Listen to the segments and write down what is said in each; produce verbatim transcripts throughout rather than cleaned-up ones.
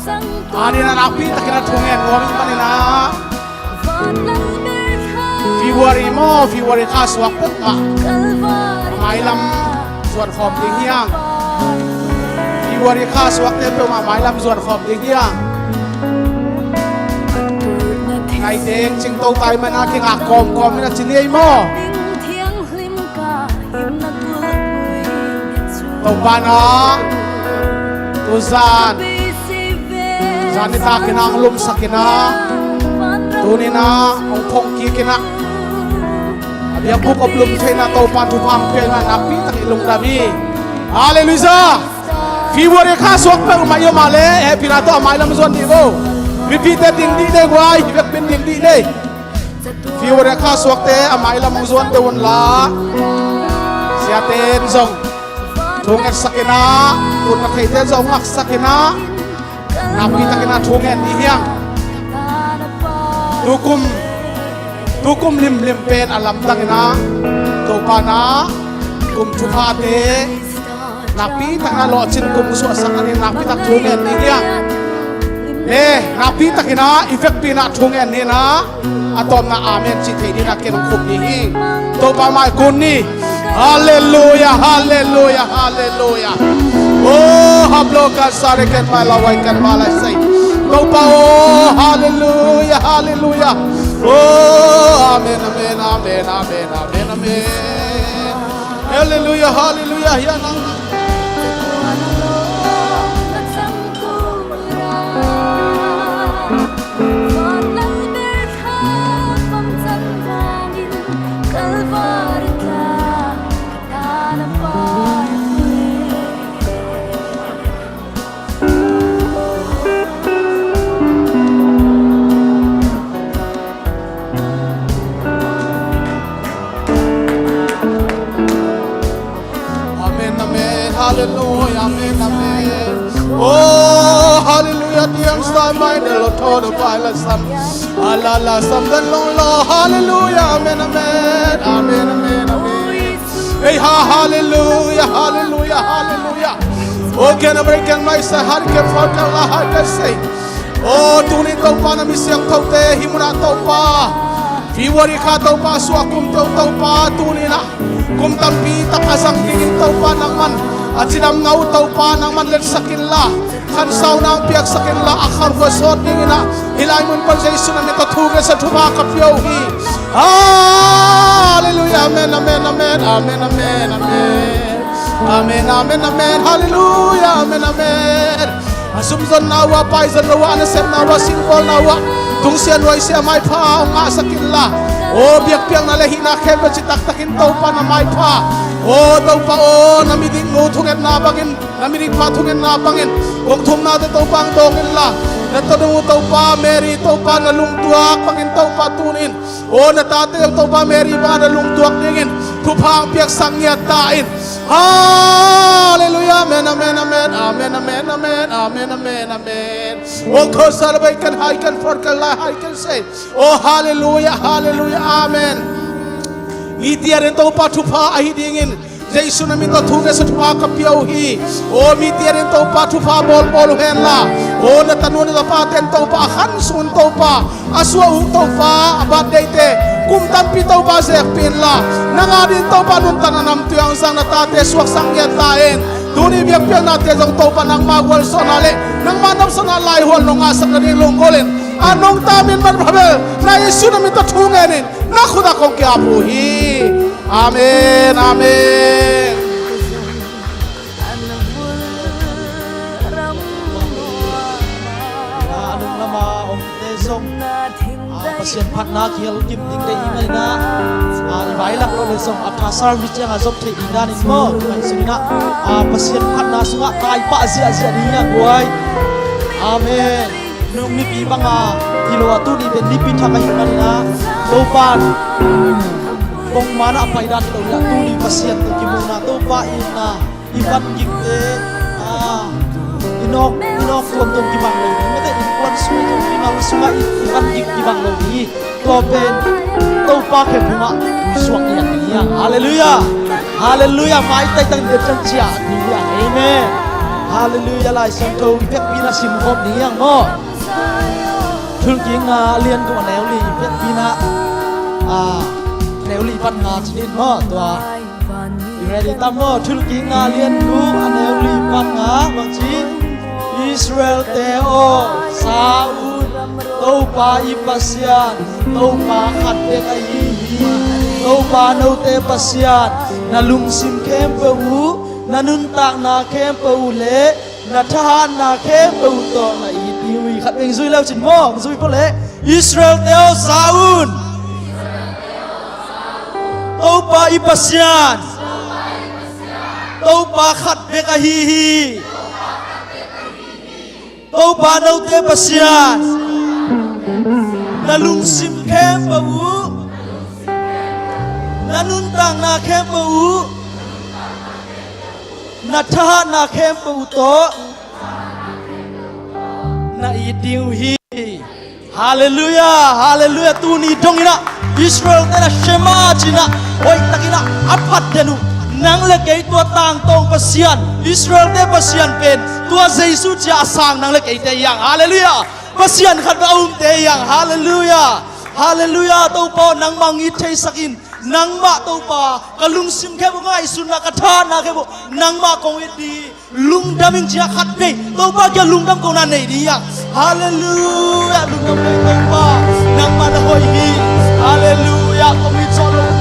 Anin a nakpi takin a thu ngen nuam ih manin ah February maw, February kha suak peuhmah a mailam zuan khawm ding hiang. February kha suakte peuhmah mailam zuan khawm ding hiang. Ngaiteng cingto tai mana kingak kawmkawm in a ci ni ei maw? Topa na tuzan zan nitakin a hong lumsak in a, tuni in a hong phong kik in a, a biakbuk om lum theihna Topa thupha hong pia in a nakpi takin lungdam hi. Halleluiah. February kha suak peuhmah i om a leh hehpihna tawh a mailam zuan dih vo. Mipite ding dih nei guai, hi vekpi in ding dih nei. February kha suakte a mailam hong zuan deuh un la, siate in zong thu ngetsak in a, ut na theite in zong ngaksak in a, nakpi takin a thu ngen ni hiang. Tukum, tukum limlim pen a lamdang in a, Topa na kum thuphate nakpi takin a lawhcin kum suahsak a ni, nakpi tak thu ngen ni hiang. Eh, nakpi takin a i vekpi in a thu ngen ni in a, a tawpna amen cih theih ni in a ken hong khum ni hi. Topa mai kun ni. Halleluiah, halleluiah, halleluiah. Oh, hablo ka sare ken mai lawai ken malai sei. Topa oh, halleluiah, halleluiah. Oh, amen, amen, amen, amen, amen, amen. Halleluiah, halleluiah. Hiah nang Amen, amen, hallelujah, amen, amen. Oh, hallelujah, tiang sai mai de lo to de pai la sam. Ala la sam de long lo, hallelujah, amen, amen, amen, amen, amen. Hey, ha, hallelujah, hallelujah, hallelujah. Oh, can I break and rise a heart, can fall down a heart, can say. Oh, tuni Topa na mi siangthote, hih munah Topa. February kha Topa, suah kum teuh Topa, tuni na. Kum tampi tak a zang dingin Topa nangman. A cidamna uh Topa nangman letsak inla. Khansauna hong piaksak inla, a khankhua sawt dingin a. Hih lai mun pan Jesu na min tawh thu ngetsa thupha ka pia uh hi. Hallelujah, amen, amen, amen, amen, amen, amen. Amen, amen, amen, hallelujah, amen, amen. A sumzonna uh a, paizonna uh a, a nasepna uh a, sinbawlna uh a, tungsiah nuaisiah maipha hong ngahsak inla. Aw biakpiakna le hihna khempeuh citak takin Topa na maipha. Aw Topa aw, na midiknu thungetna bangin, na midikpa thungetna bangin, kong thumnate Topa hong dawng inla. Na tanu Topa Mary Topa na lungtuak bangin Topa tuni in. Aw na tate zong Topa Mary bangin na lungtuak dingin thupha hong piaksak ngiat ta in. Hallelujah, amen, amen, amen, amen, amen, amen, amen, amen, amen. Aw khawsa le bai kan hai kan for kan lai hai kan sei. Aw hallelujah, hallelujah, amen. Mite adingin Topa thupha ahi dingin Jesu na min tawh thu ngetsa thupha ka pia uh hi. Aw mite adingin Topa thupha bawlbawl uh henla. Aw na tanu na tapate in Topa a khan sung un Topa a suah uh Topa a birthday te kum tampi Topa zekpih inla. Nang adingin Topa nuntakna namtui hong zang na tate suaksak ngiat ta in. Tuni biakpiaknate zong Topa nangma gualzawhna le nangma nopsakna laihual nong ngahsak nading lunggulh in. A nong ta min man phabel na Jesu na min tawh thu ngenin na khut ah kong ki-ap uh hi. Amen, amen. A nunglama omte zong, a, Pasian phatna kihel kim ding dei i ngaihna, a, i vailak lo le zong a pastor mi ciang a zom thei ding danin maw i ngaihsun inah, a, Pasian phatna sungah taipah ziahziah ding hi a guai. Amen. Nung nipi banga hi lo a tuni pen nipi thak ahi maninah Topan bongman ah a paidan hi lo hi a tuni Pasian tawh kimuhna Topa i itna i vangikte, a, i nawk, i nawk tuamtuam kibang lo ding mate innkuan sungah i mimal sungah i vangik kibang lo ding hi. Tua pen Topa khe phungah puisuak i a ding hi a. Halleluiah. Halleluiah. Maitai tang deuh tang ciah a ding hi a. Amen. Halleluiah, Lai Siangtho i vekpi-in ah simkhawm ding hi hang maw. Thulkikna a lian guk a neu li i vekpi-in ah, a, neu li pan nga ci-in maw, tua. I ready tam maw? Thulkikna a lian guk a neu li pan nga bang ci? Israel-te aw, sa un, Topa i Pasian, Topa khat bek ahi hi. Topa note Pasian, na lungsim khempeuh uh, na nuntakna khempeuh uh le na thahatna khempeuh uh tawh na it ding uh hi. Khat beng zui leu cin maw, zui pawh le. Israel-te aw, sa un, Topa i Pasian, Topa khat bek ahi hi. Topa note Pasian, na lungsim khempeuh uh, na nuntakna khempeuh uh, na thahatna khempeuh uh tawh na it ding uh hi. Halleluiah, halleluiah. Tuni dong in ah Israel-te na Shema ci-in ah hoihtakin ah a phat den uh. Nang le kei tua tangtawng Pasian, Israel-te Pasian pen tua Jesu ci-a a sang nang le keite hi hang. Halleluiah. Pasian khat bek a umte hi hang. Halleluiah. Halleluiah. Topa aw, nangmah hong it theisak in. Nangmah Topa, ka lungsim khempeuh, ngaihsutna, ka thahatna khempeuh nangmah kong it ding hi. Lungdam ing ci-a khat vei Topa kiang lungdam kohna nei ding hi hang. Halleluiah. Lungdam ing Topa, nangmah na hoih hi. Halleluiah. Kong it zawh loh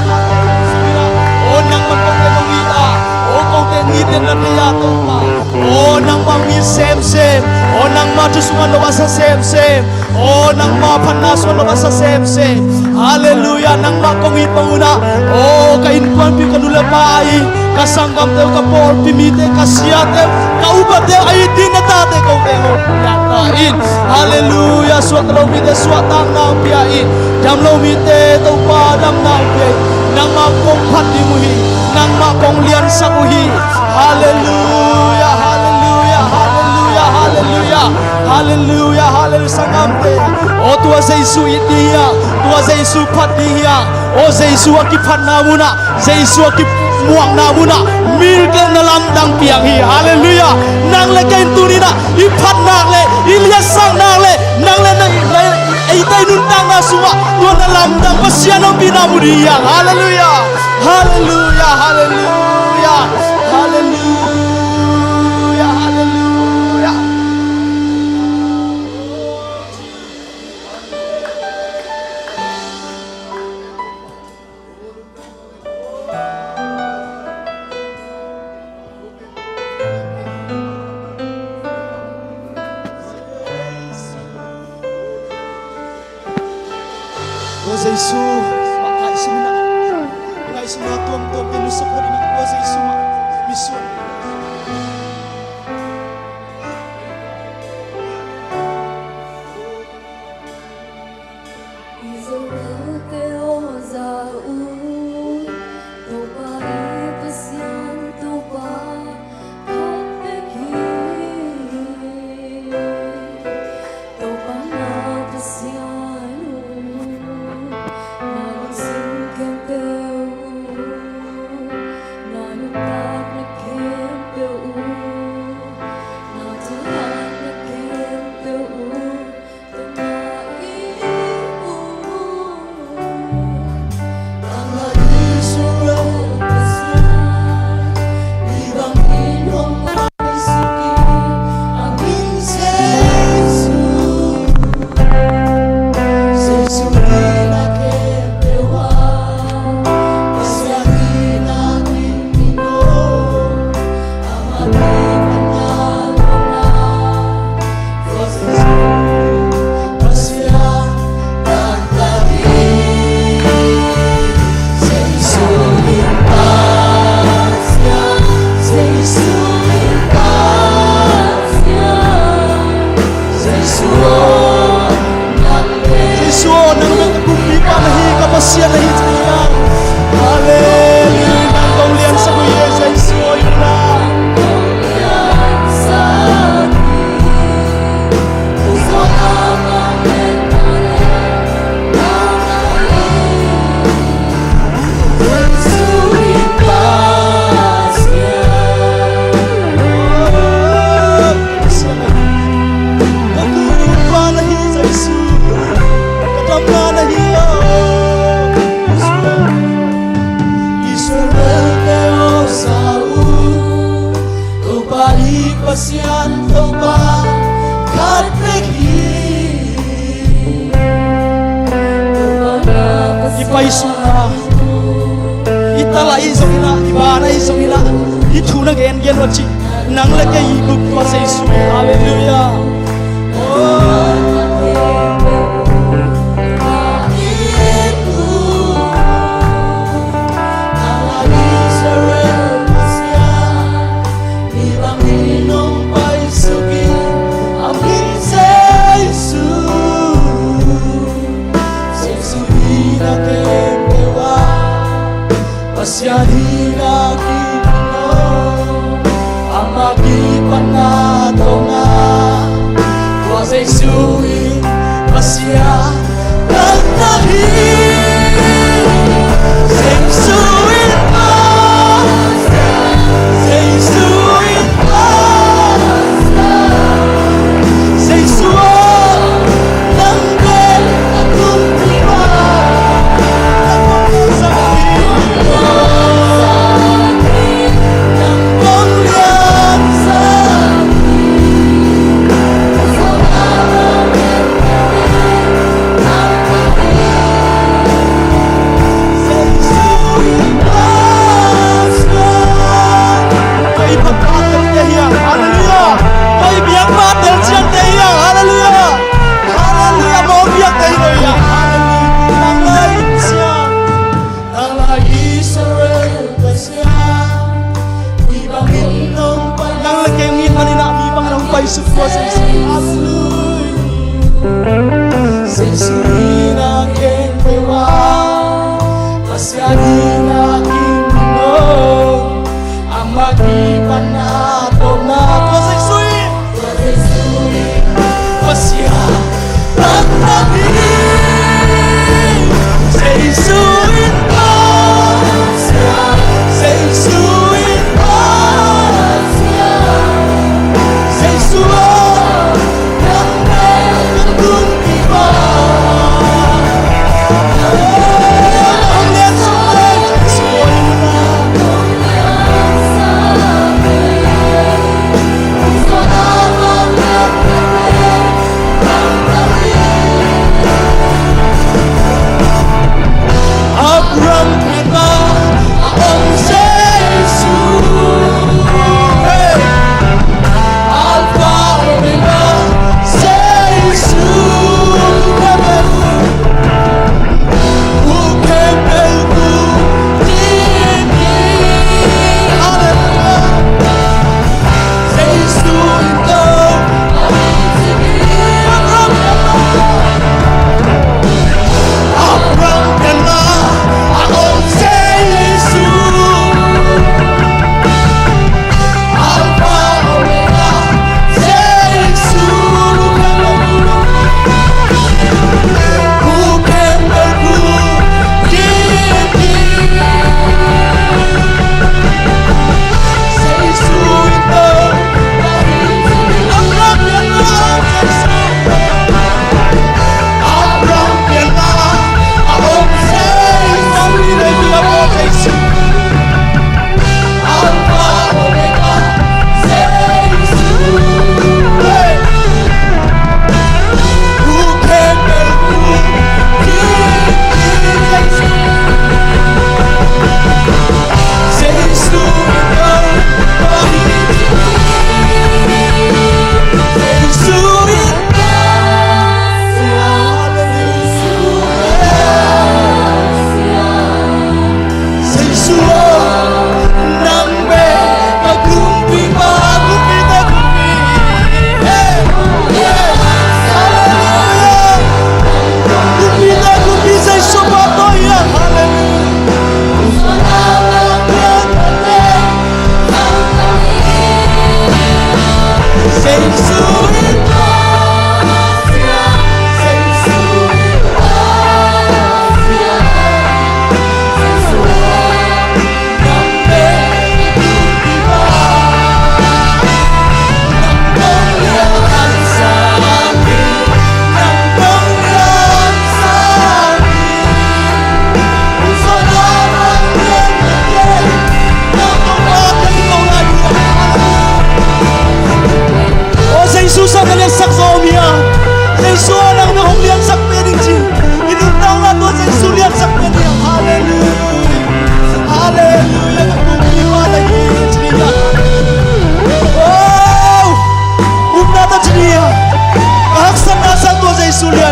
aw, nangmah kong it nong it a, aw, kong it nong it den na thei a Topa. Aw, nangmah hong it semsem. Aw, nangmah thu sungah nong a sa semsem. Aw, nangmah phatna sungah nong a sa semsem. Halleluiah. Nangmah kong it bang un ah, aw, ka innkuanpih uh, ka nu le pa in, ka sanggamte uh, ka pawlpi mite uh, ka siate uh, ka upate uh, a it ding na tate kong teng uh, piakna in. Halleluiah. Suakta lo mite suahtakna hong pia in. Dam lo mite Topa damna hong pia in. Nangmah kong phat ding uh hi. Nangmah kong liansak uh hi. Halleluiah, halleluiah, halleluiah, halleluiah. Halleluiah, halleluiah, sanggamte. Aw, tua Jesu it ding hi hang, tua Jesu phat ding hi hang. Aw, Jesu a kiphatna munah, Jesu a kimuakna munah miracle na lamdang piang hi. Halleluiah. Nang le kei in tuni-in ah i phat nak leh, i liansak nak leh, nang le na, na, eite i nuntakna sungah tua na lamdang Pasian ompihna mu ding hi hang. Halleluiah. Halleluiah, halleluiah, halleluiah, halleluiah. Tua Jesu mah ngaihsun in ah, ngaihsutna tuamtuam tawh nusia phot in ah, tua Jesu mah misuan. Israel-te aw, za un, Topa i Pasian, Topa khat bek hi. Topa na Pasian un, na lungsim khempeuh un, na nuntakna khempeuh Hih thu na gen gen uh a cih nang le kei i bup tua Jesu hi. Halleluiah. Pasian in a kipan lo, amah kipan a tawpna, tua Jesu in Pasian tangna hi. Jesu in Pasian, Jesu in Pasian, Jesu aw, Halleluiah. Tua i biak ma tel ciangte hi hang. Halleluiah. Halleluiah. Mawk biakte hi lo hi hang. Halleluiah. Nang lai in ciang, nang lai Israel Pasian, mi bangin nong pai, nang le kei mi bangin ah mi bangin nong pai suk tua Jesu. Halleluiah. Jesu in a khempeuh ah Pasian in a kipan lo, amah kipan a tawpna, tua Jesu in, tua Jesu in Pasian tangna hi. Jesu in Pasian, Jesu in Pasian, Jesu aw, Aw, Jesu sang na liansak zaw mi a. Jesu a nang na hong liansak pen ding ci. I nuntakna tua Jesu liansak pen ding. Halleluiah. Halleluiah. Ka kumpipa na hi ci a.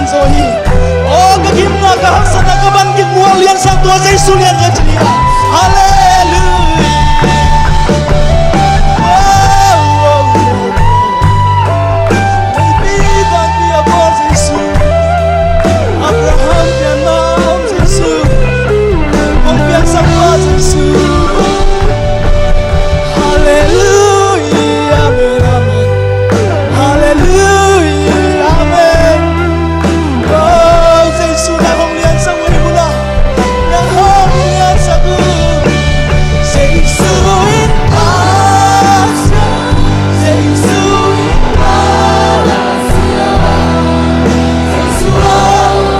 Zo hi. Aw, ka gimna, ka haksatna, ka van gik mual liansak tua Jesu lian ka ci hi. Halleluiah. Aw, aw, aw. Leipi vanpi a Pawl Jesu. Abraham pianma Jesu. Hong piangsak pa Jesu. Halleluiah, amen, amen. Halleluiah, amen. Oh, Jesu, nang hong liansak uh hi muna. Nang hong liansak uh. Jesu in Pasian, Jesu in Pasian, Jesu ah.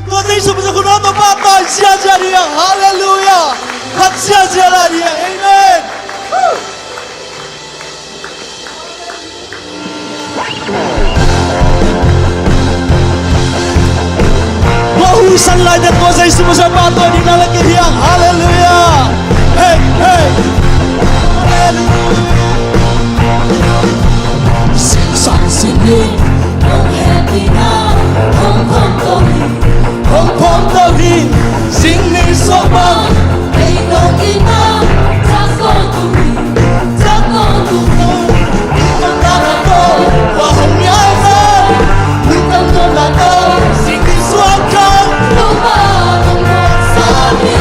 Tua Jesu pasal khun aw, Topa tawh ziahziah ding. Halleluiah. Khat ziahziah lai ding. Amen. Tua husan lai teh tua Jesu pasal pa tawh ding na la kei hiang. Halleluiah. Hey, hey. Halleluiah. Sin sang sin ni. Hong hehpihna hong khawm to hi. Hong khawm to hi. Sing ni suak bang. Ei nong itna, tak ko tung hi. Tak ko tung hi. Itna na to, wa hong mial sa. Itna na to, sing ni suak khang. Topa hong khawm sa hi.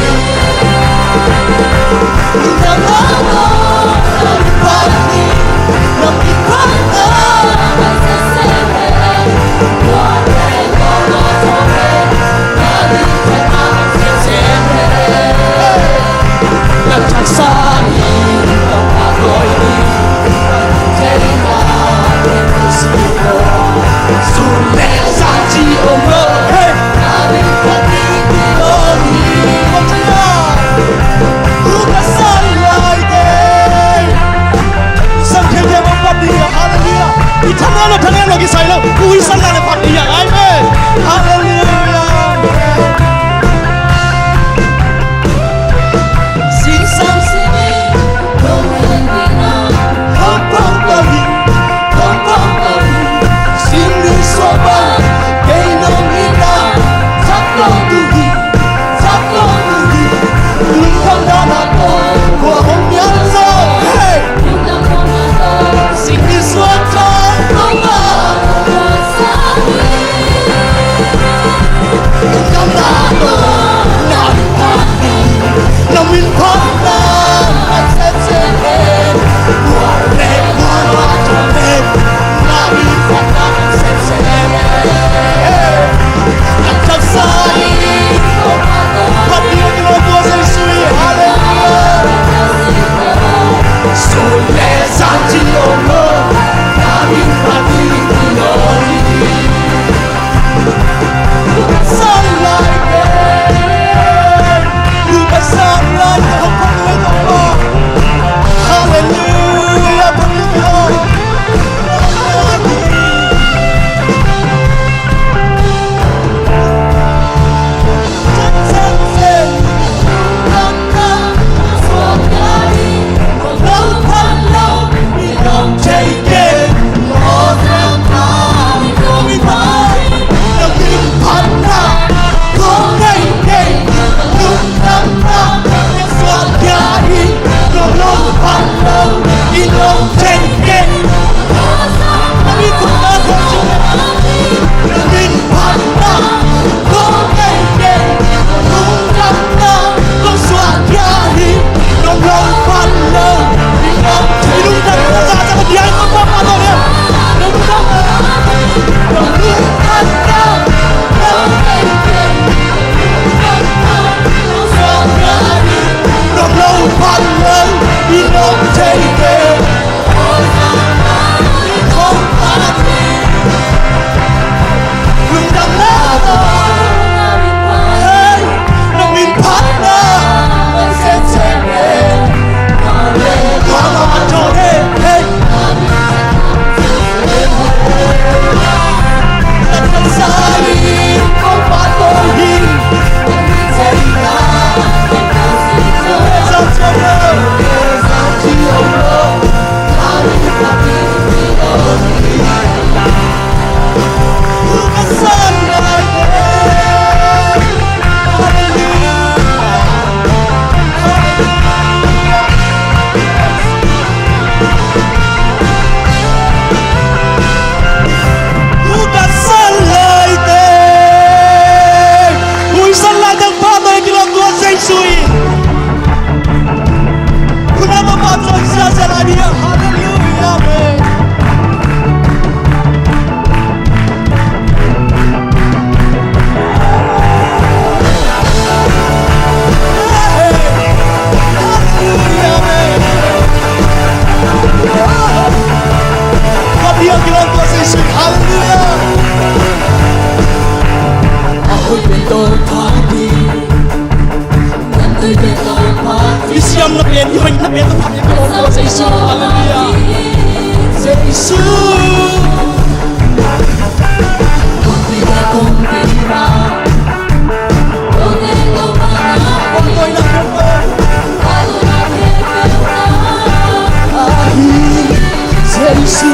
I siamna pen, i hoihna pen tawh phat in ka lawm ko Jesu. Halleluiah. Jesu.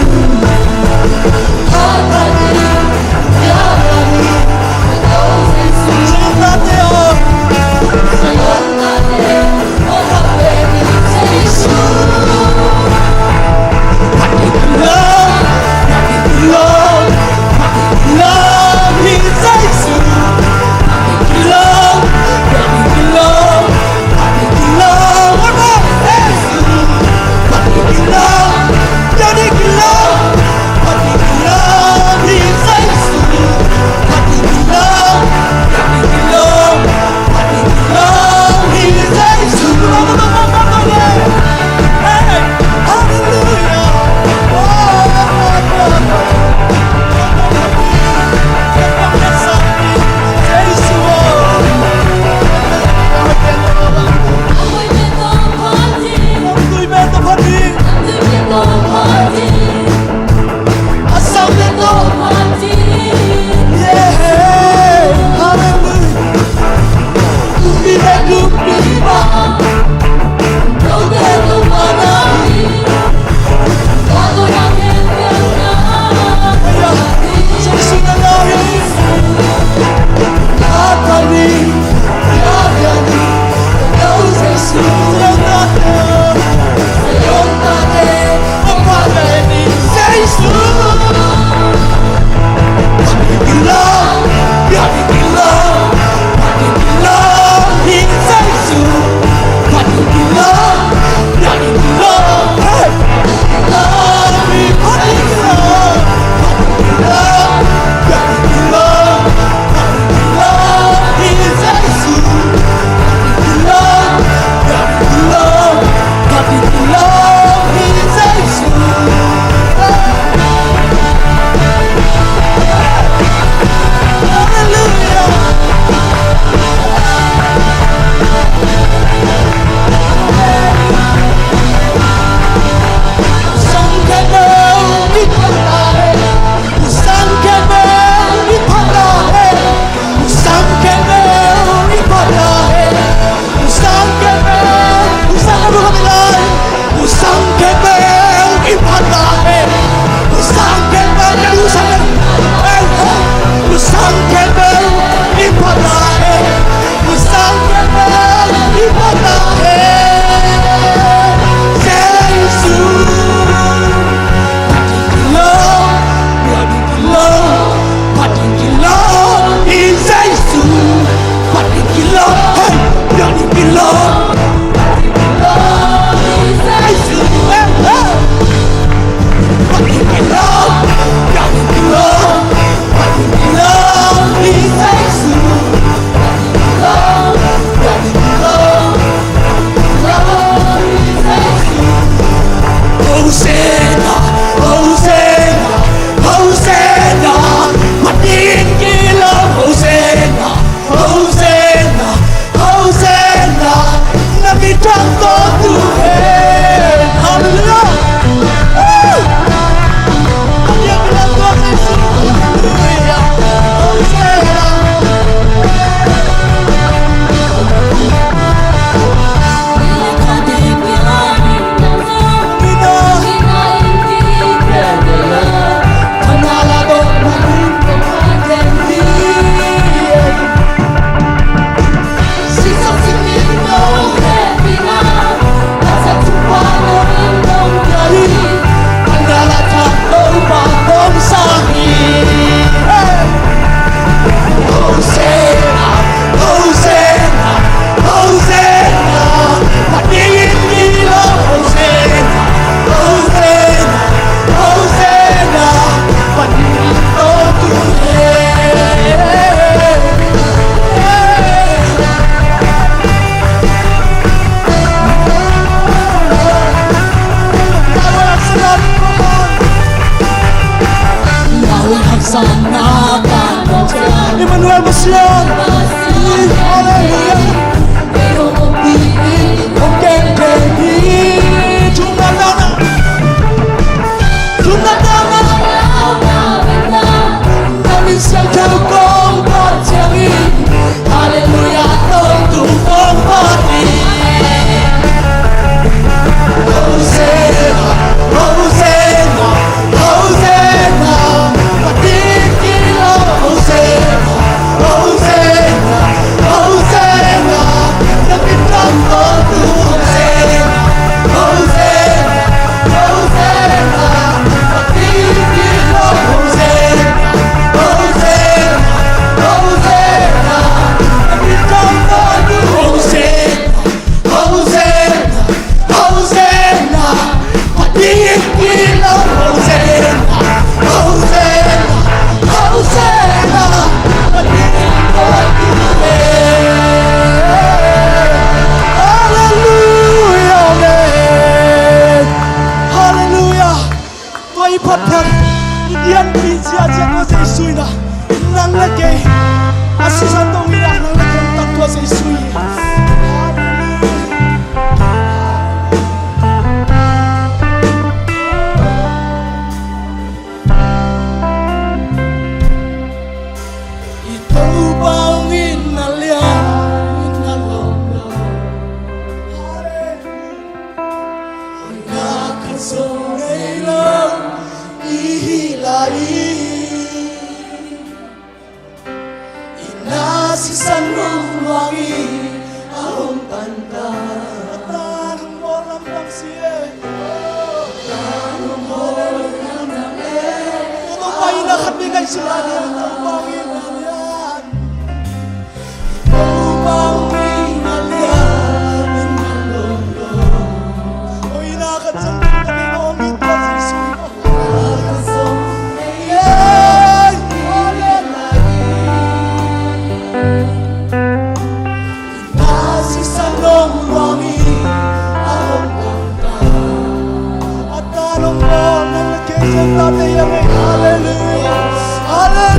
Hallelujah. Hallelujah. Amen. Hallelujah. Hallelujah.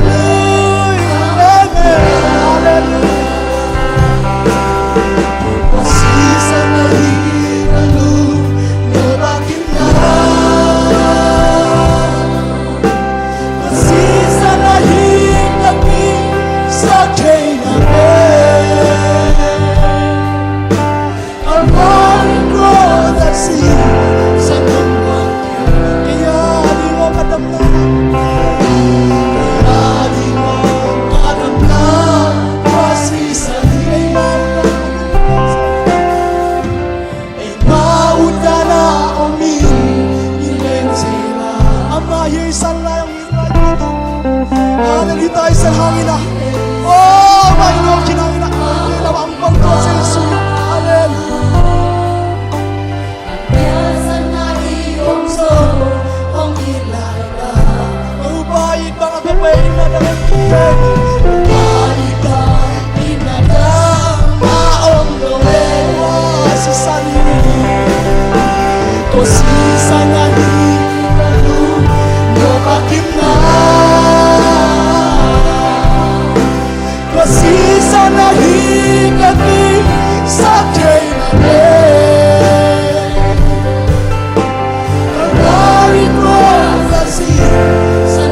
Tua sisan ahi ka lungnuam a kimna. Tua sisan ahi ka kisap theihna le. Calvary cross a sisan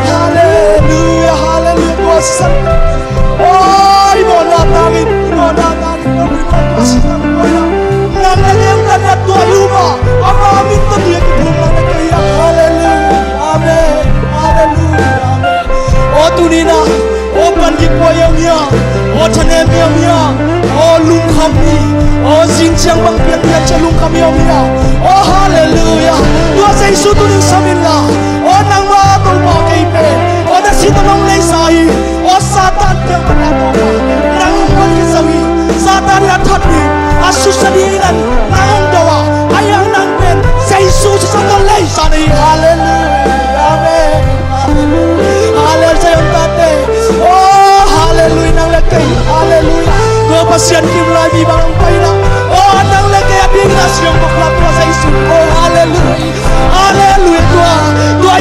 Hallelujah, hallelujah, hallelujah. Tua sisan, oi, i mawhna tangin, i mawhna tangin, tua sisan, tua sisan. Nang na leng kan na tua luma, ama min tua tua kiphum nang na kei a. Hallelujah, amen, hallelujah, amen. O tuni na, o pandik puai a om hia, o thanem mi a om hia, o lungkham mi, o zing ciang bang piang piang cia lungkham mi a om hia. O hallelujah. Tua Jesu tuni sam in la. O nangmah Topa kei pen, o na sin tawh nong leisa hi. O Satan kiang pan a Topa, nang hong pan kisa hi. Satan in a that ding, a susia ding in nang hong do a, ahi hang nang pen Jesu susia tawh leisa na hi. Hallelujah. Amen. Hallelujah. Hallelujah. Tate. O hallelujah. Nang le kei. Hallelujah. Tua Pasian kim lai mi bang hong pai na. O nang le kei a ding na siang bok la tua Jesu. O hallelujah. Hallelujah. Tua, tua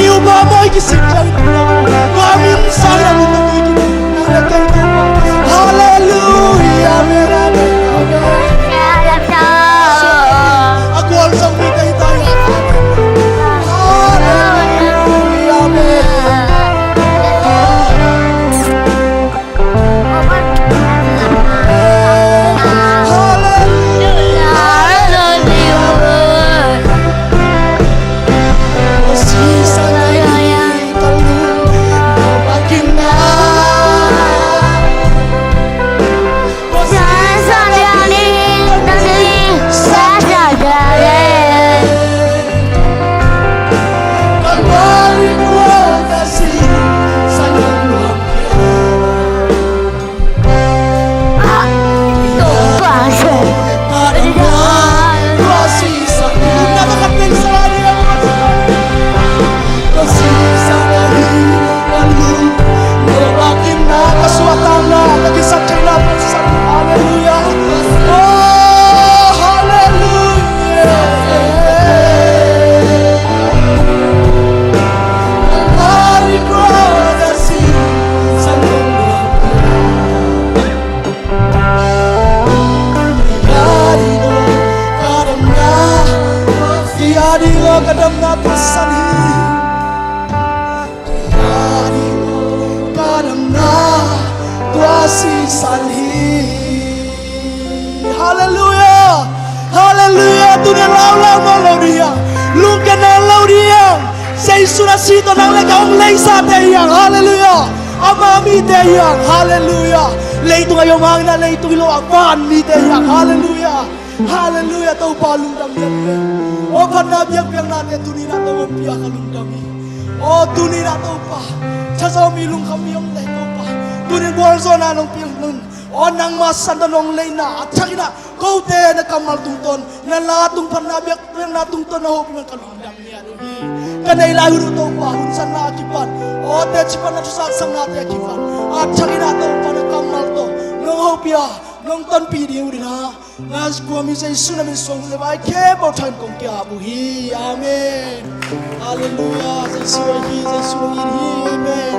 Ka damna tua sisan hi. Ka damna tua sisan hi. Halleluiah. Halleluiah. Tuni a laulau nawn lo ding hiam? Lungkia nawn lo ding hiam? Jesu na si tawh nang le ka hong leisate hiam? Halleluiah. Ama mite hiam? Halleluiah. Leitung a i om hangin a leitung hi lo a van mite hiam? Halleluiah. Halleluiah. Topa lungdam hiam? Aw, phatna biakpiaknate tuni-in ah tawh hong pia ka lungdam hi. Aw, tuni-in ah Topa, thazaw mi lungkham mi om leh Topa, tuni-in gualzawhna nong piak nung. Aw, nangma san tawh nong leina a thakin ah kote na kammal tungtawn, na la tung, phatna biakpiakna tungtawn na hopih man ka lungdam ngiat uh hi. Ka nei lai hun uh Topa, hun sanna a kipan, aw, teci panna thuzaksaknate a kipan a thakin ah Topa na kammal tawh nong hopih a nong tonpih ding uh ding a, na kua mi Jesu na min suang hun le vai khempeuh thang kong ki-ap uh hi. Amen. Halleluiah. Jesu ahi hi, Jesu ahi hi. Amen.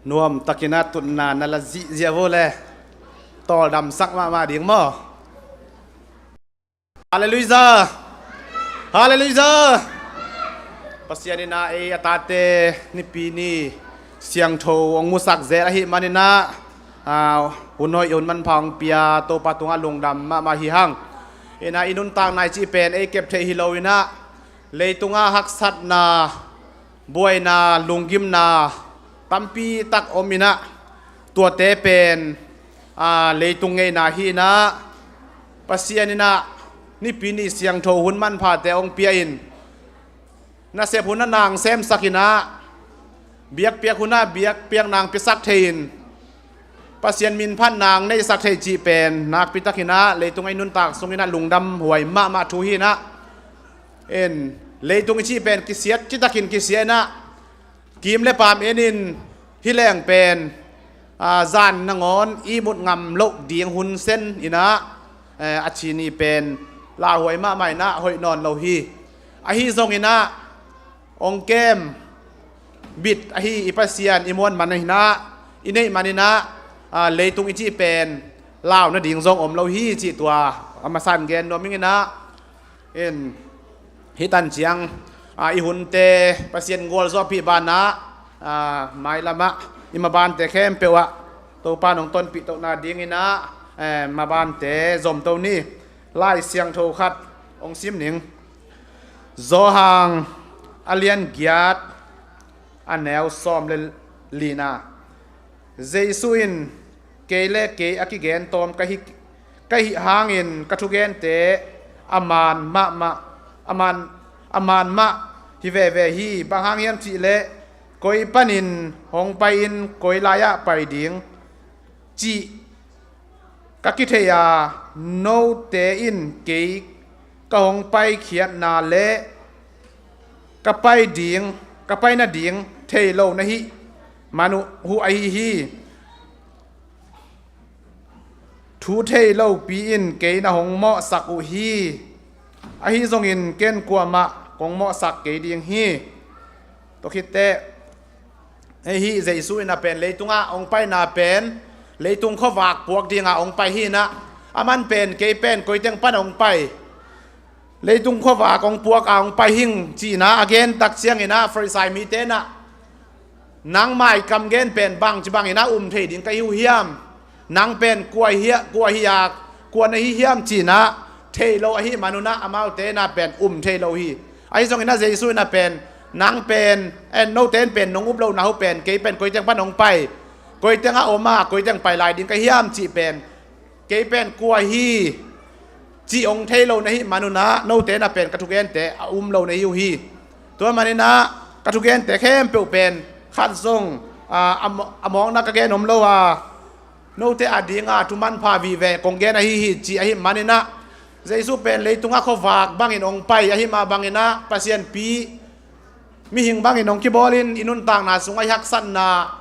Nuam takin a tutna na la zihziah vo le, tawldamsak mahmah ding maw? Halleluiah. Halleluiah. Pasian in a ei a tate nipi ni siangtho hong musak zel ahih manin a, a, hun hoih hun manpha hong pia Topa tungah lungdam mahmah hi hang. In a i nuntakna i cih pen ei kep theih hi lo in a, leitungah haksatna, buaina, lunggimna tampi tak om in a, tuate pen, a, leitung ngeina hi in a, Pasian in a nipi ni siangtho hun manphate hong pia in, nasep hun a nang semsak in a, biakpiak hun a biakpiak nang piasak thei in, Pasian min phat nang neisak thei cih pen nakpi takin a leitung a i nuntak sungin a lungdam huai mahmah thu hi in a, in leitung i cih pen kisiat, citakin kisia in a, kim le paam en in hi leng pen, a, zan nangawn ihmut ngam loh ding hun sen in a, eh, a ci ni pen lauhuai mahmah in a hoih nawn lo hi. Ahi zongin a, hong kem bit ahi i Pasian i muan man ahi in a, i neih man in a, a, leitung i cih pen lau nading zong om lo hi cih tua a masa in gen nuam ing in a, in, hih tan ciang, a, i hunte Pasian gualzawhpih banah, a, mailamah i mabante khempeuh ah Topa nong tonpih tohna dingin a, eh, mabante zomto ni. Lai Siangtho khat hong sim ning. Johan a lian giat a neu sawm le lina. Jesu in, "Kei le kei a kigen tawm ka hi, ka hih hangin ka thugente a man mahmah, a man, a man mah hi veve hi. Bang hang hiam cih leh, koi panin hong pai in koi lai-ah pai ding cih ka kithei a, note in kei ka hong paikhiatna le ka pai ding, ka pai nading thei lo na hih man uh ahi hi. Thu thei lopi in kei na hong mawhsak uh hi. Ahi zongin ken kuamah kong mawhsak kei ding hi." Tua khitteh, hei, hih Jesu in a pen leitungah hong paina pen leitung khuavak puak dingah hong pai hi in a, aman pen, "Kei pen koiteng pan hong pai, leitung khuavak hong puak a hong pai hing," ci in a a gen tak ciangin a Farisai mite in a, "Nang mai kam gen pen bangci bangin a um thei ding ka hi uh hiam? Nang pen kua hi, kua hi a, kua na hi hiam?" ci in a thei lo ahih man un a amaute in a pen um thei lo hi. Ahi zongin a Jesu in a pen, "Nang pen, eh, note in pen nong up lohna uh pen, kei pen koiteng pan hong pai, koiteng a om a koiteng pai lai ding ka hiam?" cih pen, "Kei pen kua hi?" cih hong thei lo na hih man un a note in a pen ka thugente a um lo na hi uh hi. Tua manin a ka thugente khempeuh pen khat zong, ah, a maw-, a mawkna ka gen om lo a, note adinga thu manpha vive kong gen ahi hi ci ahih maninah, Jesu pen leitungah khuavak bangin hong pai ahih mah banginah, Pasian pi mihing bangin hong kibawlin i nuntakna sungah i haksatna,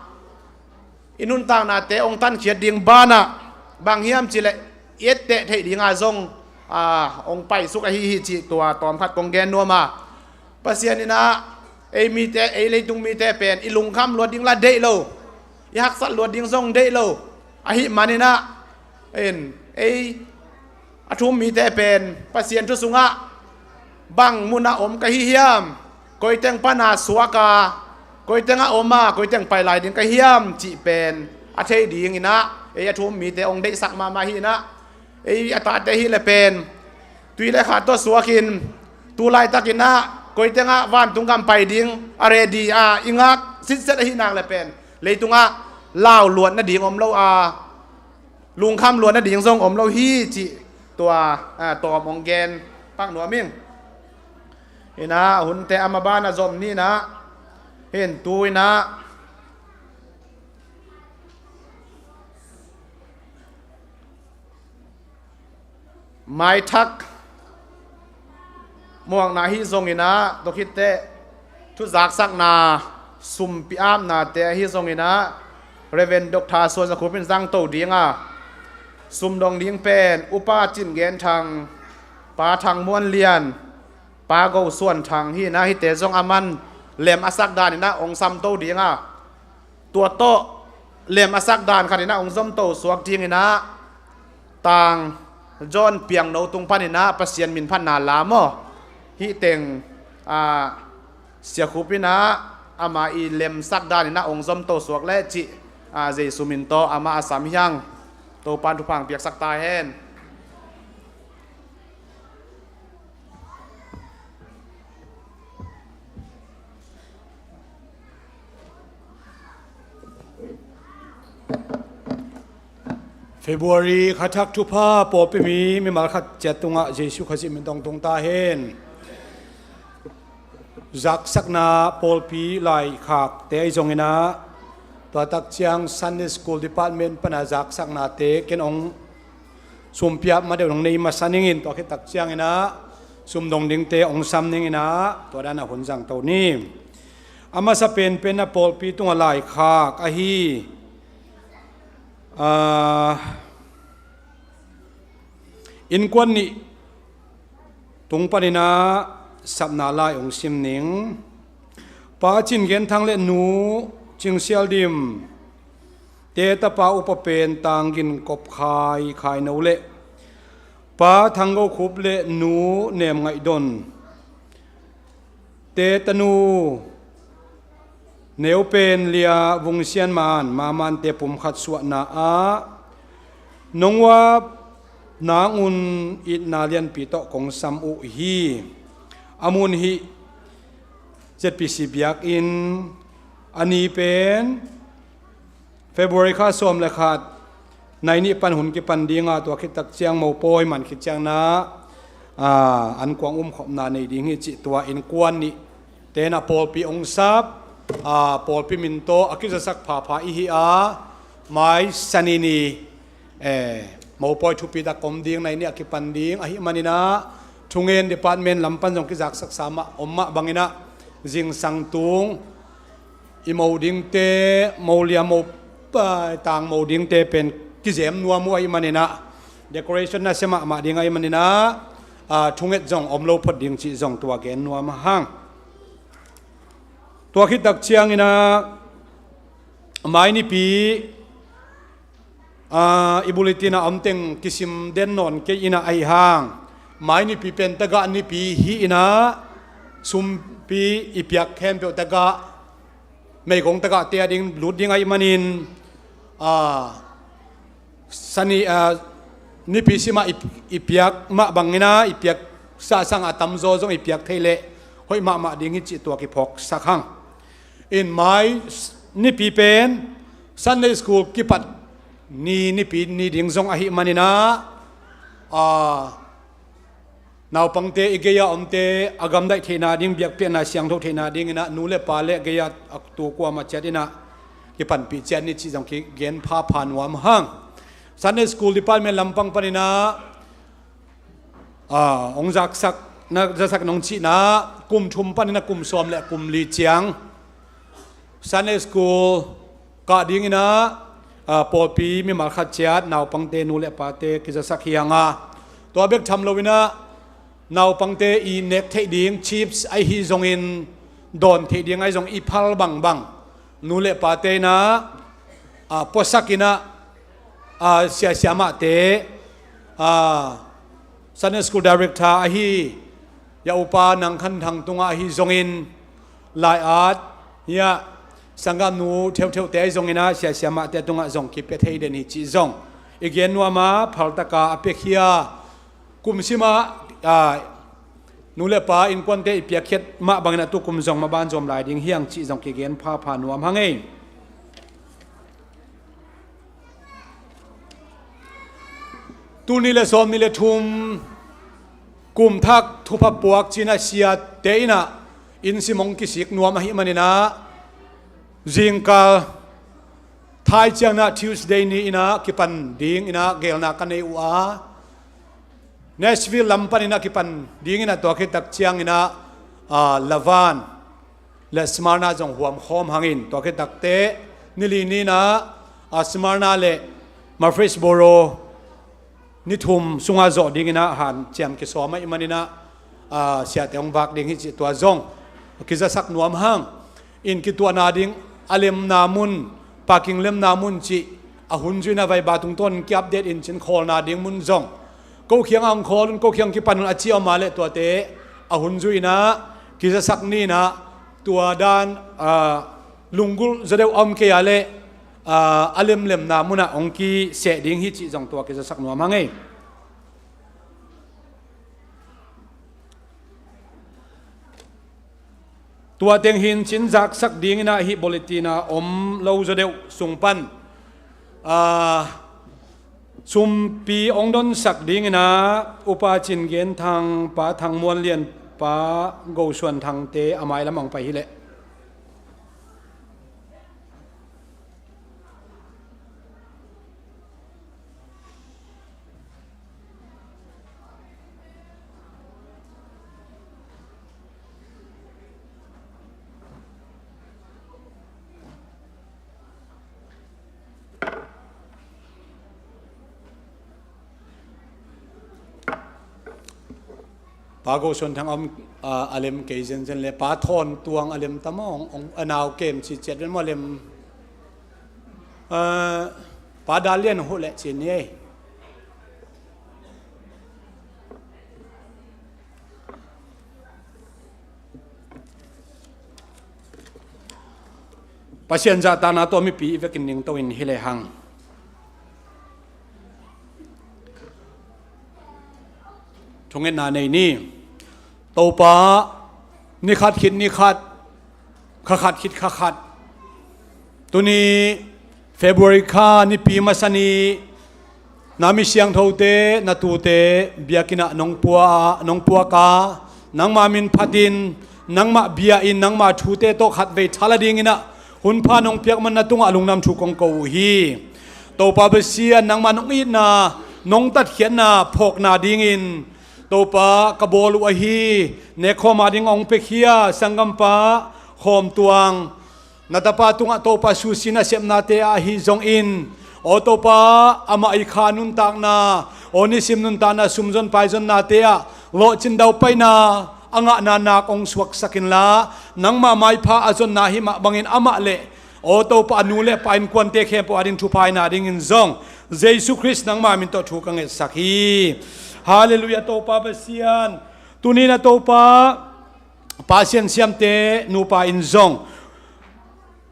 i nuntaknate hong tankhiat ding banah, bang hiam cihleh i etteh theih dinga zong, ah, hong paisuk ahi hi cih tua tawmkhat kong gen nuam a. Pasian inah ei mite, ei leitung mite pen i lungkham luat ding la deih lo, i haksat luat ding zong deih lo. Ahih maninah, in, ei a thu-um mite pen Pasian thu sungah bang munah om ka hi hiam, koiteng pana suak a, koitengah om a, koiteng pai lai ding ka hiam cih pen a thei dinginah ei a thu-um mite hong deihsak mahmah hinah, ei a tate hileh pen tui le kha tawh suakin, tu laitakinah koitengah vantung gam pai ding a ready a i ngak sitset ahi nak leh pen leitungah lau luat nading om lo a, lungkham luat nading zong om lo hi cih tua, ah, tawm hong gen pak nuam ing. Inah hunte a maban a zom ninah, hin tu inah maithak muakna hi zonginah, tua khitteh thuzaksakna sumpi apnate ahi zonginah, Reverend Doctor Suan Za Khup in zangto dinga, sumdong ding pen Upa Cin Gen Thang, Pa Thang Muan Lian, Pa Go Suan Thang hinah, hihte zong a man lem a sak daninah hong samto dinga, tua tawh lem a sak dan khatinah hong zomto suak dinginah, Tang John Piangno tung paninah Pasian min phatna la maw, hih teng, ah, Sia Khup inah ama i lemsak daninah hong zomto suak leh cih, ah, Jesu min tawh amah a sam hi hang. Topan thupha hong piaksak ta hen. February kha thak thupha pawlpi mi mimal khat ciat tungah Jesu Khazih min tawh tung ta hen. Zaksakna pawlpi laikhakte ahi zonginah, tua tak ciang Sunday School Department pana zaksaknate ken hong sumpiap ma deuh hong nei masa ningin, tua khit tak cianginah sumdong dingte hong sam ninginah tua danah hun zangto ni. A masa penpen a pawlpi tungah laikhak ahi, ah, innkuan nih tung paninah sapna lai hong sim ning. Pa Cin Gen Thang le Nu Cing Sial Dim te tapa upa pen Tang Gin Kop Khai, Khai No le Pa Thang Go Khup le Nu Nem Ngaih Don te tanu neu pen Lia Vung Sian Man, Ma Mante pumkhat suahna ah nong uap nangun itna lianpi tawh kong sam uh hi. A mun hih Z P C biakinn a ni pen February kha sawm le khat, nai nih pan hun kipan dinga, tua khit tak ciang mopawi man khit ciang na, ah, an kuang umkhopna nei ding hi cih tua innkuan nih tenah pawlpi hong sap, ah, pawlpi min tawh a kizasak phapha i hi a, mai Sani ni, eh, mopawi thupi tak om ding, nai nih a kipan ding ahih maninah, thungen department lam pan zong kizaksak sa mah om mah banginah, zingsang tung i mo dingte, mo lia mo, ah, tang mo dingte pen kizem nuam uh ahih maninah, decoration nasia mahmah ding ahih maninah, ah, thunget zong om lo phot ding cih zong tua gen nuam a hang. Tua khit tak cianginah mai nipi, ah, i bulletin ah a om teng kisim den nawn kei inah ahi hang, mai nipi pen tagah nipi hi inah, sumpi i piak khempeuh tagah, meigong tagahte a ding lut ding ahih manin, ah, Sani, ah, nipi simah i, i piak mah banginah, i piak sahsang a tamzaw zong i piak theih leh hoih mahmah ding hi cih tua kiphawksak hang. In mai nipi pen Sunday School kipat ni nipi ni ding zong ahih maninah, ah, Naupangte i gei-a omte a gamdaih theihna ding, biakpiakna siangtho theihna dinginah nu le pa le gei-a a tu kuamah ciatinah kipanpih ciat ni cih zong kigen phapha nuam hang. Sunday School Department lampang paninah, ah, hong zaksak, na zasak nong cihna kum thum paninah kum sawm le kum li ciang Sunday School kah dinginah, ah, pawlpi mimal khat ciat naupangte, nu le pate kizasak hi hanga, tua bek tham loinah naupangte i nek theih ding chips ahi zongin, dawn theih ding ahi zong i phal bangbang nu le pate inah, ah, puasakinah, ah, siasiamahte, ah, Sunday School Director ahi ya upa Nang Khan Thang tungah ahi zongin, lai-at hiah sanggamnu theuhtheuhte ahi zonginah siasiamahte tungah zong kipia thei den hi cih zong i gen nuama phaltaka a piakhia. Kumsimah, ah, nu le pa innkuante i piakkhiat mah banginah tukum zong maban zom lai ding hiang cih zong kigen phapha nuam hang ei. Tul nih le sawm nih le thum kum thak thupha puak cinah siate inah inn sim hong kisik nuam ahih maninah zingkal thai cianginah Tuesday ni inah kipan dinginah gelna ka nei uh a, Nashville lam paninah kipan dinginah tua khit tak cianginah, ah, Lavan le Smyrna zong huamkhawm hangin tua khit takteh nili ninah, ah, Smyrna le Murfreesboro ni thum sungah zawh dinginah hanciam kisawm ahih maninah, ah, siate hong vak ding hi cih tua zong kizasak nuam hang. Inn kituahna ding a lemna mun, parking lemna mun cih a hun zuina vaiba tungtawn ki-update in cin khawlna ding mun zong ko khiangah hong khawl un, ko khiang kipan un a ci a om a leh tuate a hun zuinah kizasak ninah tua dan, ah, lunggulh zaw deuh a om kei a leh, ah, a lemlemna munah hong kiseh ding hi cih zong tua kizasak nuam hang ei. Tua teng hi-in cin zaksak dinginah hih bulletin-a om lo zaw deuh sung pan, aa, sumpi hong donsak dinginah Upa Cin Gen Thang, Pa Thang Muan Lian, Pa Go Suan Thangte a mailam hong pai hileh. Pa Go Suan Thang a om, a, a lem kei zenzen le Pa Thawn Tuang a lem tam aw, a nau kem ci ciat ven maw a lem, a, Pa Dal Lian Huh leh ci ni ei. Pasian zahtakna tawh mipi i vekin ningto in hi lehang thungetna nei ni. Topa, ni khat khit ni khat, kha khat khit kha khat, tuni February kha nipi masa ni, na mi siangthote, na tute biakinnah nong pua, nong puak a, nangma min phatin, nangmah bia in, nangma thute tawh khatvei thala dinginah hun pha nong piak man na tungah lungdam thu kong ko uh hi. Topa Pasian, nangma nong itna, nong tatkhiatna phawkna dingin Topa ka bawl uh ahi. Nekkhawm a ding hong piakhia sanggampa Khawm Tuang, na tapa tungah Topa susia nasepnate ah ahi zongin, aw Topa, amah i kha nuntakna, aw nisim nuntakna, sumzon paizonnate ah lawhcin daupaina a ngahna nak hong suaksak inla, nangma maipha a zonna hih mah bangin amah le aw Topa, a nu le pa innkuante khempeuh a ding thupha i na dingin zong Jesu Khrist nangma min tawh thu ka ngetsak hi. Halleluiah. Topa Pasian, tuni na Topa, Pa Sian Siamte nupa in zong,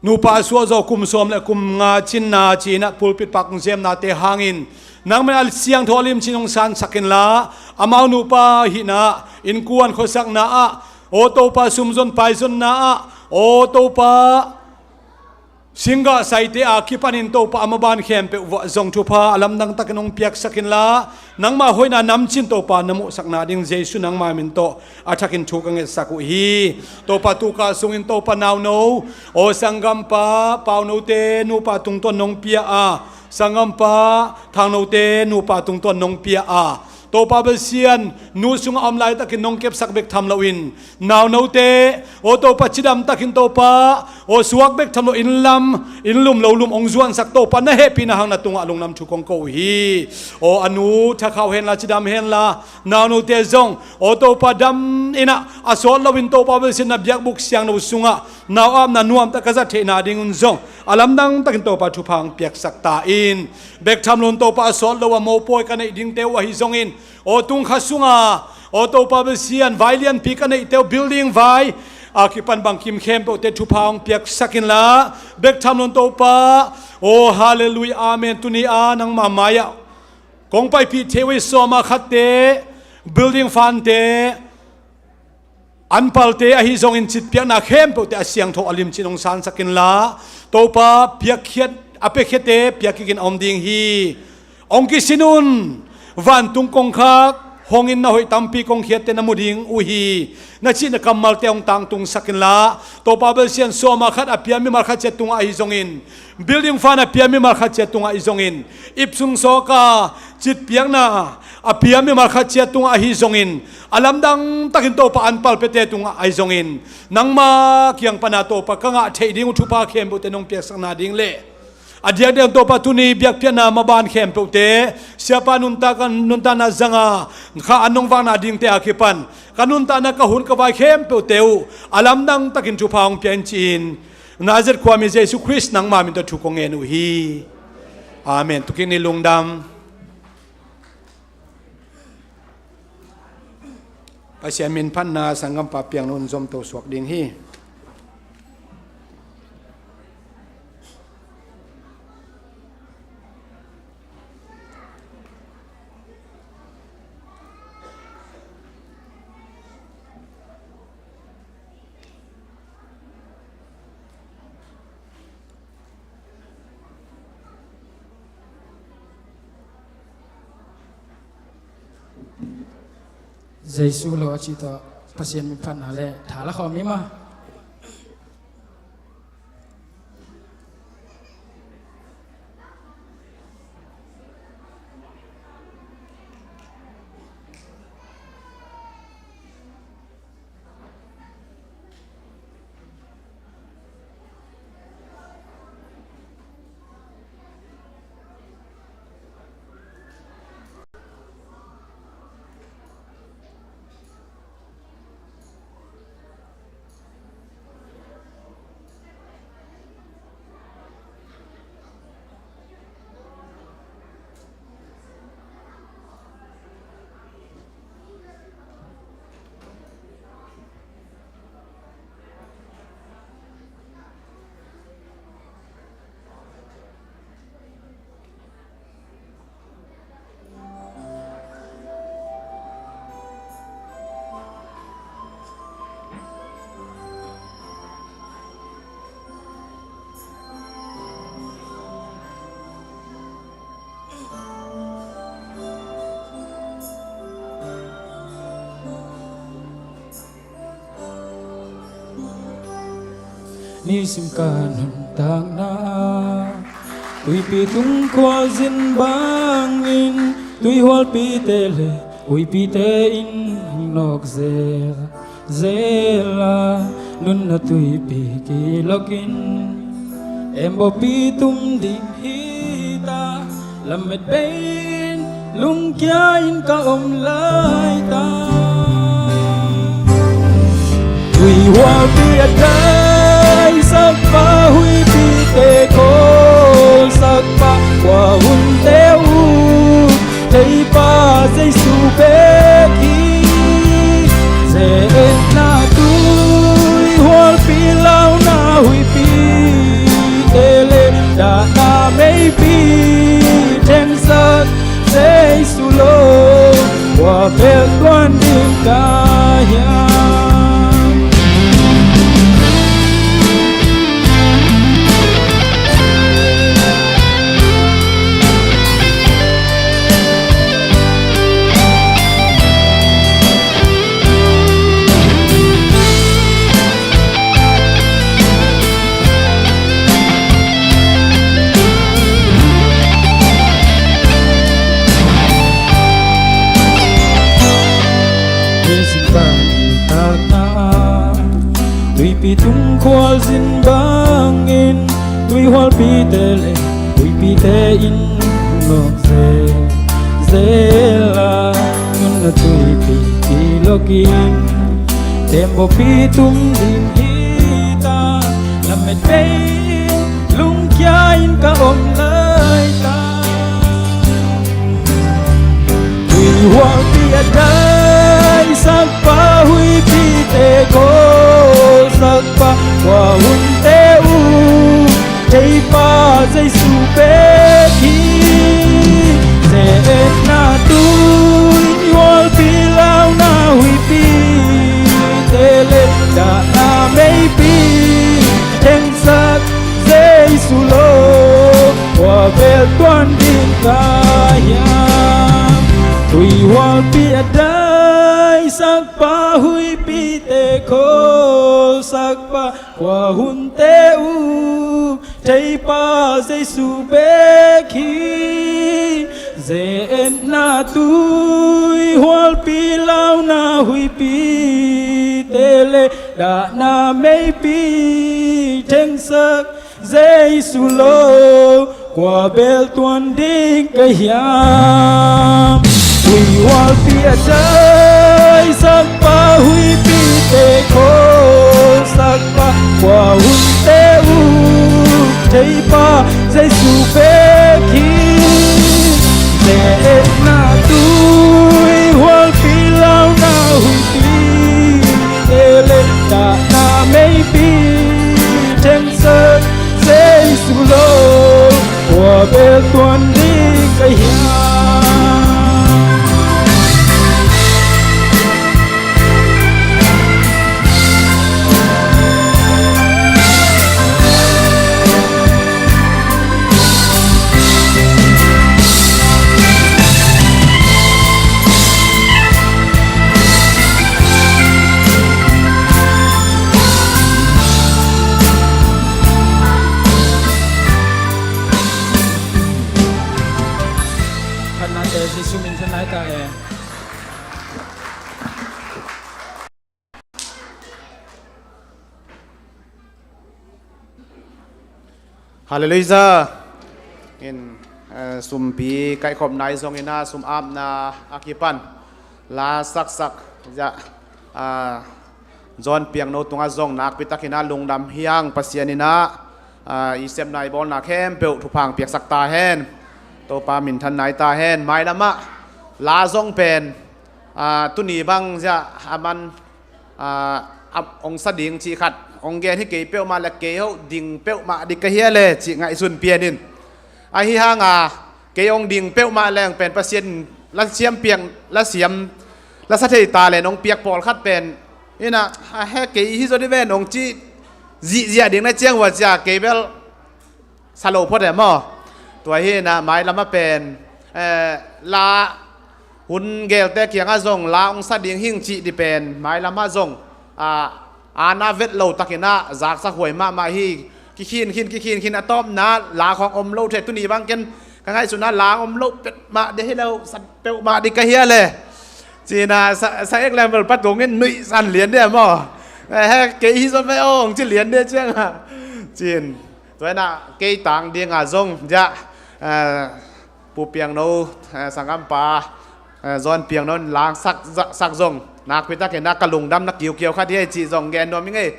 nupa a suahzaw kum sawm le kum nga cinna cinah pulpit pak zemnate hangin nangmah a siangtho a limcin hong sansak inla, amau nupa hihna, innkuan khuasakna ah, aw Topa, sumzon paizonna ah, aw Topa, Singgah saite a kipanin Topa a maban khempeuh vuah zong thupha a lamdang takin hong piaksak inla, nangma hoihna namcin Topa na muhsakna ding Jesu nangma min tawh a thakin thu ka ngetsak uh hi. Topa tuka sungin Topa nauno, aw sanggampa Paunote nupa tungtawn nong pia a, sanggampa Thangnote nupa tungtawn nong pia a, Topa Pasian, nu sungah a om laitakin nong kepsak bek tham loin, naunote, aw Topa, cidam takin Topa, aw suak bek tham lo inn lam, inn lum lo lum hong zuansak Topa, na hehpihna hang na tungah lungdam thu kong ko uh hi. Aw a nu thakhau henla, cidam henla, naunote zong, aw Topa, dam innah a sawt loin Topa Pasian na biakbuk siangno sungah nau apna nuamtak ka zat theihna dingun zong a lamdang takin Topa thupha hong piaksak ta in. Bek tham loin Topa a sawt lo a mopawi ka neih dingte uh ahi zongin, aw tungkha sunga, aw Topa Pasian, vai lianpi ka neihte uh, building vai a kipan bangkim khempeuhte thupha hong piaksak inla, bek tham loin Topa, aw halleluiah, amen, tuni a nangma mai-ah kong paipih thei uh i sawma khatte, building fante, anpalte ahi zongin citpiakna khempeuhte a siangtho a limcin hong sansak inla, Topa piakkhiat, a piakkhiate piakkikin a om ding hi. Hong kisin un, vantung kongkhak hongin na hoih tampi kongkhiatte na mu ding uh hi. Na cihna kammalte hong tangtungsak inla, Topa Pasian, sawma khat a pia mimal khat ciat tungah ahi zongin, building fund a pia mimal khat ciat tungah ahi zongin, ipsung sawka citpiakna a pia mimal khat ciat tungah ahi zongin, a lamdang takin Topa anpalpiate tungah ahi zongin, nangma kiang pana Topa ka ngah theih ding uh thupha khempeuhte nong piaksakna ding le a diakdiak Topa tuni biakpiakna maban khempeuhte, siapa nuntak, nuntakna zanga kha an nong vakna dingte a kipan ka nuntakna, ka hun, ka vai khempeuhte uh a lamdang takin thupha hong pia in ci-in, Nazareth khuami Jesu Khrist nangma min tawh thu kong ngen uh hi. Amen. Tukik ni lungdam. Pasian min phatna sanggampa piang nun zomto suak ding hi. Jesu lo a cih tawh Pasian min phatna le tha la khawm ni maw. Nisim ka nuntakna, tuipi tung khualzin bangin, tuihualpite le huipite in hong nawk zel zel a, nunna tuipi kilokin, embawpi tum ding hi ta. Lamet bei in lungkia in ka om lai ta. Tuihualpi a taisak pa, huipite khawlsak pa, khuahunte uh thei pa Jesu bek hi. Ze-etna tuihualpi, launa huipite le dahna meipi thengsak Jesu lo, kua bel tuan ding ka hiam? Pi tung khualzin bangin tuihualpite le huipite in lawk zel zel a, nunna tuipi kilawkin tembaw pi tum ding hi ta. Lamet bei lungkia in ka om lai ta. Tuihualpi a daisak pa, huipite khawlsak pa, kua hunte uh thei pa Jesu bek hi. Ze-etna tuihualpi, launa huipite le dahna meipi thengsak Jesu lo, kua bel tuan ding ka hiam? Tuihualpi a daisak pa, huipite khawlsak pa, kua hunte uh thei pa Jesu bek hi. Ze-etna tuihualpi, launa huipite le dahna meipi thengsak Jesu lo, kua bel tuan ding ka hiam? Tuihualpi a daisak pa, huipite khawlsak pa, kua hunte uh thei pa Jesu bek hi. Ze-etna tuihualpi, launa huipite le dahna meipi thengsak Jesu lo, kua bel tuan ding ka hiam? Phatnate Jesu min thanai ta hen. Halleluiah. In, eh, sumpi kaihkhop nai zongin ah sum apna a kipan la saksak zia, ah, John Piangno tungah zong nakpi takin ah lungdam hi hang. Pasian in ah, ah, i sepna i bawlna khempeuh thupha hong piaksak ta hen. Topa minthan nai ta hen. Mailam ah la zong pen, ah, tuni bang zia a man, ah, a hong sa ding cih khat hong gen hi kei peuhmah le, kei ho ding peuhmah ding ka hia le cih ngaihsun pian in. Ahi hanga kei hong ding peuhmah leng pen Pasian la siam piang, la siam, la sa thei ta le nong piak pawlkhat pen in ah, a he kei hi zaw ding ven hong ci zihziah ding na ciang ua cia kei bel sa lo phot e maw? Tua hi in ah mailam ah pen, eh, la hun gelte kiangah zong la hong sa ding hing cih ding pen mailam ah zong, ah, aana vet lo takin ah zaksak huai mahmah hi. Kikhin khin, kikhin khin, a tawpna la khawng om lo thei. Tuni bang ken ka ngaihsun ah la om lo peuhmah ding hi lo, sa peuhmah ding ka hia le. Ci in ah sa, sa ek leng bel patungin nuihsan lian ding maw? Eh, he kei hi zaw ve aw hong ci lian ding ciang ah. Ci in. Tua in ah kei tang ding ah zong zia, eh, Pu Piangno, eh, sanggampa, eh, John Piangno in la hong sak, za-, sak zong nakpi takin ah ka lungdamna kiukiau khat hi ei cih zong gen nuam ing ei.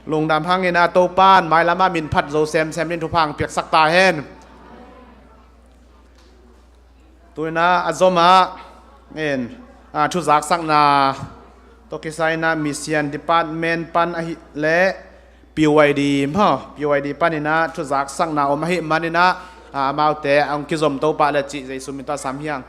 Lungdam hangin ah Topa in mailam ah min phat zo semsem in thupha hong piaksak ta hen. Tu in ah a zom ah in, ah, thuzaksakna tawh kisai in ah Mission Department pan ahih leh P Y D maw, P Y D pan in ah thuzaksakna om ahih man in ah, ah, amaute hong kizom to pah le cih Jesu min tawh sam hi hang.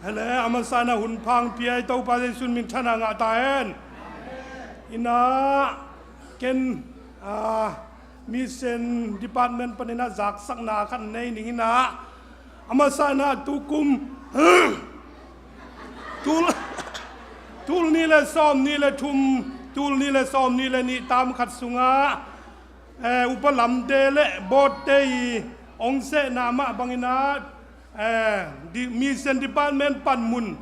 Hele, a masa in ah hun pha hong pia i Topa Jesu in minthanna ngah ta hen. In ah ken, ah, Mission Department pan in ah zaksakna khat nei ning in ah, a masa in ah tukum Tul, tul nih le sawm nih le thum, tul nih le sawm nih le nih tam khat sungah, eh, upa lamte le boardte i hong sehna mah bangin ah, eh, di-, Mission Department panmun,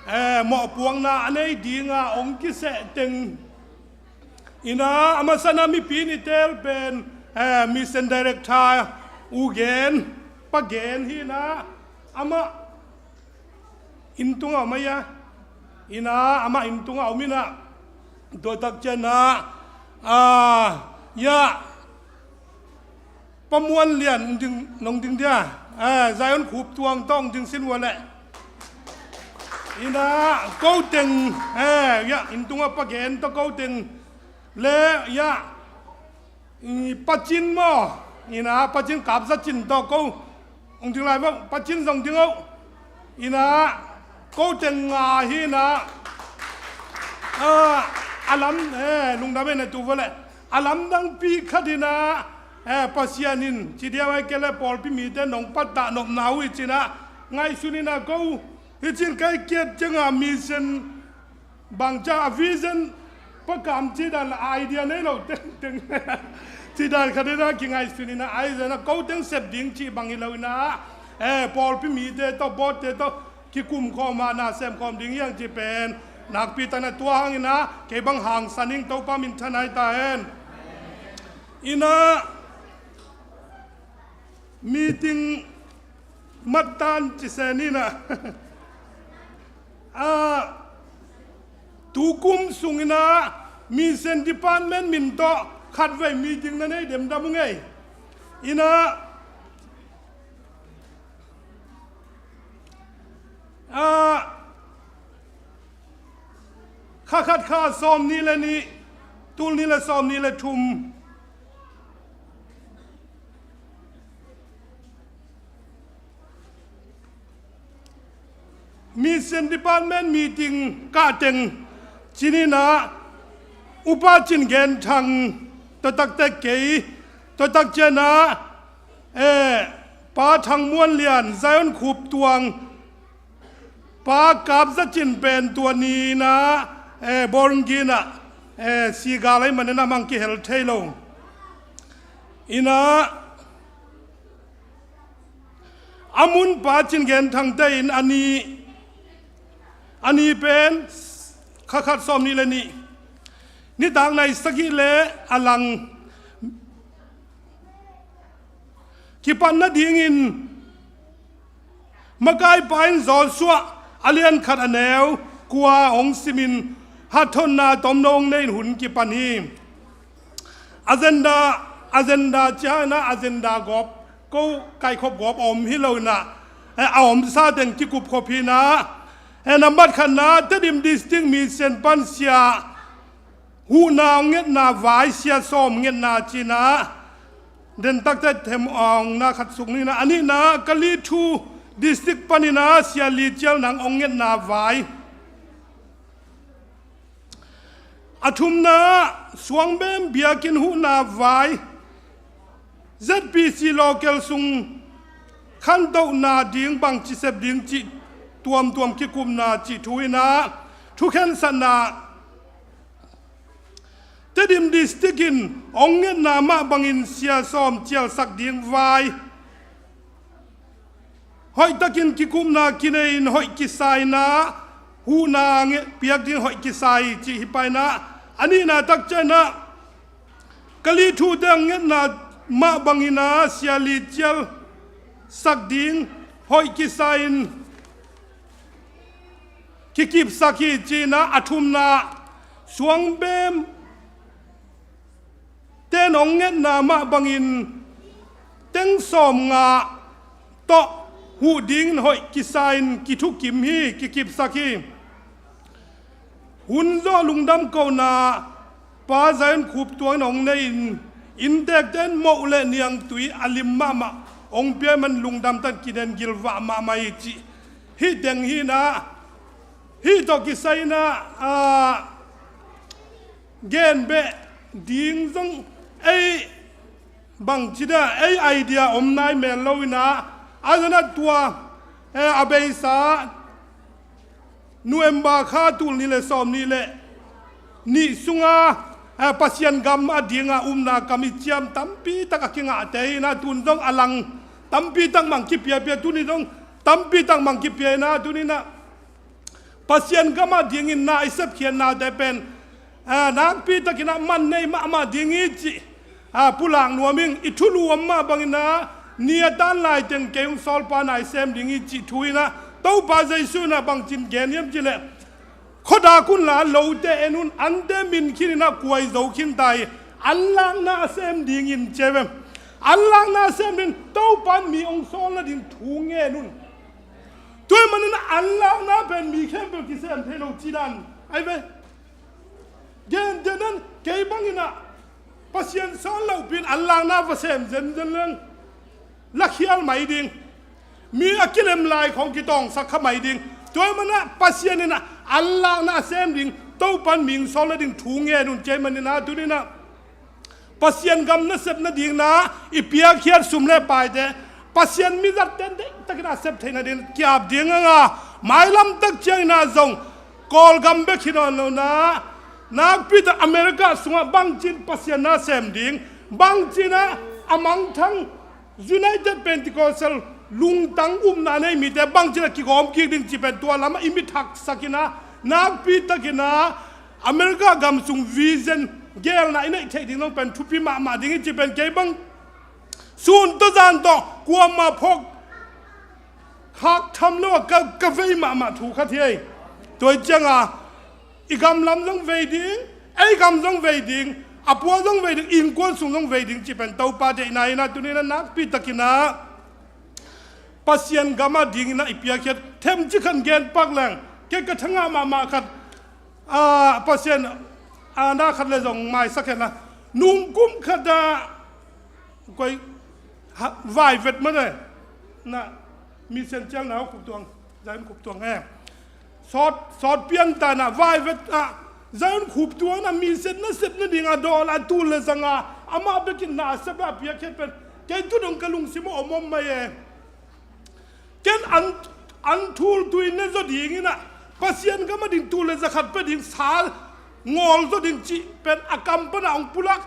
eh, mawhpuakna a nei dinga hong kiseh teng in ah, a masa-in ah mipi nih teel pen, eh, Mission Director U Gen, Pa Gen hi-in ah, amah inn tungah om ahi a, in ah, amah inn tungah om in ah, tua tak ciangin ah, ah, ya, Pa Muan Lian, hong ding, hong ding dia, eh, Zion Khup Tuang tawh hong ding sin uh leh. In ah, ko teng, eh, ya, inn tungah Pa Gen tawh ko teng le, ya, i, Pa Cin maw, in ah, Pa Cin Kap Za Cin tawh ko hong ding lai vo, Pa Cin zong ding o. In ah, ko teng nga hi-in ah, ah, a lam, eh, lungdam ei na tu vo leh. A lamdangpi khat in ah, eh, Pasian in, ci diam ahih kei leh pawlpi mite nong pattah nopna uh hi ci-in ah, ngaihsun in ah ko, hi ci-in ka hih kiat ciangah mission bang ciang a vision, Pa Kam cih dan la idea nei lo tengteng. Cih dan khat in ah kingaihsun in ah, ahi zongin ah ko teng sep ding cih bang hi lo in ah, eh, pawlpi mite tawh, boardte tawh kikum khawm a, na sem khawm ding hi hang cih pen nakpi takin ah, tua hangin ah kei bang hangsan ing, Topa minthanna hi ta hen. In ah, meeting mattan ci se ni in ah, ah, tu kum sungin ah Mission Department min tawh khatvei meeting na nei demdam ung ei. In ah, ah, kha khat kha sawm nih le nih, tul nih le sawm nih le thum, Mission Department meeting kah teng, ci-in ah, Upa Cin Gen Thang, tua tak teh kei, tua tak ciangin ah, eh, Pa Thang Muan Lian, Zion Khup Tuang, Pa Kap Za Cin pen tua ni in ah, eh, Bawlung gei in ah, eh, sigal ahih manin ah amah kihel thei lo. In ah, a mun Pa Cin Gen Thangte in a ni, a ni pen kha khat sawm nih le nih, nitak nai sagih le a lang kipan nadingin, makaipa in Joshua a lian khat a neu kua hong simin, hathotna tomno hong nei-in hun kipan hi. Agenda, agenda ci-in ah, agenda gawp, ko kaikhop gawp a om hi lo in ah, eh, a omsa teng kikupkhop hi in ah, eh, nambat khatna, Tedim District Mission pan sia huhna hong ngetna vai, sia sawm hong ngetna ci-in ah, den tak teh them hong na khat suk ni in ah, a nihna, Kalithu District panin ah sia li cial nang hong ngetna vai. A thumna, Suangbem biakinn huhna vai, Z P C local sung khantohna ding bangci sep ding cih tuamtuam kikupna cih thu in ah, thukhensatna, Tedim District in hong ngetna mah bangin sia sawm cialsak ding vai, hoihtakin kikupna kinei-in hoih kisa-in ah, huhna nge-, piak ding hoih kisa hi cih hi pah in ah, a nihna tak ciangin ah, Kalithute hong ngetna mah bangin ah sia li cialsak ding hoih kisa-in kikipsak hi ci-in ah, a thumna, Suangbem ten hong ngetna mah bangin teng sawmnga tawh huh dingin hoih kisa-in kithukim hi, kikipsak hi. Hun zawh lungdam kohna Pa Zion Khup Tuang in hong nei-in, inntekte in moh le niangtui a lim mahmah hong pia ahih manin lungdam takin kiden gilvah mahmah hi cih, hih teng hi in ah, hih tawh kisai in ah, ah, gen beh ding zong ei bangci dan, ei idea om nai mel lo in ah, a zong ah tua, eh, a beisa November kha tul nih le sawm nih le nih sunga, eh, Pasian gam a dinga upna kam i ciam tampi tak a kingahte hi na, tun zong a lang tampi tak mang kipiapia, tuni zong tampi tak mang kipia hi na, tuni na Pasian gam a dingin na i sepkhiatnate pen, ah, nakpi takin ah man nei mahmah ding hi cih, ah, pulak nuam ing. I thulu om mah bangin ah ni a tan lai teng kei hong sawlpa na i sem ding hi cih thu in ah Topa Jesu in ah bangcin gen hiam cih leh, khuadak un la, lote en un, ante min khin in ah kuai zo khin ta hi. An lakna a sem dingin ci ve. An lakna a sem ding, Topa in mi hong sawlna ding thu ngen un. Tua ahih manin an lakna pen mi khempeuh kisem thei lo ci dan ahi ve. Gentehna in kei bangin ah Pasian sawl lopi in an lakna va sem zenzen leng lakhial mai ding. Mi a kilem lai khawng kitawngsak kha mai ding. Tua ahih manin ah Pasian in ah an lakna a sem ding, Topa in mi hong sawlna ding thu ngen un ci ahih manin ah, tuni in ah Pasian gam nasep nading na i piakkhiat sum le paite Pasian mizatte deihtakin a sep theih nading ki-ap ding hang a, mailam tak ciangin ah zong Kawlgam bek hi nawn lo na, nakpi tak America sungah bangcin Pasian na sem ding, bangcin ah a mangthang United Pentecostal lungtang upna nei mite bangcin ah kigawm kik ding cih pen tua lamah i mit haksak in ah, nakpi takin ah America gam sung vision gelna i neih theih ding zong pen thupi mahmah ding hi cih pen kei bang sun tawh zan tawh kuamah phawk khak tham lo a ka, ka vei mahmah thu khat hi. Tua hi ciang a i gam lam zong vei ding, ei gam zong vei ding, a pua zong vei ding, innkuan sung zong vei ding cih pen Topa deihna hi na, tuni in ah nakpi takin ah Pasian gam a dingin ah i piakkhiat themcik khat gen pak leng, kei ka thangah mahmah khat, ah, Pasian, ah, na khat le zong maisak hen la, nungkum khat ah koi, ha, vaivet mah le na, mission ciang na Khup Tuang, Zion Khup Tuang e. Sawt, sawt piang ta na, vaivet ah Zion Khup Tuang na mission nasep nading a dawl a, tul le zang a amah bekin na a sep a piakkhiat pen kei tu dong ka lungsim ah om om mai e. Ken an, an thul tui ne zaw dingin ah, Pasian gam a ding tul le zakhat pia ding, sal ngawl zaw ding cih pen a kam pan ah hong pulak,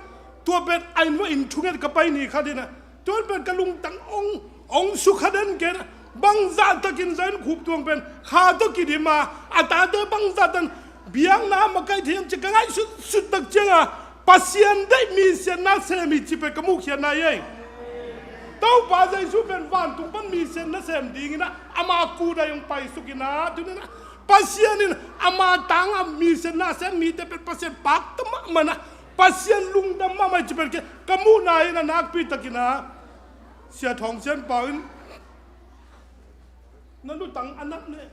tua pen a inn va inn thunget ka pai ni khat in ah, tua pen ka lungtang hong, hong sukha den ken, bangzah takin Zion Khup Tuang pen kha tawh kidim a, a tate bangzah tan biakna makaih thei hiam ci ka ngaihsut sut tak ciang a, Pasian deih mission na sem hi cih pen ka muhkhiatna hi ei. Topa Jesu pen vantung pan mission na sem dingin ah ama kut ah hong paisuk in ah, tuni in ah Pasian in ama tang a mission na sem mite pen Pasian pakta mahmah in ah, Pasian lungdam mahmah hi cih pen ka, ka muhna hi in ah, nakpi takin ah Sia Thawng Sian Pau in na lutang a nat ne.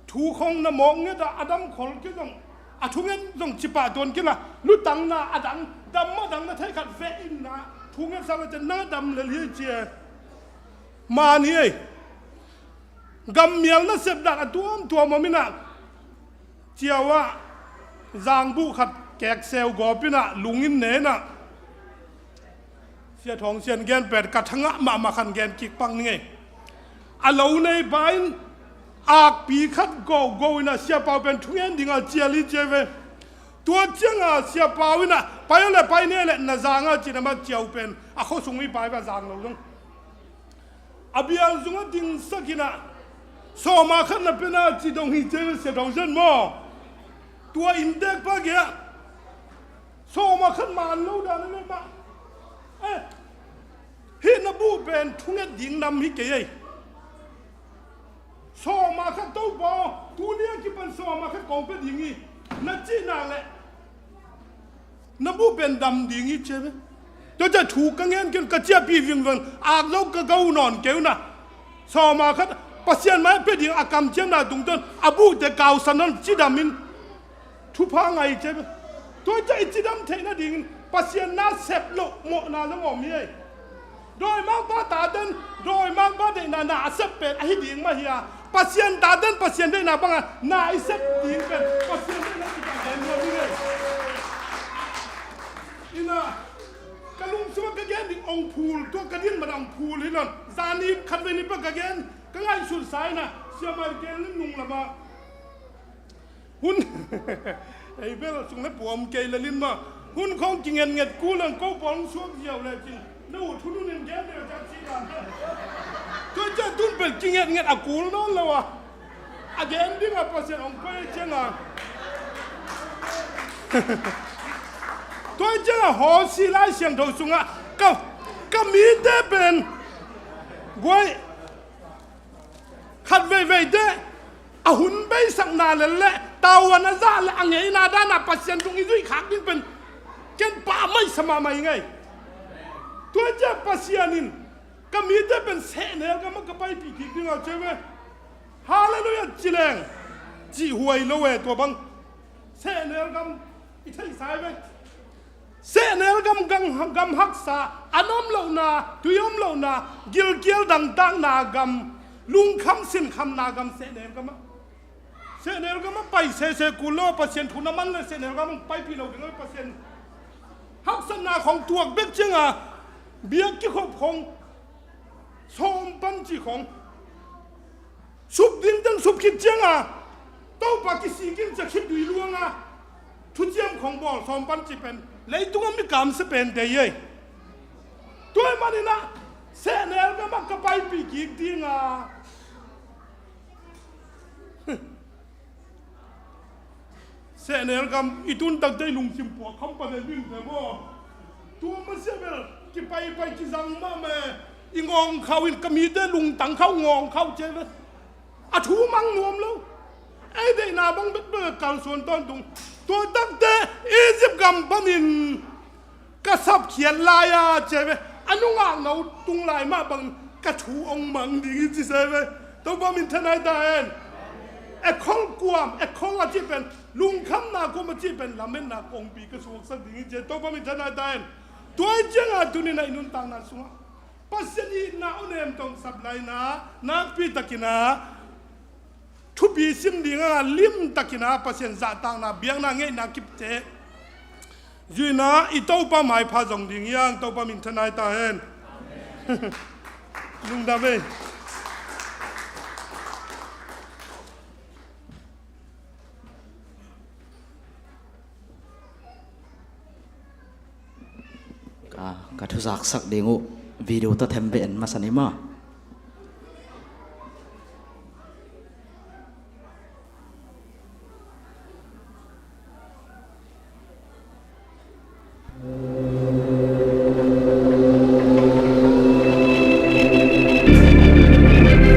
Thu khong na mawk nget a, a dam khol kei zong, a thunget zong ci pah tuan kei la, lutang na a dang, dam a dang na thei khat veh in na, thunget sa ve te na dam lel hi ci e. Man hi ei. Gam mial nasep dan a tuamtuam om in ah, ciau ah zangbuh khat kekseu gawp in ah, lung in ne in ah, Sia Thawng Sian gen pen ka thangah mahmah khan gen kik pak ning ei. A lo nei pa in akpi khat gogo in ah Sia Pau pen thungen ding a cial hi ci e ve. Tua ciang a Sia Pau in ah pai aw le pai ne le na zang a ci in ah, amah ciau pen a khua sung mi pa hi va zang lo zong. A bial zung a dingsak in ah, sawma khat na pia na ci dong hi ci e ve Sia Thawng Sian maw. Tua inntek pa gei ah sawma khat man lo dan a leh mah. Eh, hih na buh pen thunget ding nam hi kei ei. Sawma khat Topa aw, tuni a kipan sawma khat kong pia ding hi na cih nak leh na buh pen dam ding hi ci e ve. Tua ciah thu ka ngen kei un, ka ciahpih vingveng, ak zo ka go nawn kei un a. Sawma khat Pasian mai pia ding a kamciamna tungtawn a buhte kausan nawn cidam in thupha ngah hi ci e ve. Tua ciah i cidam theih nadingin Pasian na sep loh mawhna zong om hi ei. Dawimangpa taten dawimangpa deihna na a sep pen ahi ding mah hi a, Pasian taten Pasian deihna banga na i sep ding pen Pasian deihna kipah gen nuam hi ei. Ina, ka lungsim ah ka gen ding hong phul, tua ka din man hong phul hi lo in, zani khatvei ni pa ka gen, ka ngaihsut sa ina, Sia Michael in nung lamah Hun ei bel sung le puam kei le lin mah. Hun khawng kingetnget kul ang ko pawl hong suak ziau le cin. Na uh thunun in gen deuh ciang ci dan. Tua ciang tun pen kingetnget a kul nawn lo a, a gen ding a Pasian hong pai ciang a. Tua ciang a hawsi Lai Siangtho sungah ka, ka mite pen guai khat veivei teh a hun beisakna lelleh tavuan a zah le a ngeina dana Pasian tung i zuih khak ding pen ken pah maisa mahmah i ngei. Tua ciang Pasian in ka mite pen sehnel gam a ka paipih kik ding a ci ve. Halleluiah ci leng cih huai lo e, tua bang sehnel gam i theihsa i ve. Sehnel gam, gam, gam haksa, an om lohna, tui om lohna, gilkial dangtakna gam, lungkham sinkhamna gam, sehnel gam ah. Sehnel gam ah pai sese kul lo, Pasian thu na man le sehnel gam ah paipih lo ding a, Pasian haksatna khawng tuak bek ciang a, biak kikhop khawng, sawm pan cih khawng sup ding teng sup khit ciang a, Topa kisik in cia khit dui luang a, thuciam khawng bawl sawm pan cih pen leitung a mi kamsia pen dei ei. Tua ahih manin ah sehnel gam ah ka paipih kik ding a. Sehnel gam i tun takte i lungsim puak kham panen ding te maw? Tua masiah bel kipaipai kizang mahmah e. I ngawng khau in ka mite lungtang khau ngawng khau cia ve. A thu mang nuam lo. Ei deihna bang bekbek a kalsuan tawntung. Tua takte Egypt gam panin ka sapkhiat lai-a cia ve, a nungak no tung lai mah bangin ka thu hong mang ding hi ci se ve. Topa minthanna hi ta hen. Ekhol kuam, ekhol a cih pen lungkhamna kuam a cih pen lametna kongpi ka suaksak ding hi ci. Topa minthanna hi ta hen. Tua hi ciangin tuni-in ah i nuntakna sungah Pasian itna awnem tawh sap lai-in ah nakpi takin ah thupi sim ding a, limtakin ah Pasian zahtakna, biakna, ngeina kipte zuihna i Topa maipha zong ding hi hang. Topa minthanna hi ta hen. Lungdam ei. Ka, ka thuzaksak ding uh video tawh thembeh en masa ni maw.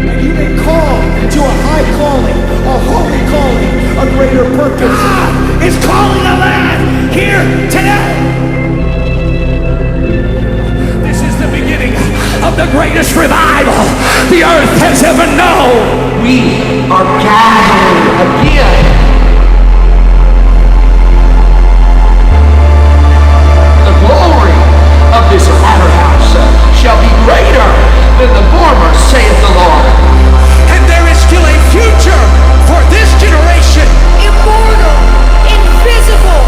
And you've been called to a high calling, a holy calling, a greater purpose. God is calling a man here today. This is the beginning of the greatest revival the earth has ever known. We are gathered again. The glory of this latter house shall be greater than the former, saith the Lord. And there is still a future for this generation. Immortal, invisible,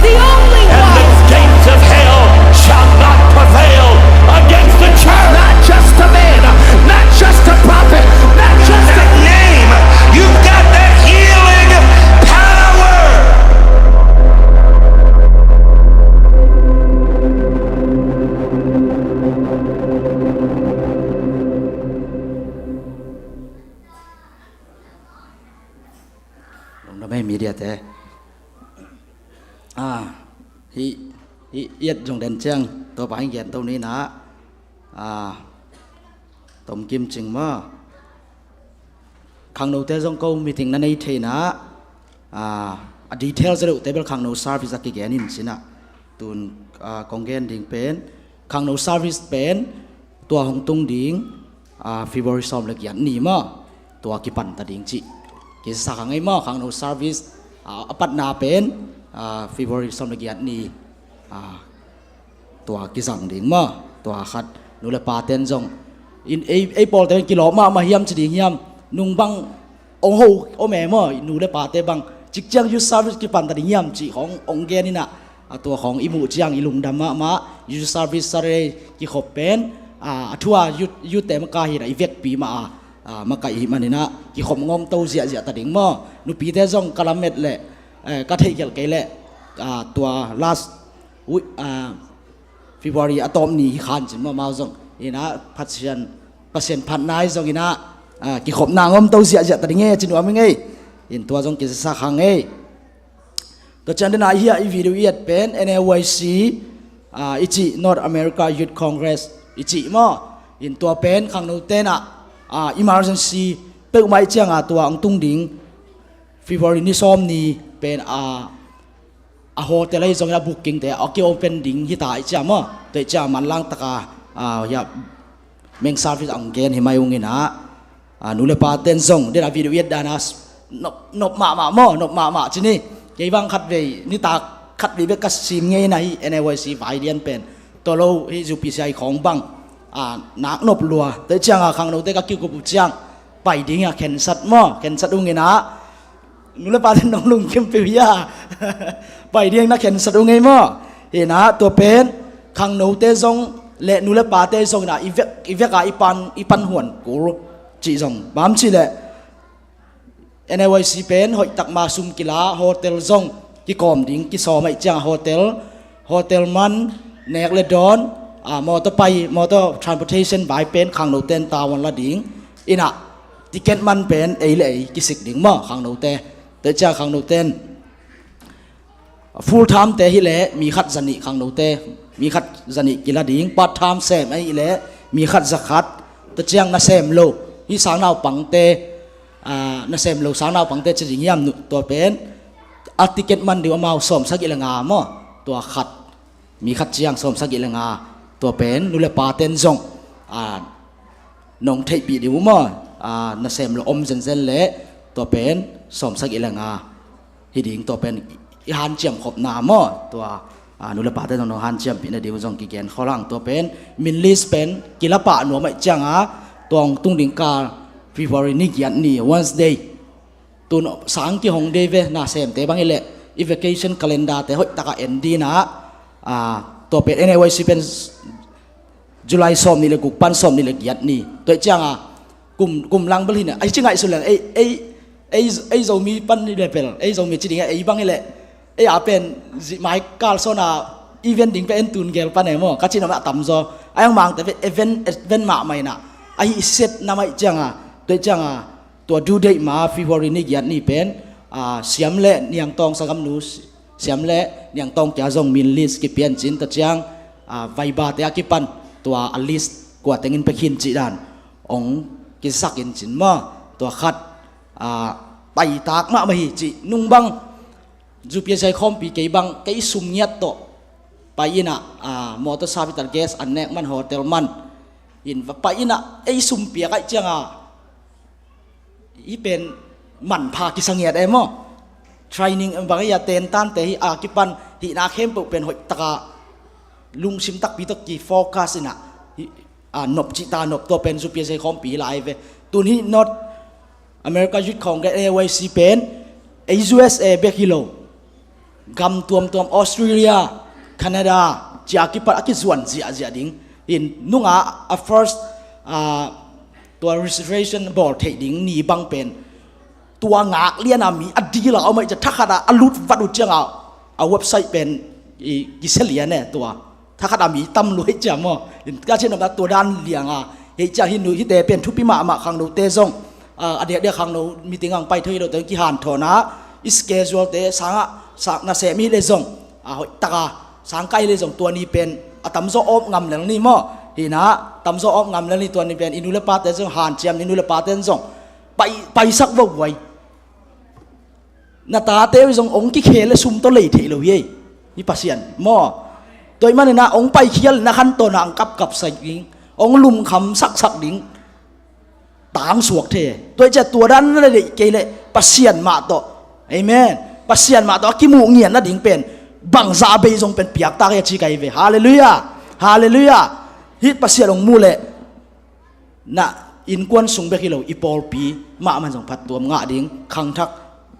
the only one. And the gates of hell shall not prevail against the church. Not just to man, not just to prophet, not just a name. You've got that healing power. Lungdam ei media te. Ah, hih, hih i et zong den ciang Topa in gen to ni na. Ah, tomkim cing maw. Khangnote zong ko meeting na nei thei na. Ah, a detail zia deuhte bel khangno service a kigen in ci na. Tun, ah, kong gen ding pen khangno service pen tua hong tung ding, ah, February sawm le giat ni maw, tua kipan ta ding cih kisa kha ngei maw. Khangno service, ah, a patna pen, ah, February sawm le giat ni, ah, tua kizang ding maw. Tua khat nu le pa ten zong in ei, ei pawlte in kilawm mahmah hiam ci ding hiam, nung bang hong ho om e maw, nu le pate bang cikciang youth service kipan ta ding hiam cih khawng hong gen in ah, a tua khawng i muh ciang i lungdam mahmah. Youth service Saturday kikhop pen, ah, a thu a youth, youth te maka hi in ah i vekpi mah a, ah, makaih hi maninah kikhop ngawm to ziahziah ta ding maw. Nupite zong ka lamet leh, eh, ka theihkhelh kei leh, ah, tua last week, ah, February a tawp ni hi khan cin maw, amau zong inah Pasian, Pasian phatna hi zonginah, ah, kikhopna ngawm to ziahziah ta ding e, ci nuam hi ngei. In tua zong kizasak hang ei. Tua ciang denah hih a i video i et pen N A Y C, ah, i cih North America Youth Congress i cih maw. In tua pen khangno tenah, ah, emergency peuhmah i cianga tua hong tung ding February ni sawm ni pen, ah, a hotel ahi zongin a bookingte a ki-open ding hita i ciang maw. Tua i ciang manlang taka, ah, ya, main service ang gen hi mai unginah, ah, nu le pa ten zong dena video i et dana nop, nop mahmah maw, nop mahmah ci ni. Kei bang khatvei nitak khatvei bek ka sim ngei na hi, N A Y C vai lian pen. Tua lo hi U P C I khawng bang, ah, nak nop lua. Tua i cianga khangnote ka kikup uh ciang pai ding a khensat maw, khensat unginah nu le pa ten nong lungkim peuh hi a. Pai ding na khensat uh ngei maw. Hinah tua pen khangnote zong le nu le pate zong inah i vek, i veka i pan, i pan huan kul cih zong bang ci leh N A Y C pen hoih takma sum kila, hotel zong kikawm ding, kisawm aih cianga hotel, hotel man, nek le dawn, ah, motor pai, motor transportation vai pen khangno ten tavuan la ding inah ticket man pen ei le ei kisik ding maw khangnote. Tua ciang khangno ten full time te hileh mi khat zanih khangnote, mi khat zanih kila ding, part time sem ahileh mi khat zakhat. Tua ciang nasem lo, hih sangnaupangte, ah, nasem lo sangnaupangte ci ding hiam, tua pen a ticket man ding uh amau sawmsagih le nga maw. Tua khat, mi khat ciang sawmsagih le nga. Tua pen nu le pa ten zong, ah, nong theihpih ding uh maw. Ah, nasem lo om zenzen leh tua pen sawmsagih le nga hi ding. Tua pen i hanciam khopna maw. Tua, ah, nu le pa ten zong nong hanciampih nading uh zong kigen khol hang. Tua pen min list pen kila pah nuam aih cianga tua hong tung ding kal February ni giat ni, Wednesday. Tun sang kihong dei ve, nasemte bang hileh i vacation calendar te hoih taka en dinah, ah, tua pen N A Y C pen July sawm nih le guk pan sawm nih le giat ni. Tua i cianga kum, kum lang bel hinah, ai ci ngaihsun leng ei, ei, ei, ei Zomi pan hi le pel, ei Zomi ci ding ei bang hileh ei a pen zihmai kalsawna event ding pen en tun gel pan e maw. Ka cih namah tamzaw ai ang mangte event, event mahmah inah ahi set namah i cianga. Tua i cianga tua due date ma February ni giat ni pen, ah, siam le niangtawng sanggam nu, siam le niangtawng kia zong min list kipian cin. Tua ciang, ah, Viber te a kipan tua a list kua tengin pia khin cih dan hong kisak in cin maw. Tua khat, ah, paitak mahmah hi cih nung bang U P C I khawmpi kei bang kei sum ngiat tawh pai inah, ah, motor service, gas an nek man, hotel man in va pai inah ei sum piak aih cianga i pen manpha kisa ngiat e maw. Training bang hi a, tentante hi a kipan hihna khempeuh pen hoih taka lungsim takpi tawh kifocus inah hi, ah, nop cihta nop. Tua pen U P C I khawmpi hi lai ve. Tun hih North America Youth Congress, N A Y C pen ei U S A bek hi lo, gam tuamtuam, Australia, Canada, cia kipat a kizuan ziahziah ding. In nunga a first, ah, tua registration bawl theih ding ni bang pen tua ngak liana mi a dila om aih ciah thakhat a a lut vat uh cianga a website pen i kisia lian e. Tua thakhat a mi tam lua hi ciah maw. In ka cih namah tua dan lianga hei ciah hi nu hite pen thupi mahmah. Khangnote zong, ah, a diakdiak khangno meeting ang pai thei lo te kihanthawnah i schedule te sangah sang nasem hi le zong, ah, hoih taka sang kai le zong tua ni pen a tamzaw awp ngam lel ni maw. Hinah tamzaw awp ngam lel ni. Tua ni pen i nu le pate zong hanciam ni, nu le pate zong pai, paisak vo guai. Na tate uh zong hong kikhel le sum tawh lei theih lo hi ei. Hi Pasian maw. Tua ih maninah hong paikhial na khantawnah hong kapkapsak ding, hong lumkham saksak ding. Tangsuak thei. Tua ih ciah tua dan na deih kei leh Pasian mah tawh, amen, Pasian mah tawh a kimuh ngian nading pen bangzah a bei zong pen piaktak hi a ci kai ve. Halleluiah. Halleluiah. Hih Pasian hong muh leh na innkuan sung bek hi lo, i pawlpi mahmah zong phattuam ngah ding, khangthak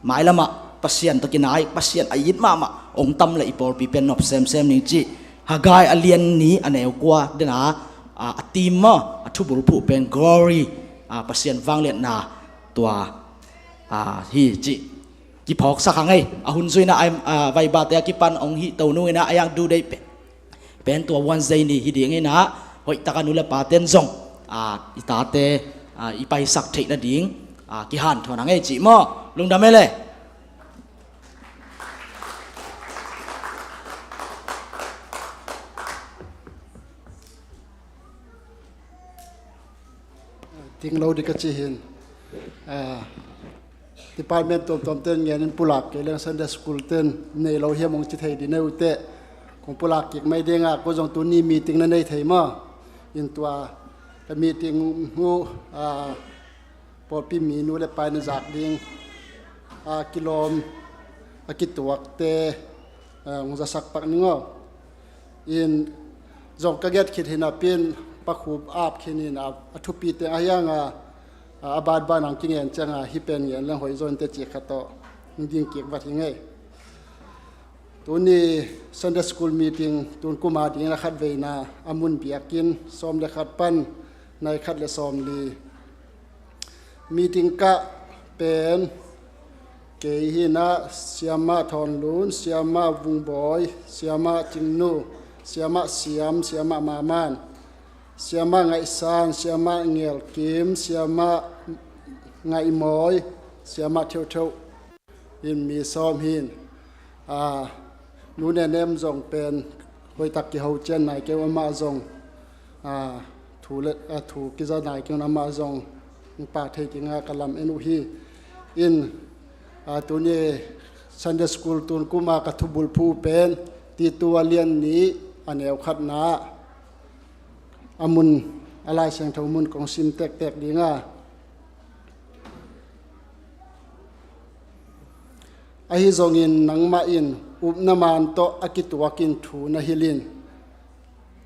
mailamah Pasian tawh kinai, Pasian a it mahmah hong tam leh i pawlpi pen nop semsem ding cih Haggai a lian ni a neu kua dena, a, a theme maw, a thubulphuh pen glory, a, Pasian vangliatna tua, a, hi cih kiphawksak hang ei. A hun zuina a, a, vaibate a kipan hong hih tonu inah a yang duh deih pen, pen tua Wednesday ni hi ding inah hoihtaka nu le paten zong, a, i tate, a, i paisak theih nading, a, kihanthawn hang ei cih maw? Lungdam ei le. Ding lo ding ka ci hi. Ah, department tuamtuam ten ngen in pulak kei leng Sunday school ten nei lo hiam hong ci thei ding na uh teh. Kong pulak kik mai ding a, ko zong tuni meeting na nei thei maw? In tua ka meeting uh, ah, pawlpi mi nu le pa in a zak ding, ah, kilawm a kituakte, ah, hong zasak pak ning aw. In zong ka get khit hi napi in Pa Khup ap khin in a, a thupi teng a hiang a, a, a banban hong kingen ciang a, hih pen ngen leng hoih zaw inteh cih khat tawh hong ding kik vat hi ing ei. Tuni Sunday school meeting tun kum a ding in a khatveina a mun biakinn sawm le khat pan nai khat le sawm li. Meeting kah pen kei hi inah Siamah Thawn Lun, Siamah Vung Bawi, Siamah Cing Nu, Siamah Siam, Siamah Ma Man, Siamah Ngaih San, Siamah Ngel Kim, Siamah Ngaih Mawi, Siamah Theuh Theuh. In mi sawm hi in, a, Nu Nenem zong pen hoihtak kiho cian nai kei uh, amah zong, a, thu le, a, thu kiza nai kei un, amah zong hong pha thei ding a ka lam en uh hi. In, a, tuni Sunday school tun kum a ka thubulphuh pen Titu a lian nih a neu khatna a mun, a Lai Siangtho mun kong sim tektek ding a. Ahi zongin nangmah in upna man tawh a kituak in thu na hilh in.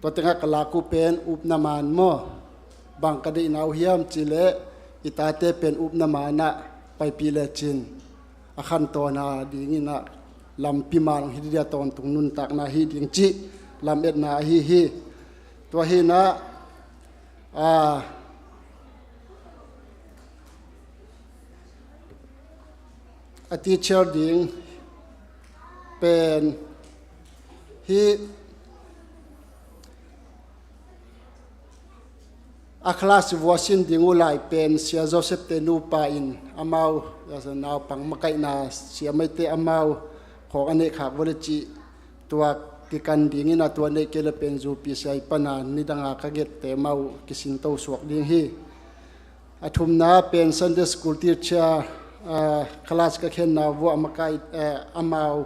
Tua tengah ka lak uh pen upna man maw? Bang ka deihna uh hiam cih leh i tate pen upna man ah paipih lecin a khantawn a ding inah lampi man hong hi ding a, tawntung nuntakna hi ding cih lametna ahi hi. Tua hi inah, a, a teacher ding pen hih a class vuasin ding uh lai pen Sia Joseph te nupa in amau naupang makaihna sia maite amau khawng a neih khak vua le cih tua kikan ding inah tua neih kei le pen zupi sia i pana nidanga ka gette mau kisinto suak ding hi. A thumna pen Sunday school teacher, ah, class ka khenna vua a makai, eh, amau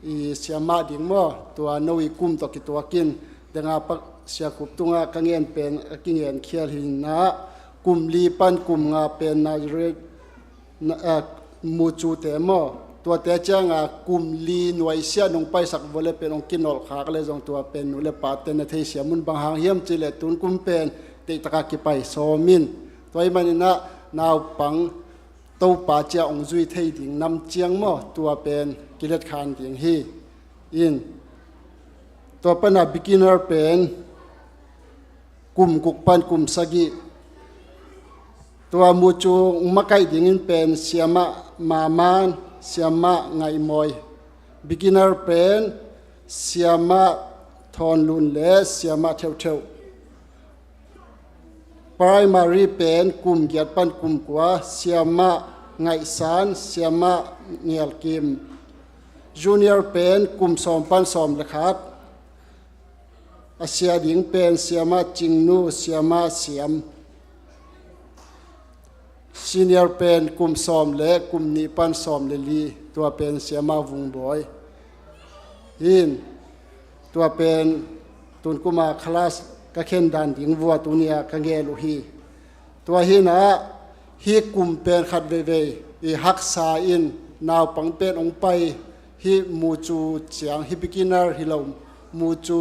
i siamah ding maw? Tua no i kum tawh kituakin denga pak Sia Khup tunga ka ngen pen a kingen khial hi inah kum li pan kum nga pen Nazareth na, a, mucute maw? Tuate cianga kum li nuaisiah nong paisak vua le pen hong kinolh khak le zong tua pen nu le pate na theisiam un. Bang hang hiam cih leh tun kum pen teihtaka kipai sawm in. Tua ahih maninah naupang Topa ciah hong zui thei ding nam ciang maw? Tua pen kiletkhan ding hi. In tua pana beginner pen kum guk pan kum sagih. Tua mucu makaih dingin pen siamah Maman, siamah Ngaihmawi. Beginner pen siamah Thawnlun le siamah Theuhtheuh. Primary pen kum giat pan kum kua siamah Ngaihsan, siamah Ngelkim. Junior pen kum sawm pan sawm le khat. A sia ding pen siamah Cingnu, siamah Siam. Senior pen kum sawm le kum nih pan sawm le li, tua pen siamah Vungbawi. Hin, tua pen tun kuma class ka khen dan ding vua tunia ka ngel uh hi. Tua hinah hih kum pen khat veivei i haksa in naupang pen hong pai hih mucu ciang, hih beginner hi lo, mucu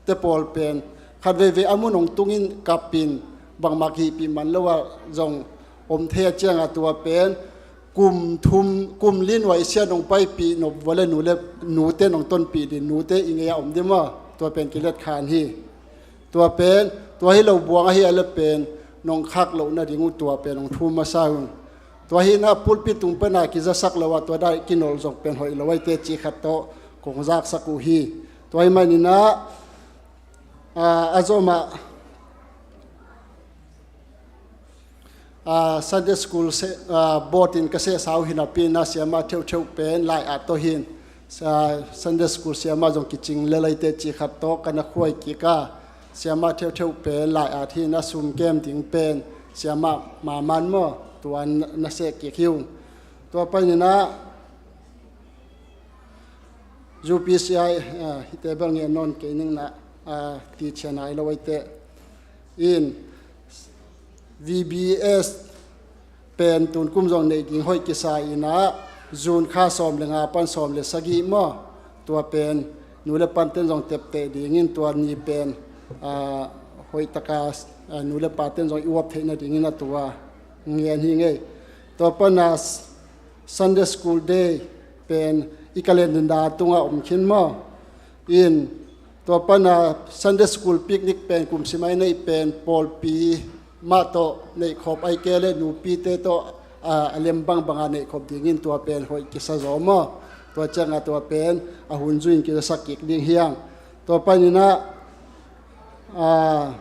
te pawl pen khat veivei a mun hong tungin kapin bangmah kihihpih man lo ah zong om thei a ciangah tua pen kum thum, kum li nuaisiah nong paipih nop vua le nu le nute nong tonpih ding, nute i ngei a om ding maw? Tua pen kiletkhan hi. Tua pen, tua hi lo buang ahi a le pen, nong khak loh nading uh tua pen hong thum masa un. Tua hi inah pulpit tung pana kizasak lo ah tua dan kinol zong pen hoih lo aite cih khat tawh kong zaksak uh hi. Tua hi maninah, ah, a zomah, ah, Sunday school se, ah, board in ka sehsa uh hi napi inah siamah theuhtheuh pen lai-at tawh hin, ah, Sunday school siamah zong kicing lel aite cih khat tawh ka na khuai kik a, siamah theuhtheuh pen lai-at hi inah sum kem ding pen siamah maman maw tua na, na seh kik hi ung. Tua paninah U P C I, ah, hite bel ngen nawn kei ning inah, ah, ti chia nai lo aite in V B S pen tun kum zong neih ding hoih kisa inah June kha sawm le nga pan sawm le sagih maw, tua pen nu le paten zong tepteh dingin tua ni pen, ah, hoih taka, ah, nu le paten zong i uap theih nadingin a tua ngen hi ngei. Tua pana Sunday School Day pen i calendar tungah om khin maw? In tua pana Sunday School picnic pen kumsima i neih pen pawlpi mah tawh neihkhop ahi kei leh nupite tawh, ah, a lem bangbanga neihkhop dingin tua pen hoih kisa zaw maw? Tua ciangah tua pen a hun zuin kizasak kik ding hi hang. Tua paninah, ah,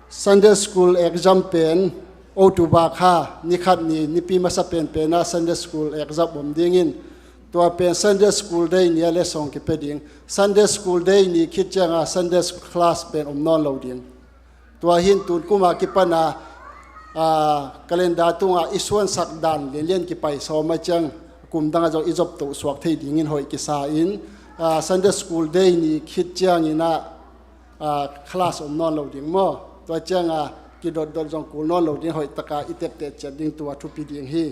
Sunday School exam pen October kha ni khat ni nipi masa penpenah Sunday School exam om dingin tua pen Sunday School Day ni a le sawng kipia ding. Sunday School Day ni khit cianga Sunday class pen om nawn lo ding. Tua hin tun kuma kipana, ah, calendar tunga i suansak dan lianlian kipai sawm a ciang kum danga zong i zop toh suak thei dingin hoih kisa in, ah, Sunday School Day ni khit cianginah, ah, class om nawn lo ding maw? Tua cianga kidotdot zong kul nawn lo ding hoih taka i tepteh ciat ding tua thupi ding hi.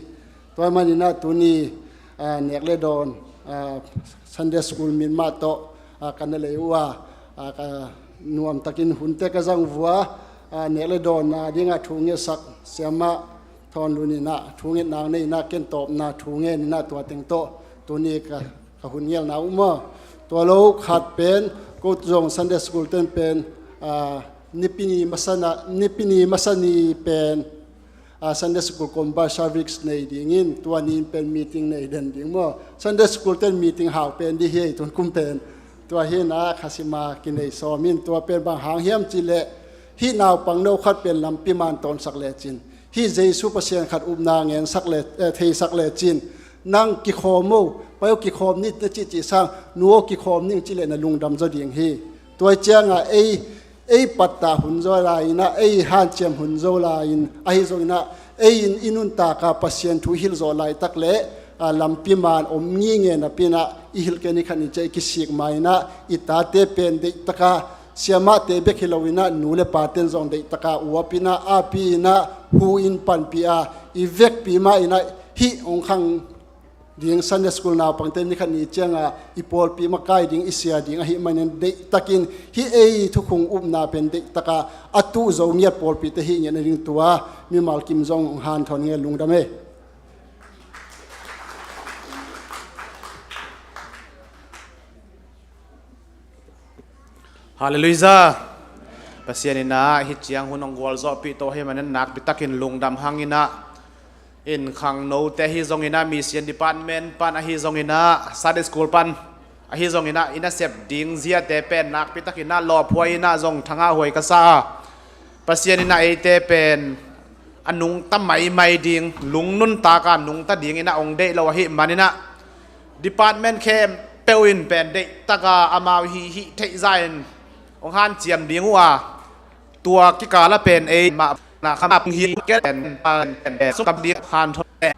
Tua maninah tuni, ah, nek le dawn, ah, Sunday School min mah tawh, ah, ka na lei uh a, ah, ka nuamtakin hunte ka zang vua, ah, nek le dawnna dingah thu ngetsak siamah Thawn Lun inah thu ngetna nei inah ken tawpna thu ngen inah tua teng tawh tuni ka, ka hun ngelna uh maw? Tua lo khat pen ko zong Sunday School ten pen, ah, nipi ni masa na, nipi ni masa ni pen, ah, Sunday School compulsory service nei dingin tua ni in pen meeting nei den ding maw? Sunday School ten meeting hau pen dih hi ei tun kum pen. Tua hi inah khasima kinei sawm in tua pen bang hang hiam cihleh hih naupang no khat pen lampi man tawnsak lecin hih Jesu Pasian khat upna ngensak le, eh, theisak lecin nang kikhawm o, pai o kikhawm ni na cihcih sang nu o kikhawm ning cihleh na lungdam zaw ding hi. Tua cianga ei ei patta hun zaw lai-inah, ei hanciam hun zaw lai-in, ahi zonginah ei in i nuntaka Pasian thu i hilh zawh laitak le, ah, lampi man om ngingei napi inah i hilh kei ni khat ni ciah i kisik ma inah i tate pen deihtaka siamahte bek hi loinah nu le paten zong deihtaka uap inah api inah hu in panpih a i vekpi ma inah hih hong khang ding Sunday School naupangte ni khat ni cianga i pawlpi makai ding i sia ding ahi manin deihtakin hih ei thukhung upna pen deihtaka a tuh zo ngiat pawlpite hih ngiat na ding tua mimal kim zong hanthawn ngiat lungdam e. Halleluiah. Pasian inah hih ciang hun hong gualzawhpih tawh ahi manin nakpitakin lungdam hanginah in khangnote ahi zonginah mission department pan ahi zonginah Sunday school pan ahi zonginah i nasep ding ziate pen nakpitakinah lawphuai inah zong thangahhuai ka sa a Pasian inah eite pen a nungta maimai ding lungnuntak a nungta dingin a ong deih lo ahi maninah department khempeuh in pen deihtaka amau hih hih theihza in ong hanciam ding uh a tua kikala pen ei mah na khamap hi ken pen sukam ding hanthawn le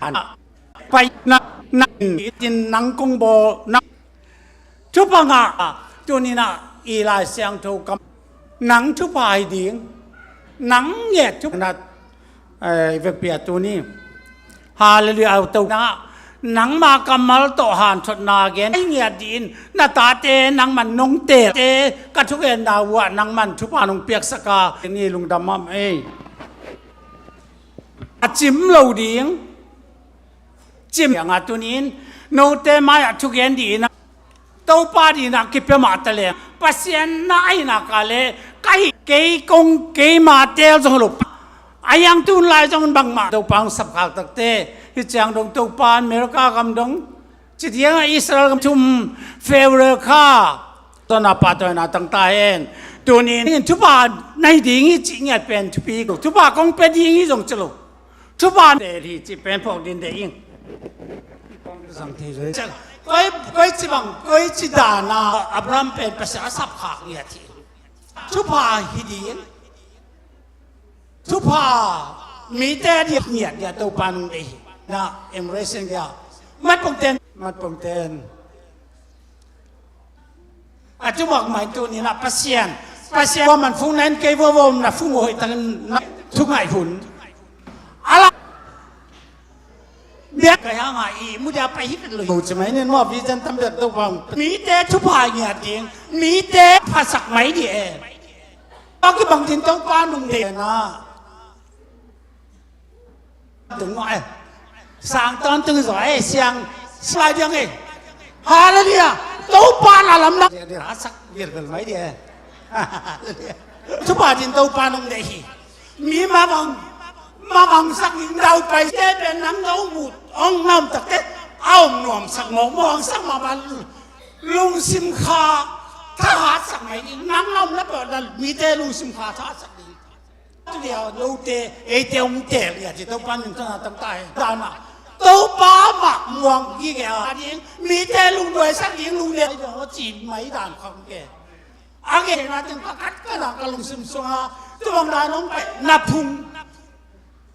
pai na na in nang kong bawl na Thupha ngah a, tuninah i Lai Siangtho kam nang thupha hi ding, nang nget thupha nat, eh, vekpi a tuni. Halleluiah, au to na, nangma kammal tawh hanthotna gen, i ngiat dih in, na tate nangman nong teel te, ka thugenna uh ah nangman thupha nong piaksak a, ni lungdam mah ei. A cim lo ding, cim a tunin, note mai-ah thugen dihna, Topa dihna kipia mah taleng, Pasian na ahi naka le, Ka hi kei kong keima teel zong lo. A hiang tun lai zong bangmah Topa hong sapkhak takte. Hi ciang dong Topa America gam dong, ci diang a Israel gam thum February kha tawna pa tawna tangta hen. Tunin thupha na hi ding hi ci ngiat pen thupi ko. Thupha kong pia ding hi zong ci lo. Thupha te hi ci pen phawk din de ing. Koi, koi ci bang, koi ci dana Abraham pen Pasian a sapkhak ngiat hi. Thupha hi ding. Thupha mite a diak ngiat dia Topa nung dei hi. Na embracing dia. Mat pongten, mat pongten. A tumak mai tu ni na Pasian. Pasian wa man fung nan kei wa wa na fung hoi tang na thungai hun. Ala. Biak ka hanga i mudia pai hi vet lo. Ci mai nen mo vision tam biak Topa. Mite thupha ngiat ding. Mite phasak mai di e. Aki bang din Topa nung de na. Tung ai. Sang tan tung zo ai siang. Slai diang e. Hallelujah. Topa na lam na. Dia dia sak gir gel mai di e. Hallelujah. Thupha din Topa nung de hi. Mi ma bang ma bang sak ding dau pai te pen nang dau mut ong nam tak te. Au nuam sak mo mo sak ma ban lungsim kha thahat sak mai ding nang nam na pa na mite lungsim kha thahat sak ding. Tu dia lo te ei te ong te lia ti Topa min tana tam tai dana Topa ma muang gi ge a ding mite lung duai sak ding lung le do ci mai dan khang ke. A ngen a teng ka kat ka na ka lungsim sunga tuang dan ong pai na phung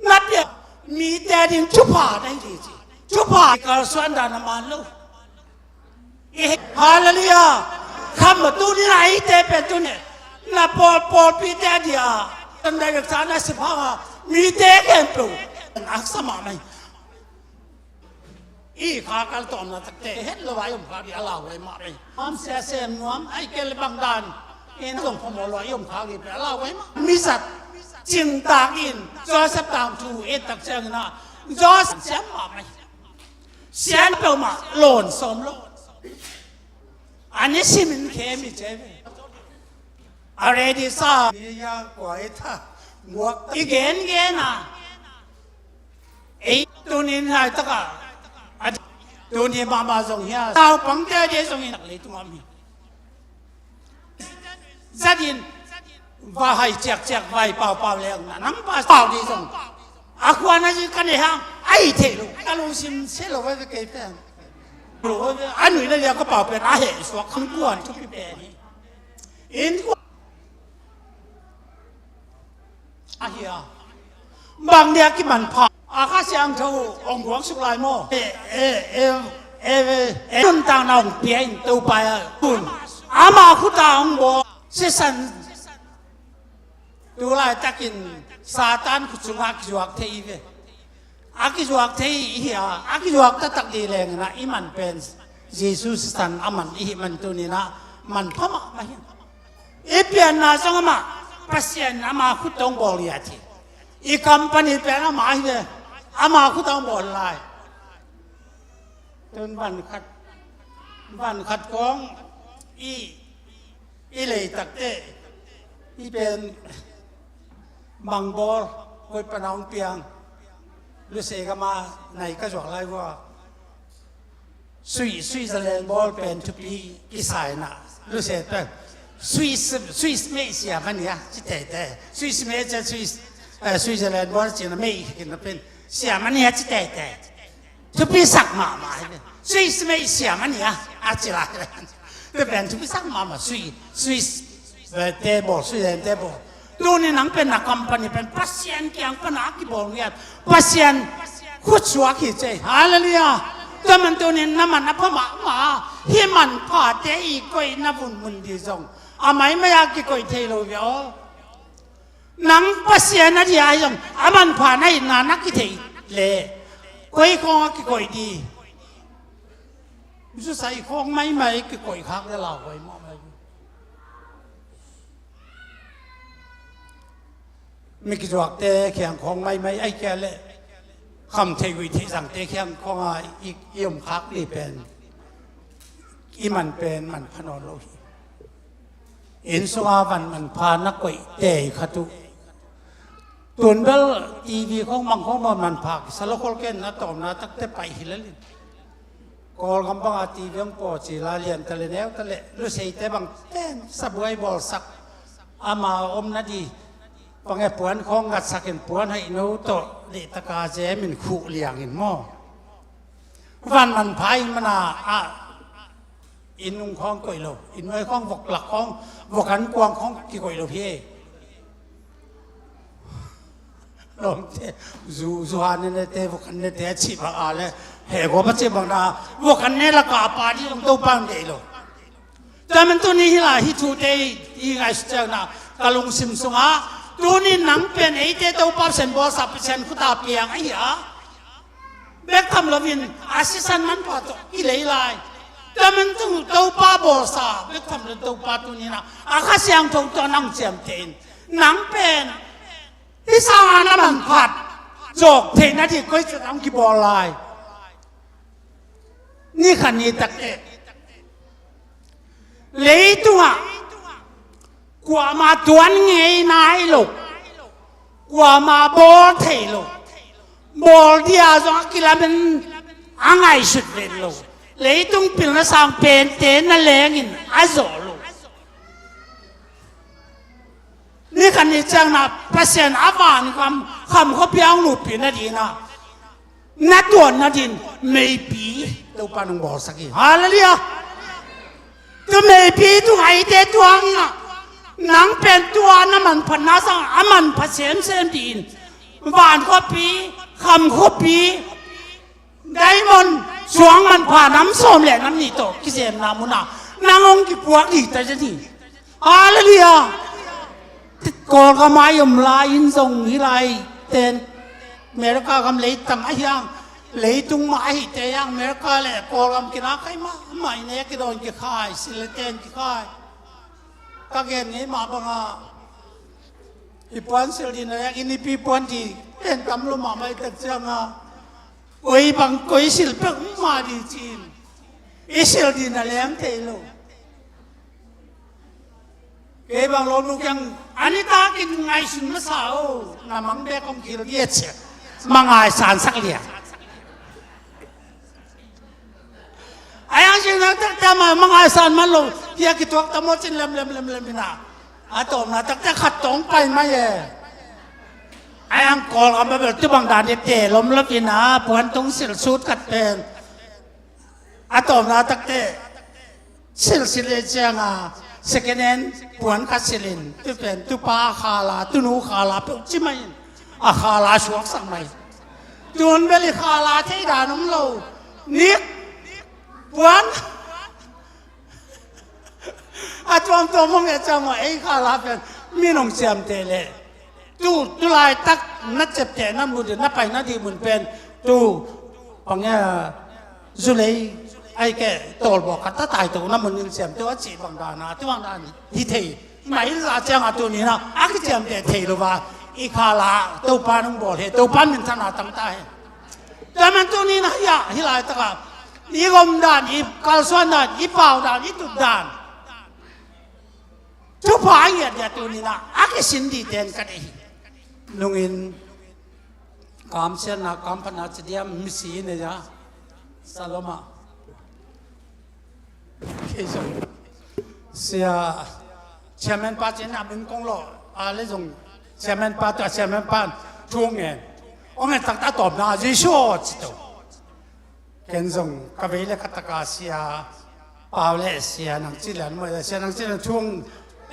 na pia mite ding thupha dai di ci thupha ka suan dan a man lo. Hallelujah. Kham ma tu ni na i te pen tu ne na pol pol pi te dia tan dai ka sa na si pha mite ken tu. Ak sama mai. I kha kal tawmna takte het lo ai om kha di a lau ai mah rei. Ham sia sem nuam ai kel bang dan in zong phomo lo ai om kha di pe a lau ai mah. Misat cingtak in Joseph tang thu et tak ciangin ah Joseph siam mah mai. Siam peuhmah lawn sawm lo. Ani simin khem i ce ve. A ready sa ni ya kua i tha muak i gen gen a. Ei tunin lai taka a tuni mahmah zong hia naupangte a dia zongin tak leitung a mi zatin va hai ciakciak vai paupau leng na nang pa pau di zong a khua na zi ka nei hang a i thei lo ka lungsim se lo vai ve kei pen lo vai ve a nui na lia ka pau pen a heh suak khang kuan thupi pen hi. In Ahi a bang dia kiman pha a Kha Siangtho ong guang suk lai maw? E e e e e nuntakna ong pia in Topa a kun ama khuta ong bawl sisan. Tu laitakin Satan khut sungah kizuak thei hi ve. A kizuak thei i hi a a kizuak taktak dih lengin ah i man pen Jesu sisan a man i hih man tunin ah man pha mahmah hi. I pianna zong amah Pasian ama khut tawh bawl hi a thi. I company pen ama hi ve ama khut tawh bawl lai. Tun van khat van khat kong i i lei takte i pen bang bawl koi pana hong piang luse gama nai ka zuak lai vua sui sui zalen bawl pen thupi kisaina luse pen sui sui mei sia mania ci tete sui mei ce sui sui zalen bawl cina mei kina pen sia mania ci tete. Thupi sak mahmah hi ve. Sui simei siam a ni a a ci lai. Te pen thupi sak mahmah sui sui te bawl sui len te bawl. Tuni nang pen na company pen Pasian kiang pana a kibawl ngiat Pasian khutsuak hi cei. Hallelujah. Tua man tuni na man a pha mahmah hi man phate i koih na vun mun di zong a maimai a kikoih thei lo ve aw. Nang Pasian a dia zong a manpha na itna na kithei le koi khawng a kikoih di. Susai khawng maimai kikoih khak le lau koi mawh mai. Mi kizuakte khiang khawng maimai ai kia le kham thei gui thei zangte khiang khawng a i om khak li pen i man pen man pha nawn lo hi. Inn sunga van manpha na koih tei khat uh. Tun bel T V khong mang khong maw manpha kisa lo khol ken, a tawpna takte paih hi lel in. Kawlgam banga T V hong paw ci la lian ta le neu ta le luseite bang ten sabuai bawlsak. Ama om na di pange puan khong ngatsak in puan haih no tawh lehtaka zem in khuh liang in maw. Van manpha ih mana ah inn nung khawng koih lo, inn nuai khawng vok lak khawng, vok an kuang khawng kikoih lo hi. Lawmte, zu, zu han nete, vok an nete a cih bang a le, he gawp a cih bang na, vok an ne laka a pa dih zong Topa hong deih lo. Tua man tuni hi la, hih thute i ngaihsut ciangna ka lungsim sungah, tuni nang pen eite Topa Pasian bawlsa Pasian khuta piang ahi a, bek tham loin a sisan manpha tawh i lei lai. Tua man tung Topa bawlsa bek tham loin Topa tunina a Kha Siangtho tawh nang ciamteh in, nang pen hih sanga na manphat zawk theihna dih koi ciat hong kibawl lai. Ni khat ni takteh leitungah kuamah tuan ngei nai lo, kuamah bawl thei lo, bawl dia zong a kilamen a ngaihsut ven lo, leitung pilna sang pente na lengin a zawh lo. Ni khat ni ciangna Pasian a van kham, kham khuapi a hong lutpih nadina na tuan nadin meipi Topa nong bawlsak hi. Halleluiah. Tu meipi tu ngaite tuangina nang pen tua na manphatna sang a manpha semsem dihin van khuapi, kham khuapi, diamond suang manpha nam sawm le nam nih tawh kizemna muna nang hong kipuak dih ta zia dih. Halleluiah. Kawlgam a i om lai in zong hi lai ten America gam leitam a hiang leitung mah ahite hiang America le Kawlgam kina kai mah mah i ne kidawn kikhai sil le ten kikhai. Ka gen ngei mah banga i puan sil dina hiang i nipi puan di ten tam lo mah mah i tak cianga koi bang koi sil pek mah di cin i sil dina leng thei lo. Kei bang lo nu kiang ani takin ngaihsun masa o na mang bek kong kil dia cia mangai sansak lia. Ayang sing na takte ma mangai san man lo hia kituak tamo cin lem lem lem lem ina. A tawpna takte khat tawng pai mai e. Ayang Kawlgam bebel tu bang dan de te lom lop ina puan tung sil sut khat pen. A tawpna takte silsil e cianga second hand puan khat silin tu pen tupa khala tunu khala peuh ci mai in a khala suaksak mai. Tun beli khala thei dan om lo nik puan a tuamtuam hong e ciang maw ei khala pen mi nong ciamteh leh tu, tu laitak na ciapteh na mun na pai na dih mun pen tu pange zulei ai ke tawlbawk khat ta taito na mun in siam tu a cih bang dana tu bang dan hi thei. Mai la cianga tunina a kiciamteh thei lo va i khala Topa nong bawl he Topa min thana tang ta he. Tua man tunina hia hi laitaka i gom dan i kalsuan dan i pau dan i tut dan thupha a ngiat dia tunina a kisin dih ten ka deih hi. Nungin kamsiatna kamphatna ci diam misi ne ja Saloma. Kei zong sia chairman pa cin a min kong lo a le zong chairman pa tua chairman pa thu ngen ong en takta tawpna Jesu aw ci to. Ken zong ka vei le ka taka sia pau le sia nang ci lian maw sia nang ci lian thu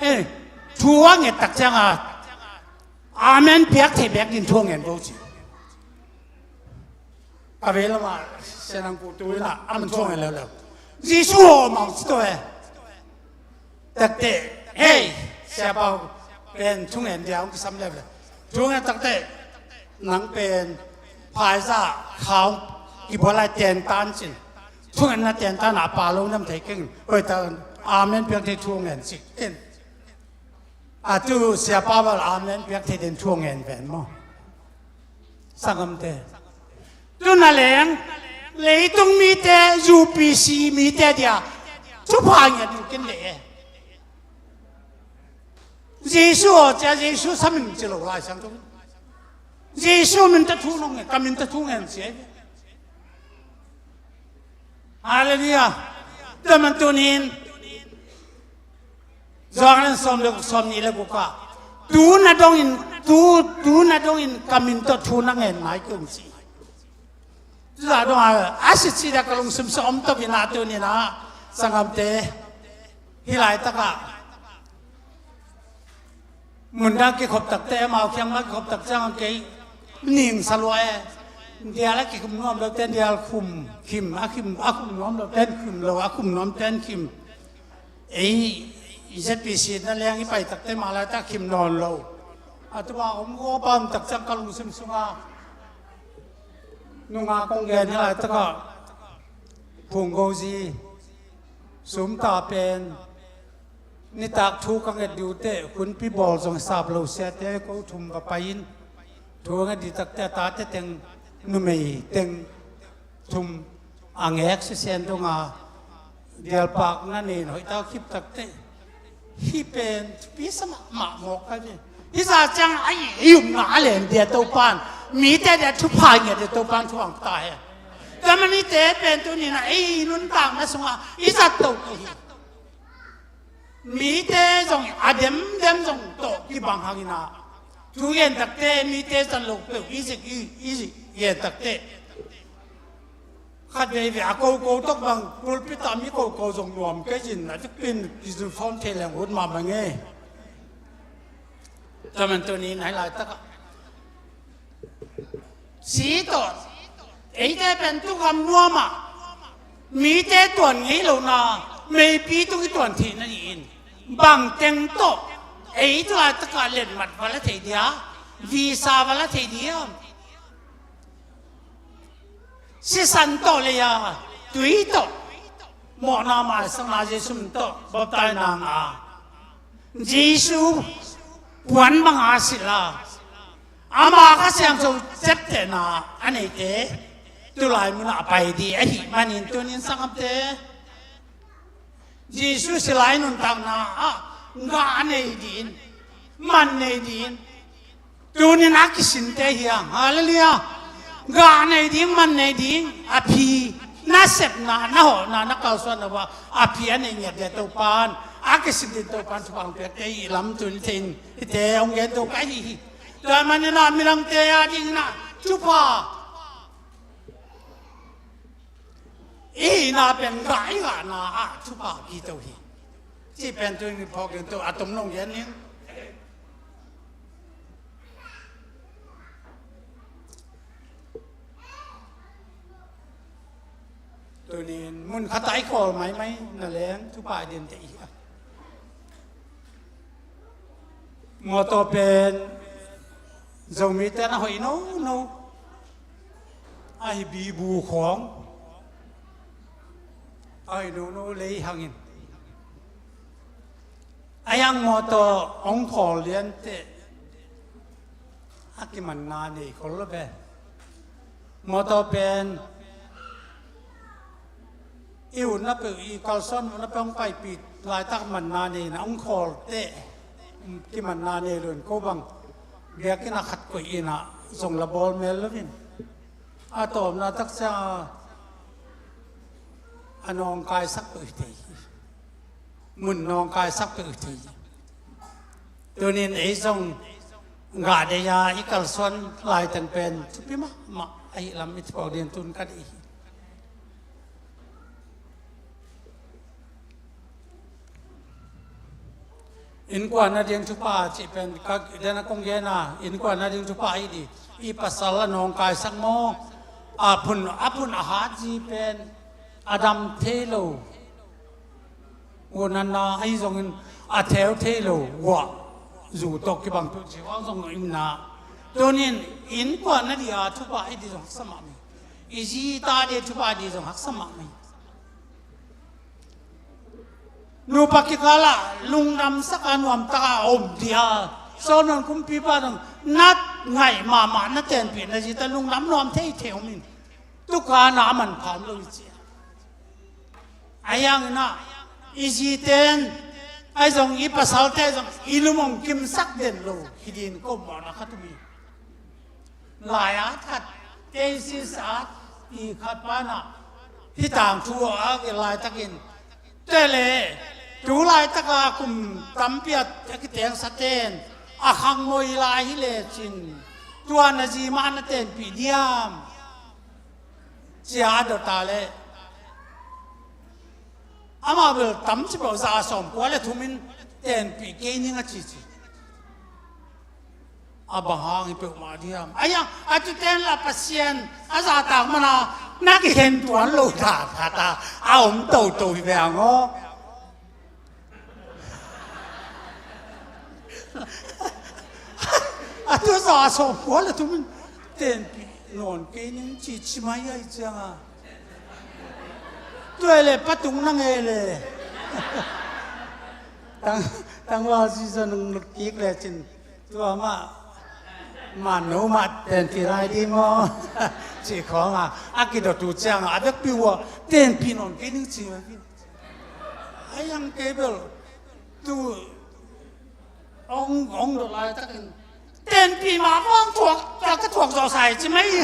eh thu a nget tak cianga amen piak thei bek din thu a ngen bo ci. Ka vei lama sia nang ku tu ina aman thu a ngen leuleu Jesu aw mang ci to e. Takte hei sia pau pen thu ngen dia ong kisam leuleu thu ngen takte nang pen phaiza khau kibualai ten tan cin thu ngen na ten tan a pa lo nam thei keng oi ta amen piak thei thu ngen cik in. A tu sia pa bal amen piak thei den thu ngen ven maw sangamte. Tuna leng leitung mite U P C mite dia thupha ngiat in kin le e. Jesu aw cia, Jesu samin ci lo Lai Siangtho. Jesu min tawh thu nong ngen, ka min tawh thu ngen cia. Halleluiah. Tua man tunin Johan sawm le guk, sawm nih le guk ah, tu na dongin, tu, tu na dongin ka min tawh thu na ngen nai kei un ci. Tua dong a, a sit sit a ka lungsim sung om to pi na tunin ah, sanggamte, hih laitak ah mun dang kikhop takte, amau kiang mah kikhop tak ciang kei ning sa lua e. Dial a kikhum nuam lo ten dial khum, khim a khim, a khum nuam lo ten khim lo, a khum nuam ten khim. Ei, ZPC na leng i pai takte mah laitak khim nawn lo. A tu bang om ko pa om tak ciang ka lungsim sunga nunga kong gen hi laitak ah, Phung Go Zi, sum ta pen, nitak thu ka nget ding uh teh, hunpi bawl zong sap lo siate ko thum va pai in. Thu a nget ding takte a tate teng, numei teng thum a ngek sisen dong a, dialpak na nei in hoih ta khip takte. Hih pen thupi sa mahmah mawk ka ve. Hih sa ciang a i umna a len dia Topan, mite dia thupha ngiat dia Topan thu ang ta he. Tua manite pen tunin a ei nuntakna sungah i zat to hi. Mite zong a demdem zong tawh kibang hangin ah, thu gen takte mite zat lo peuh i zik i, i zik gen takte. Khat veve a koko tawh bang pulpit ah mi koko zong nuam kei zin a dik pin kizul fawm thei leng ut mahmah nge. Tua man tunin a hih laitak ah si tawh eite pen tu gam nuam ah mite tuan ngei lohna meipi tung i tuan theihna dingin bang teng tawh ei tu laitak ah letmat va la thei dia, visa va la thei dia. Sisan tawh lei a, tui tawh, mawhna maisakna Jesu min tawh baptaina nga, Jesu puan banga silh a, ama Kha Siangtho ciaptehna a neite tulai munah a pai ding ahih manin tunin sanggamte, Jesu silai nuntakna ah ngah nei ding, man nei ding, tunin a kisinte hi hang. Halleluiah. Ngah nei ding, man nei ding, a phi na sepna, na hawhna, na kalsuanna uh ah a phi a nei ngiat dia Topan, a kisin ding Topan thupha hong piakte i lam tunin thei in hite hong gen to ka hi hi. Tua manin ah milangte a dingin ah thupha i hihna pen ngah i ngahna ah thupha kito hi. Ci pen tuin phawk in tu a tom nong gen ning. Tunin mun khat ah i khawl maimai na leng thupha i din te i hi a. Mawtaw pen Zomite na hoih nono. Ahi bibu khawng a hoih nono lei hangin a hiang mawtaw hong khawl lianteh a kimanna nei khol lo ve. Mawtaw pen i utna peuh, i kalsuan utna peuh hong paipih laitak manna nei in a hong khawl teh kimanna nei lo in ko bang biakinn ah khat koih in ah zong la bawl mel lo in a tawpna tak ciang a nawngkaisak peuh hi thei hi. Mun nawngkaisak peuh hi thei hi. Tunin ei zong ngah deih a i kalsuan laiteng pen thupi mahmah ahih lam i thupau ding tun ka deih hi. Innkuan nading thupha cih pen ka den a kong gen a, innkuan nading thupha ahi ding, i pasal a nawngkaisak maw, a phun, a phun a hat zi pen a dam thei lo. Guah natna ahi zongin a theu thei lo, guah zu tawh kibang peuh ci, guah zong imna. Tunin innkuan nading a thupha ahi ding zong haksa mahmah hi. I zi ta ding thupha ahi ding zong haksa mahmah hi. Nupa kikal ah lungdamsak a nuamtak a om ding a, Solomon kumpipa dong na ngaih mahmah na tenpih na zi ta lungdam nuam theithei om in. Tukan ah a manpha om lo i ci a. A hiangin ah i zite in Ahi zong i pasalte zong i lum hong kimsak den lo hi ding ko mawhna khat um hi. Lai-at khat, thesis at i khat panah hih tangthu a gelh laitakin, tua leh tu laitaka kum tampi a kitengsaten a khangmoi lai hi lecin, tua na zi mah na tenpih diam, ci a dot a leh, amah bel tamci peuh za sawmkua le thum in tenpih kei ning a cici. A bang hang hi peuhmah diam? Ahi a, a tuten la Pasian a zahtak mana na kikhen tuan lo ta ta ta a om toto hi ve ang aw. A tu za sawmkua le thum in tenpih nawn kei ning cici mai ahi cianga, tua le patung na ngei le. Tang, tangval season nung kik lecin tua mah, man no mah tenpih lai ding maw? Cih khawnga a kidot uh cianga a vekpi uh a tenpih nawn kei ning ci mai. Ahi ang kei bel tu hong, hong dot laitakin tenpih mah vang thuak, ka thuak zawh sa hi ci mai.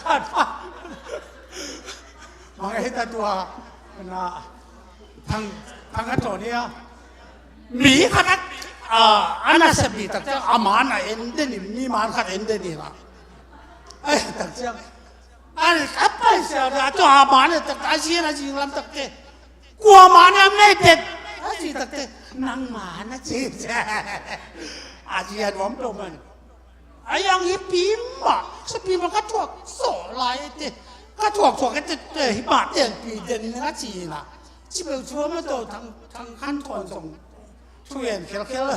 Khat pa mang ei ta tua na thang, thang a tawn hi a. Mi khat a, a, a nasep mi takte a man a en den in, mi man khat en den in a. Ai, tak ciang a, a paisia a tua a man a tak a zian a zing lam takte, kuamah na nei det a ci takte, nangmah na ci. A zian nuam peuh man. Ahi ang hih pi mah, hih pi mah ka thuak zawh lai ete, ka thuak thuak ete, hih mah tenpih den ning a ci na. Ci peuh thuam a tawh thang, thang khan thawn zong thu en khelkhel.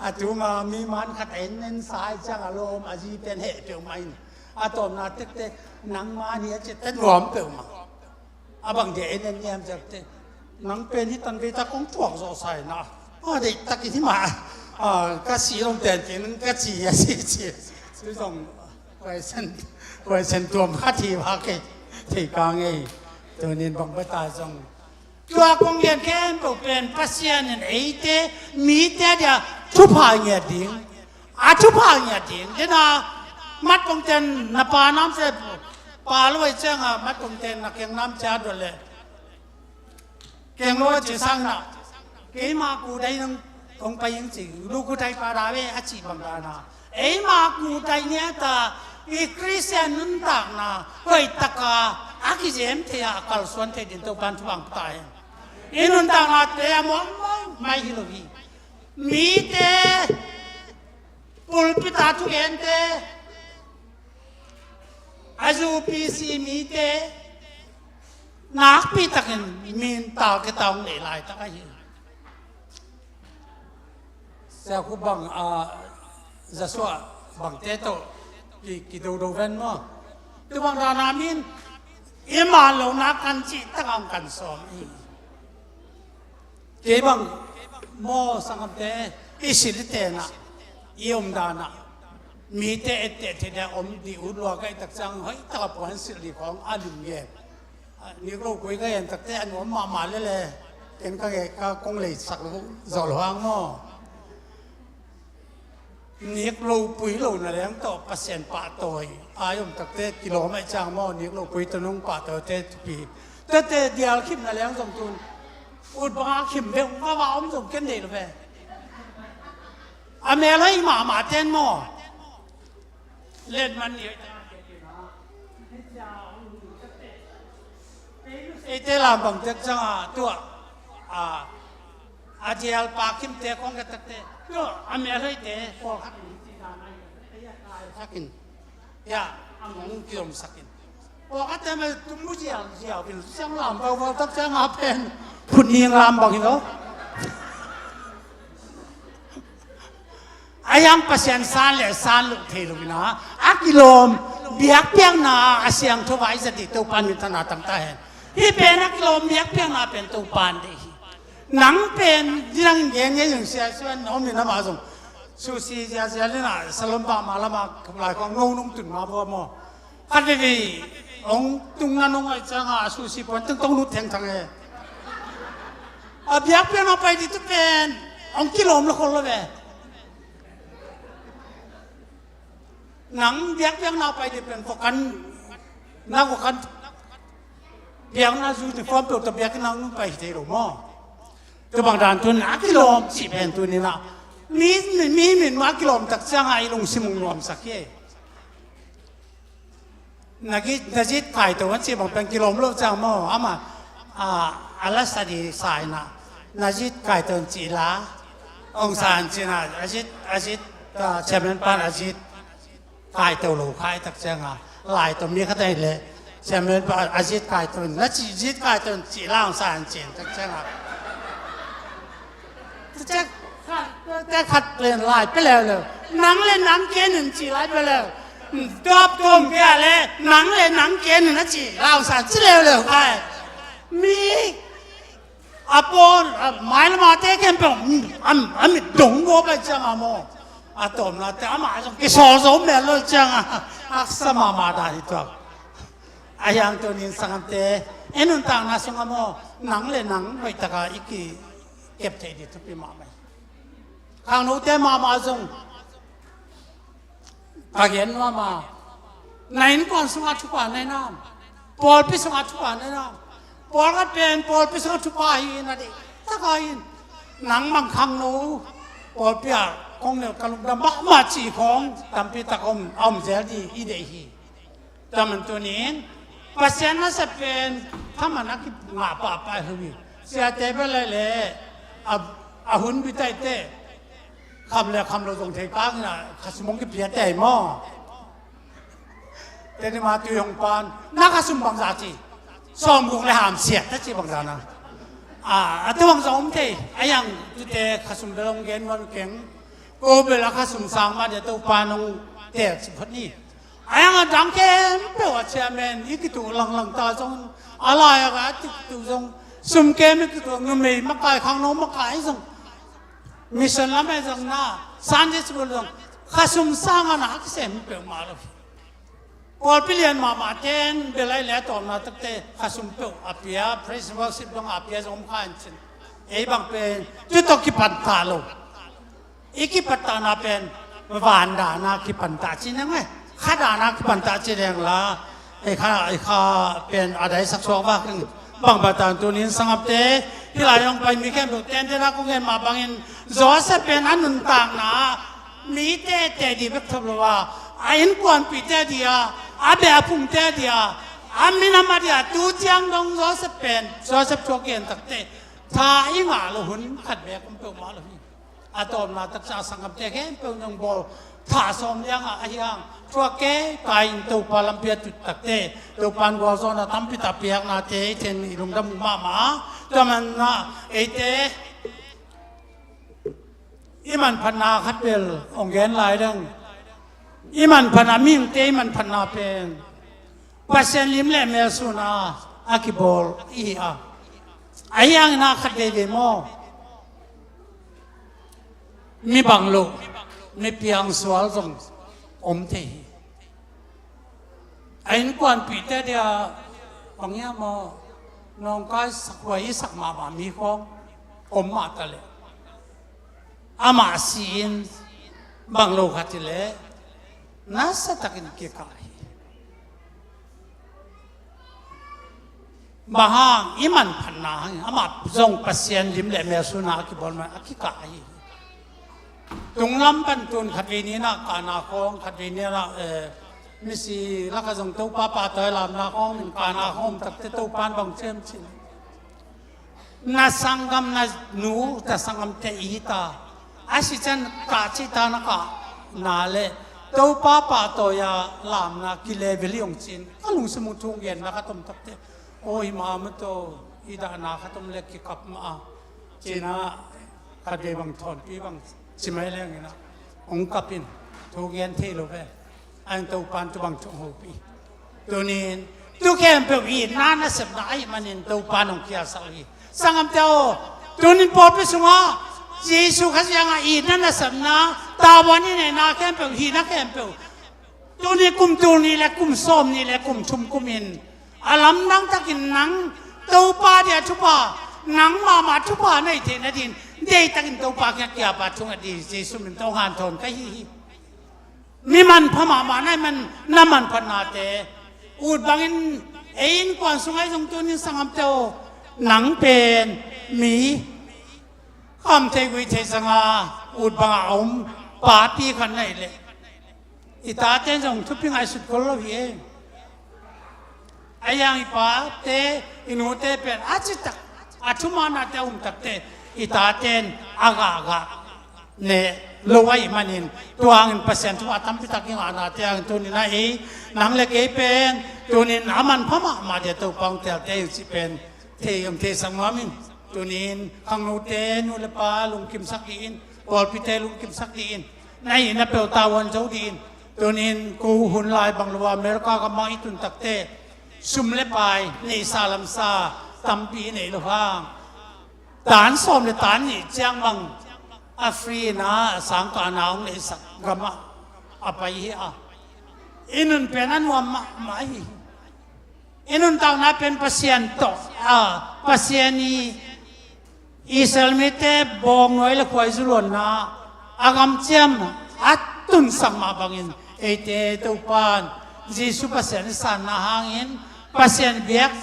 A tu ma mi man khat en en sa ahi ciang a lawm a zi pen heh peuhmah in a tawpna tektek nangmah ni a ci te nuam peuhmah. A bang dia en en niam ciakte, nang pen hih tanvei tak kong thuak zawh sa hi na. A deih takin hih mah, a, ka si lom ten kei nang ka ci a si ci. Cu zong huaisen, huaisen tuam khat hi va kei thei ka ngei. Tunin bang bata zong tua kong gen khempeuh pen Pasian in eite, mite dia thupha ngiat ding. A thupha ngiat ding. Dena mat kong ten na pa nam se pa lo ai cianga mat kong ten na keng nam cia dot le. Keng lo a ci sangna keima ku dai nang kong pai ing ci, lu ku dai pa da ve a ci bang dana. Eima ku dai ngiata i Khristian nuntakna hoihtaka a kizem thei a, a kalsuan thei din Topan thupha pia ta hen. I nuntaknate a muang mai, mai hi lo hi. Mite, pulpit a thugente, a zupisi mite nakpi takin mintal kitaung nei laitak ahi. Siakhu bang a, Joshua bangte tawh ki, kidodo ven maw? Tu bang dana min i man lo na kan cih tak ang kan sawm hi. Kei bang maw sanggamte i silh i tenah i om danah mite etteh thei dia om dih ut lua ka i tak ciang hoih taka puan silh dih khawng a lim gen. Nik lo pui ka en takte a nuam mahmah lele. Ken ka nge ka kong leisak lo zawh lo hang maw? Nik lo pui lo na leng tawh Pasian pahtawi ai om takte kilawm ai ciang maw? Nik lo pui tawh nong pahtawi te thupi. Tete dial khim na leng zong tun ut banga khim ve ung ka va om zong ken nei lo ve. A mel hoi mahmah ten maw? Letman ni eite lam bang tek cianga tua a, a dial pa khimte kong ka takte tua a mel hoite pawlkhat in ci dan ai sakin ya a mong kilom sakin. Pawlkhatte mah tum mu ziau ziau pin siang lam bau bau tak cianga pen phun ning lam bang hi lo. A yang Pasian san le san lo thei lo ina a kilawm biakpiakna a siangtho vai zati Topan min thana tangta hen. Hih pen a kilawm biakpiakna pen Topan deih hi. Nang pen dinang gen ngei zong sia suan na om ina mah zong susi zia zia lina salom bang ma lama lai kong no nung tun ma bo maw? Khat veve hong tung na nong aih cianga a susi puan teng tong lut thengthang e. A biakpiakna pai ding tu pen hong kilawm lo khol lo ve. Nang biakpiakna pai ding pen kokan na kokan biakna zu ni form peuh ta biakna nong pai thei lo maw? Tua bang dan tun a kilawm cih pen tuni na mi mi min ma kilawm tak cianga i lungsim hong nuamsak hi. Na zit kaito an cih bang pen kilawm lo ciang maw? Ama a la study sa ina na zit kaito an cih la hong sa an cih na a zit a zit chairman pan a zit kaito lo khai tak cianga lai to mi khat ai le chairman pan a zit kaito na cih zit kaito an cih la hong sa an cih tak cianga Te khat pen lai pe leuleu. Nang le nang ken in ci lai pe leu. Tuap tuam kia le nang le nang ken in a ci lau sa ci leuleu kai. Mi a pawl a mai lama te ken peuh a mit dong go pai ciang a maw? A tawmna te ama zong kisawl zo mel lo ciang a aksa mama dan hi tuak. A hiang tunin sangamte en untakna sung a maw? Nang le nang hoihtaka i ki kep thei ding thupi mahmah hi. Khangnote mahmah zong ka gen nuam a, na innkuan sungah thupha nei nam? Pawlpi sungah thupha nei nam? Pawlkhat pen pawlpi sungah thupha hi in a deih taka in nang bang khangno pawlpi ah kong neu ka lungdam mahmah cih khawng tampi tak om a om zel ding i deih hi. Tua man tunin Pasian nasep pen thaman a kingah pahpah hi lo hi. Siate bel le a hun bitaite kham le kham lo zong thei kangin a khasum hong kipia te hi maw? Teni ma tui hong pan na khasum bangza ci sawm guk le ham siat ta ci bangza na a tu bangza om thei a yang tute khasum bel hong gen muan keng ko bel a khasum sang ma dia to pan hong tel ci phot ni. A yang a dang khempeuh a chairman i kituh langlang ta zong a lai a ka a tiktuh zong sumkem i kituh numei makai khangno makai zong mission lam e zong na Sunday school zong khasum sang a na a kisem peuh mah lo hi. Pawlpi lian mahmah ten belai le a tawmna takte khasum peuh a pia praise worship zong a pia zong om kha in cin ei bang pen tu tawh kipan ta lo. I kipattahna pen van dahna kipantah ci neng e. Kha dahna kipantah ci neng la ei kha ei kha pen a daisak suak vak ing. Bang batan tunin sangamte hih lai hong pai mi khempeuh tentena kong gen mah bangin Joseph pen a nuntakna mi tete di bek thop lo a a innkuanpihte di a a beh a phungte di a a minam a di a tu ciang dong Joseph pen Joseph thuak gen takte tha i ngah lo hun khat bek om peuhmah lo hi. A tawpna taksa sangamte khempeuh nong bawl thah sawm liangah ahi hang thuak kei kai in Topa lampi a tut takte Topa in gualzawhna tampi tak piaknate i then i lungdam uh mahmah a tua manah eite i manphatna khat bel hong gen lai deng. I manphatna mihingte i manphatna pen Pasian lim le mel suna a kibawl ihi a ahi hangin a khat veivei maw? Mi bang lo mi piang sual zong om thei hi. A innkuanpihte dia bang hiam maw nawngkai sakhuai i sak mahmah mi khawng om mah ta leh amah si-in bang lo khat hi leh nasatakin kikah hi. Bang hang i manphatna hang amah zong Pasian lim le mel suna a kibawl mah a kikah hi. Tunglam pan tun khatvei ninah kahna khawng khatvei ninah misi laka zong Topa pahtawi lamna khawng min kahna khawng takte Topa in bang ciam cin na sanggam na nu ta sanggamte i ta a si can kah cih ta na kah na le Topa pahtawi a lamna kileveli hong cin ka lungsim hong thung genna ka tom takte aw hi ma maw to i dahna khat om le kikap mah a cina khatvei bang thawnpi bang ci mai lengina hong kapin thu gen thei lo ve. An Topan tu bang thu hong hopih tunin tu khempeuh itna nasepna ahih manin Topan hong khialsak hi. Sangamte aw tunin pawlpi sungah Jesu Khazih hanga itna nasepna tavuan i neihna khempeuh hihna khempeuh Tuni kum tul nih le kum sawm nih le kum thum kumin a lamdang takin nang Topa dia thupha, nang mahmah thupha nei theih nadin deihtakin Topa kiang kiapa thunget ding Jesu min tawh hanthawn ka hi hi. Mi manpha mahmah na hih man, na manphatnate ut bangin ei innkuan sungah zong tunin sanggamte aw, nang pen mi kham thei guih thei zanga ut banga a om papi khat na hih leh i taten zong thupi ngaihsut khol lo hi e. A yang i pate, i nute pen a citak, a thumanate a umtakte i taten a gahgah ne lo ahih manin, tua hangin Pasian thu a tampitak i ngahnate hangin tunin a ei, nang le kei pen tunin a manpha mahmah dia Topa hong telte hi cih pen thei om theisak nuam in. Tunin khangnote nu le pa lungkimsak dih in, pawlpite lungkimsak dih in, na hihna peuh tavuan zo dih in. Tunin ko hun lai bang lo a America gam bang i tun takte sum le pai neihsa lamsa tampi i neih loh hang, tan sawm le tan nih ciang bang a free na a sang kah na hong neihsak gamah a pai hi a, i nun pen a nuam mahmah hi. I nuntakna pen Pasian tawh, a, Pasian i Israel mite bawngnuai le khuaizu luanna a gamciam a tunsak mah bangin eite Topan Jesu Pasian i sanna hangin Pasian biak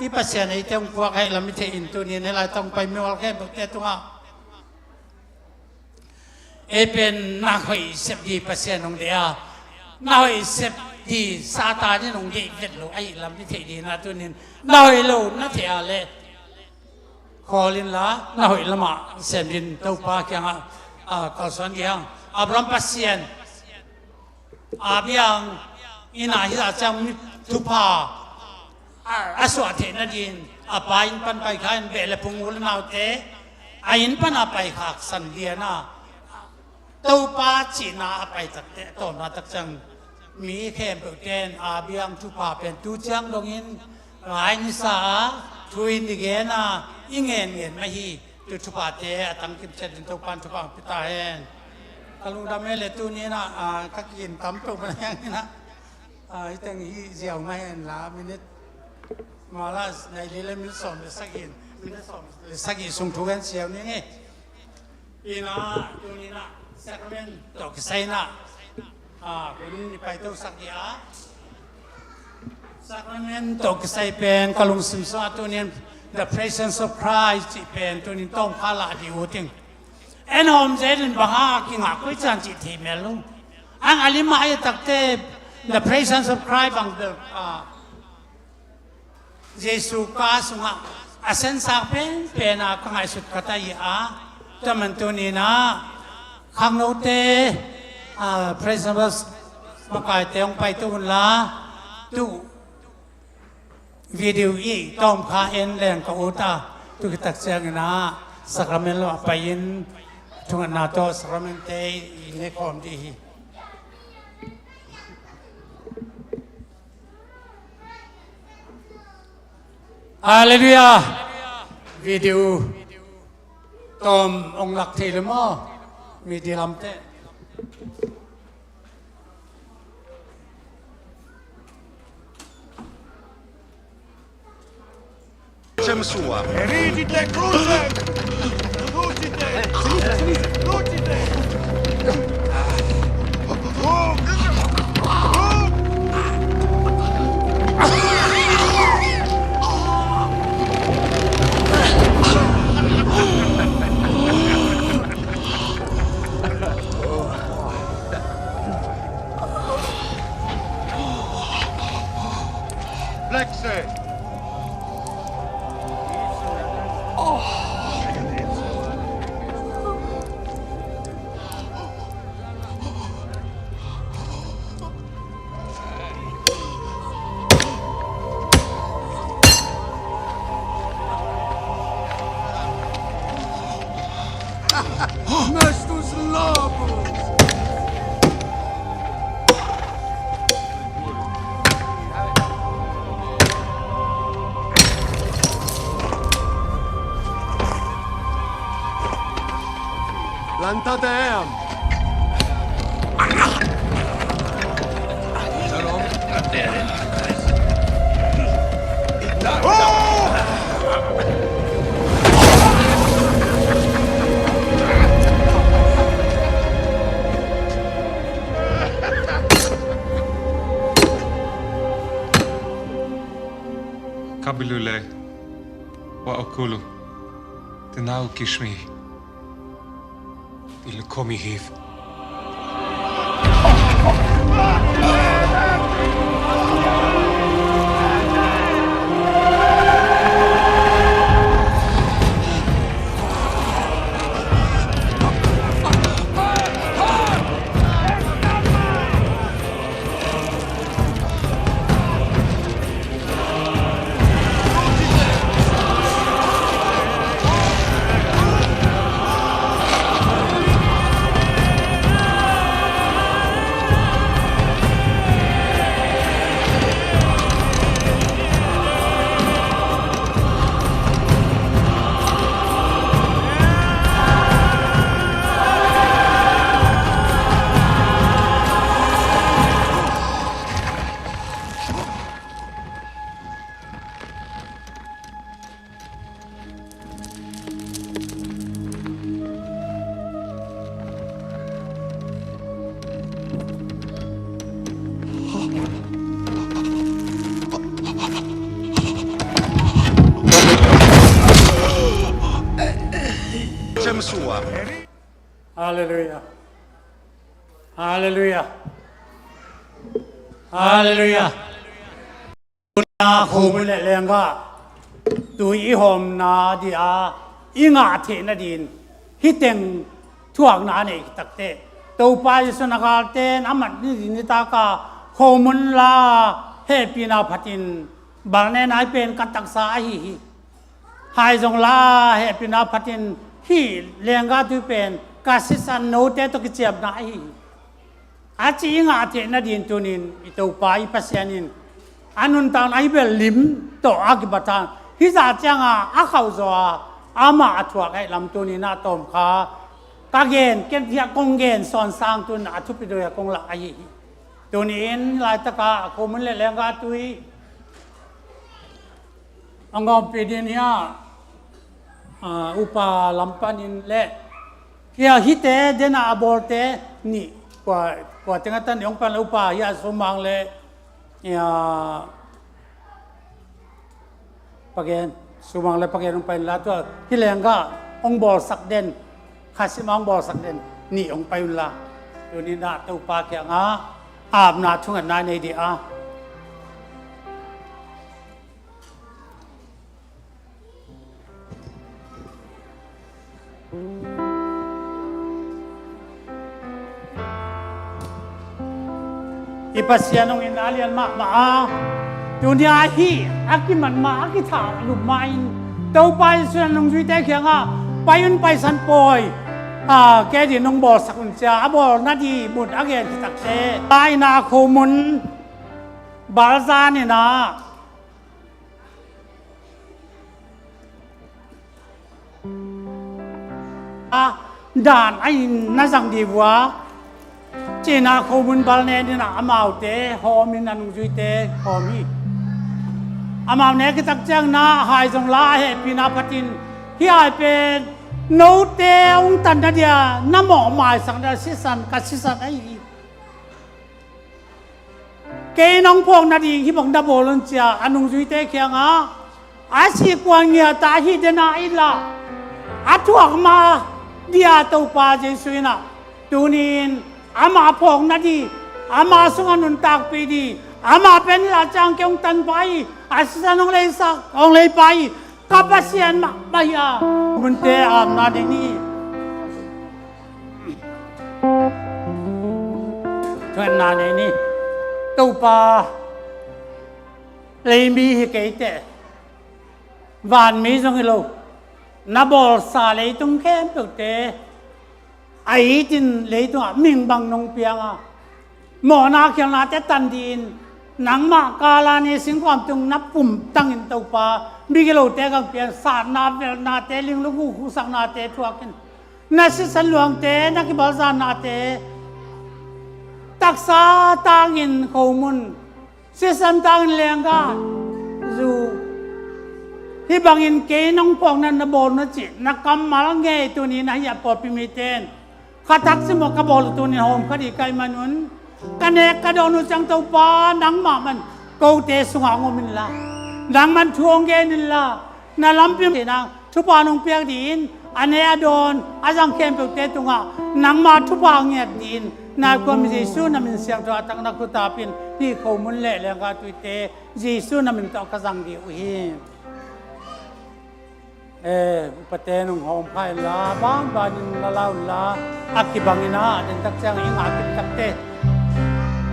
i Pasian eite hong puak ahih lam i thei in tunin hih lai tawh hong pai mimal khempeuhte tungah ei pen na hoih sep ding Pasian hong deih a, na hoih sep ding Satan in hong deih vet lo ahih lam i thei ding a, tunin na hoih lo na thei a leh khawl inla na hoih lamah sem ding Topa kiangah, a, kalsuan ding hang. Abraham Pasian a biang inn ah hih a ciang mi thupha a, a suah theih nadin a pa inn pan pai kha in beh le phung u le naute a inn pan a pai khak san lian a, Topa cihna a pai takte a tawpna tak ciang mi khempeuhte in a biang thupha pen tu ciang dongin ngai nisa a thu in i gen a i ngen ngen mah hi. Tu thuphate a tangkim ciat in Topan thupha hong pia ta hen. Ka lungdam e le tuni in ah, a, ka kikin tam peuh mana hiang in ah, a, hih teng hih ziau mah hen la minute mala nai li le minute sawm le sagih in, minute sawm le sagih sung thu gen siau ning e. Ina tuni in ah sacrament tawh kisai in ah, a, kun i paito sak hi a. Sacrament tawh kisai pen ka lungsim sungah tunin the presence of Christ cih pen tunin tawmkha lah dih uh ting. En hawm zel in bang hang a kingah koi can cih thei mel lo. Ang a lim ah a takte the presence of Christ bang bel, a, Jesu ka sungah a sensak penpen a ka ngaihsut khat ahi a, tua man tuninah khangnote, a, praise and worship makaite hong paito unla, tu video i tawmkha en leng ka ut a, tu kitak cianginah sacrament lo a pai-in thungetna tawh sacramentte i nekhawm dih hi. Halleluiah. Video tawm ong lak thei le maw? Media lamte. Cem sua. Ridite, crucem! Crucite! Crucite! Black Sea. Nestus Labus! Lanta te em. Kabilule wa okulu, tenau kishmi. Ilkomi hiv. Halleluiah. Halleluiah. Halleluiah. Tuni-a khomun le lenggah tui i hawmna dia i ngah theih nadin hih teng thuakna a neih takte, Topa Jesu in a galte in a mat ni ding nitak a khomun la hehpihna phatin balnena i pen ka taksa ahi hi. Hai zong la hehpihna phatin hih lenggah tui pen ka sisan note tawh kiciamna ahi hi. A ci i ngah theih nadin tunin i Topa i Pasian in a nuntakna hi bel lim tawh a kibatang hih zah cianga a khauh zaw a amah a thuak aih lam tunin a tawm kha ka gen ken thiah kong gen sawn sang tun a thupi doi a kong lak ahi hi. Tunin laitaka a khomun le lenggah tui a ngawmpi din hia, a, upa lam panin le hia hite dena a bawlte nih kua, kua tenga tan hong pan le upa hia sumang le hia pagen, sumang le pagen hong pan la tua hi lenggah hong bawlsak den, khasima hong bawlsak den nih hong pai unla. Tunin a Topa kiangah apna thungetna nei dih a. I Pasian hong in a lian mahmah a, tunia hih a kiman mah a kithah lup mah in Topa Jesu in a nungzuite kiangah pai un, paisan pawi a kei din hong bawlsak un cia a bawlna di mun a gen khitakte a ina a khomun balzan ina a dan a in na zang di vua cina khomun balnen ina amaute hawmin a nungzuite hawm hi. Amau nek kitak ciang na hai zong la a hehpihna phatin hih ai pen note hong tanna dia na mawh maisak na sisan ka sisan ahi hi. Kei nong phawk nading hih bang na bawl un cia a nungzuite kiangah a sikuan ngiata hih dena inla a thuak ma dia Topa Jesu inah tunin ama phawk nadi ama sungah nuntakpih di ama pen la ciang kei hong tanpa hi. A sisan hong leisak hong leipa hi. Ka Pasian mah mah hi a. Munte amna ding ni. Thuanna nei ni. Topa leimi hi keite vanmi zong hi lo na bawlsa leitung khempeuhte a itin leitungah ming bang nong pianga mawhna khialnate tan dihin nangmah kala ni singkhuam tung na pumtangin Topa migilote kang pian satna velnate linglu khuhsaknate thuakin na sisan luangte na kibalzannate taksa tangin khomun Sisan tangin lenggah zu. Hih bangin kei nong phawkna na bawl na cih na kammal ngei tunin ahi a pawlpi mite in khatak simawh ka bawl uh tunin hawm kha dih ka hih manun ka nek ka dawn uh ciang Topa nangmah man kote sungah hong om inla, nangman thu hong gen inla, na lampi thupha nong piak dih in, a ne a dawn a zang khempeuhte tungah nangma thupha ngiat dih in, nai khuam Jesu na min siangtho a tak na khut a pin hih khomun le lenggah tuite Jesu na min tawh ka zang dih uh hi. Eh, upate nong hawm kha inla, banbanin la la unla, a kibangin a den tak ciang i ngah kip takte,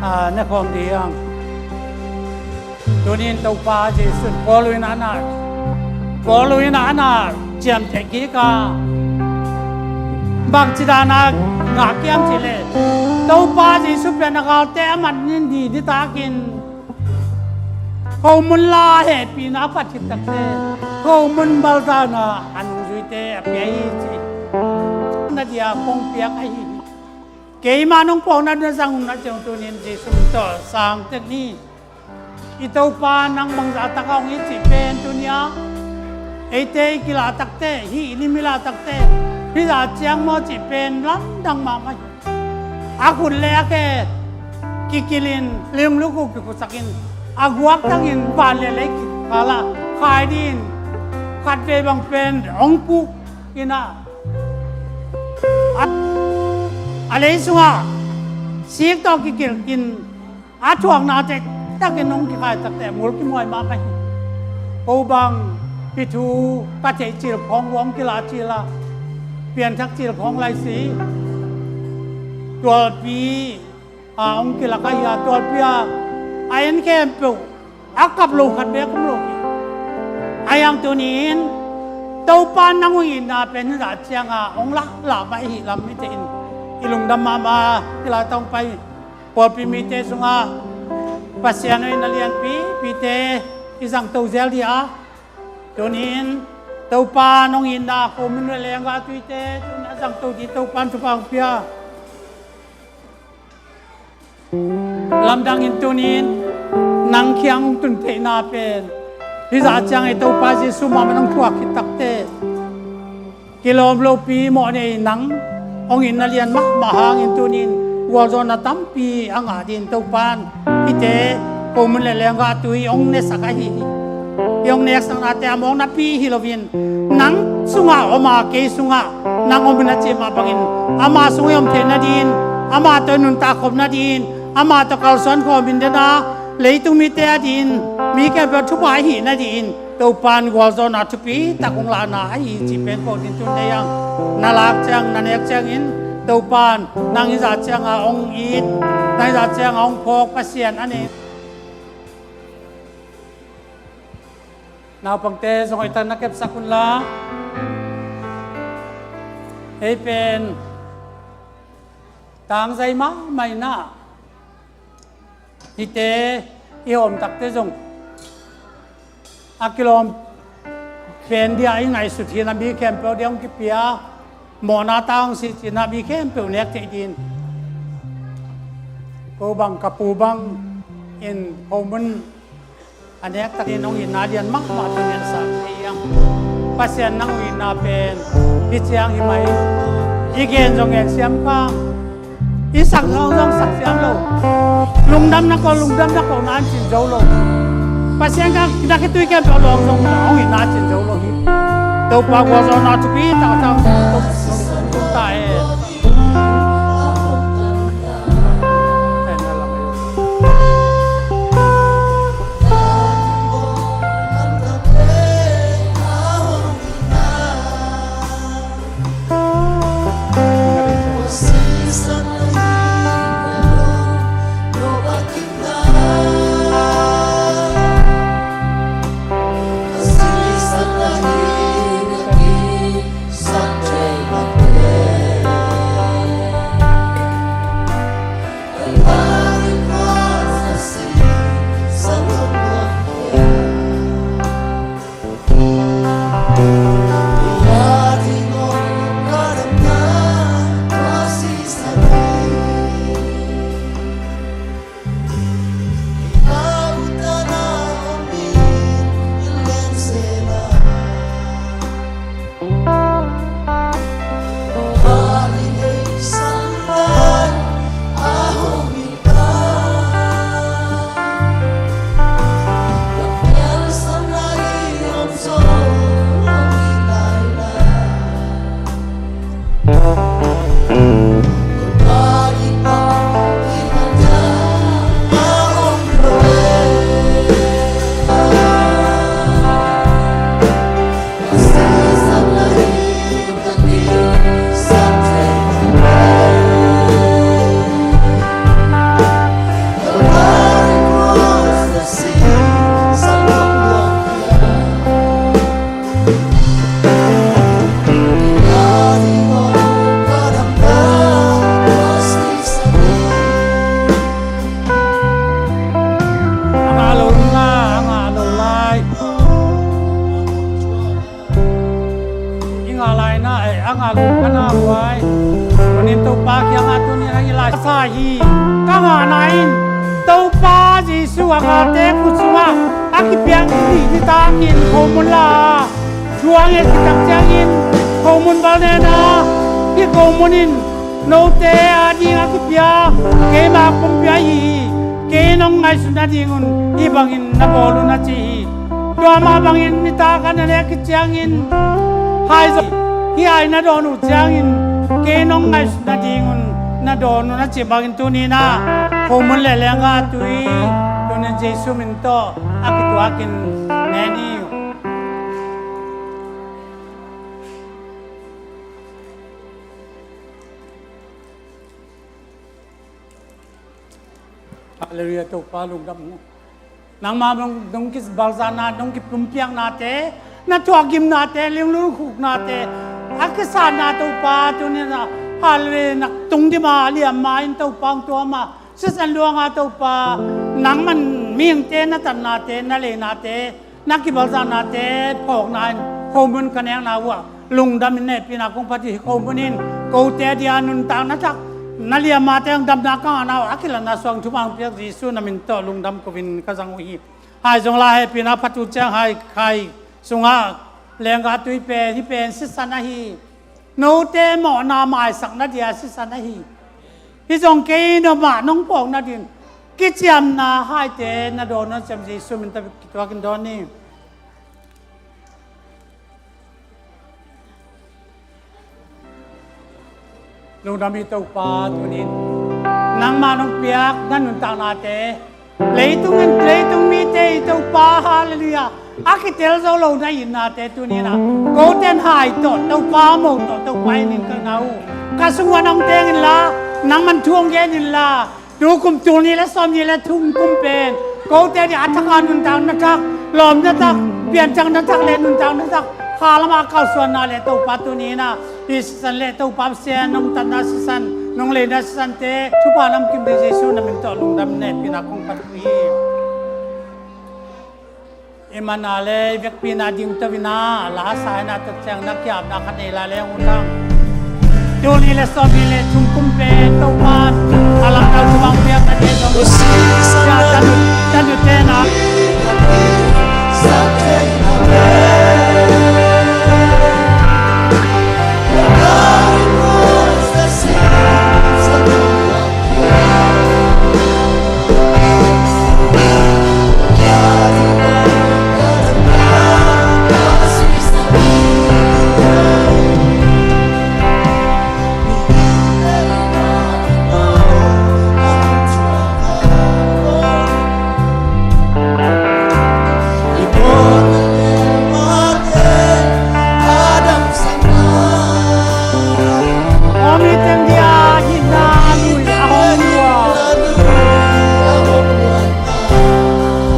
ah, ne khawm dih hiang. Tunin Topa Jesu in Paul in a na, Paul in a na ciamteh kik a, bangci dan a ngah kiam cih leh Topa Jesu pen a galte a mat nin dih ditakin khomun la hehpihna a phat khit takte khomun balzahna a nungzuite a pia hi ci. Na dia kong piak ahi hi. Keima nong phawkna na zang uh na ciang tunin Jesu min tawh sang tek ni. I Topa nang bangzah tak a hong hi cih pen tunia eite i kilah takte, hih i lim i lah takte, hih zah ciang maw cih pen lamdang mahmah hi. A khut le a khe kikilhin, lingluk uh kikhusakin, a guak tangin van le lei kikhala khai din, khatvei bang pen hong puk in a, a, a lei sungah sik tawh kikilhin, a thuakna tektakin hong kikhai takte mul kimuai mahmah hi. Ko bang hih thu ka theih cil khawng hong kilah cil a, pianthak cil khawng lai si. Tualpi a hong kilak ahi a, tualpi a a en khempeuh a kap lo khat bek om lo hi. Ahi hang tunin Topa nang hong itna pen hih zah cianga hong lah lah mah i hih lam mite in i lungdam mahmah. Hih lai tawh hong pai pawlpi mite sungah Pasian hoihna lianpipite i zangto zel dih a, tunin Topa nong itna khomun le lenggah tuite tunin a zangto dih Topa in thupha hong pia. Lamdangin tunin nang kiang hong tun theihna pen hih zah ciang i Topa Jesu mahmah nong thuak khit takte kilawm lopi mawh nei nang hong itna lian mahmah hangin tunin gualzawhna tampi a ngah dingin Topa in hihte khomun le lenggah tui hong nesak ahi hi. I hong neksaknate a mawk napi hi loin nang sungah om a, kei sungah nang om in a cih mah bangin ama sungah i om theih nadingin, ama tawh i nuntak khop nadingin, ama tawh kalsuan khawm in den a, leitung mite adingin mi khempeuh thupha i hih nadingin Topa in gualzawhna thupi tak hong lahna ahi cih pen ko din tun dei ang. Na lak ciang, na nek ciangin Topa in nang hih zah cianga hong it, nang hih zah cianga hong phawk Pasian a nei. Naupangte zong hoihtak na kepsak unla. Hei pen tangzai mahmah in ah, hihte i hawm takte zong a kilawm pen dia i ngaihsut hi in ah, mi khempeuh dia hong kipia mawhna tang si ci in ah, mi khempeuh nek theih dingin. Ko bang ka pu bang in khomun a nek takin hong itna lian mahmah tawh ngensa thei hiang. Pasian nang hong itna pen hih ciang hi mai. I gen zong gen siam kha, i sak zong zong sak siam lo. Lungdamna ko, lungdamna ko na an cin zo lo. Pasian ka na khitui khempeuh lawng zong hong itna cin zo lo hi. Topa gualzawhna thupi taktak ta e. A ngah lo lai, a ngah lo lai. I ngah lai na, eh, a ngah lo ka na huai. Tunin Topa kiangah tunin a i lai sa hi. Ka ngahna in Topa Jesu a ngalte khut sungah a kipiak ni, nitakin khomun la. Thu a nget kitak ciangin khomun bal nena, hih khomun in note a ding a kipia keima kum pia hi hi. Kei nong ngaihsut nadingun hih bangin na bawl un a ci hi. Tua mah bangin nitak a na nek khit ciangin hai zo hi, hai na dawn uh ciangin kei nong ngaihsut nadingun na dawn un a ci bangin tuninah khomun le lenggah tui tunin Jesu min tawh a kituakin ne ni uh. Halleluiah, Topa lungdam uh. Nangmah nong, nong kibalzahna, nong kipumpiaknate, na thuakgimnate, linglungkhuknate a kisatna Topa tuninah halleluiah, na tungdima liamma in Topa hong tuama sisan luanga Topa nangman mihingte na tatnate, na leinate, na kibalzahnate phawkna in khomun ka nekna uh ah lungdam in hehpihna kong phat hi. Khomun in kote a dia nuntakna thak na liammate hong damna ka ngahna uh a kilatna suang thupha hong piak Jesu na min tawh lungdam ko-in ka zang uh hi. Hai zong la hehpihna phat uh ciang hai, hai sungah lenggah tui pen, hih pen sisan ahi. Note mawhna maisak nadia sisan ahi. Hih zong kei nopmah nong phawk nadin kiciamna haite na dawn un a ci-in Jesu min tawh kituakin dawn ni. Lungdam hi Topa tunin nangmah nong piak na nuntaknate, leitung in, leitung mite i Topa, halleluiah, a kitel zo lo na itnate tuninah koten hai tawh Topa mo tawh Topa in in ka na uh. Ka sung uh a nong teng inla, nangman thu hong gen inla, tu kum tul nih le sawm nih le thum kum pen kote dia a thak a nuntakna thak, lawmna thak, pianthakna thak le nuntakna thak kha lamah kalsuanna le Topa tuninah hih sisan le Topa Pasian nong tatna sisan, nong leina sisante thupha namkim ding Jesu na min tawh lungdam hehpihna kong phat uh hi. I mana le i vekpi na ding to vina la sa ina tuk ciang na kiapna khat nei la le hong utang. Tul nih le sawm nih le thum kum pen Topa a langkal thupha hong piak na ding zong sia tanu, tanu te na.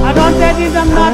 A dawnte ding damna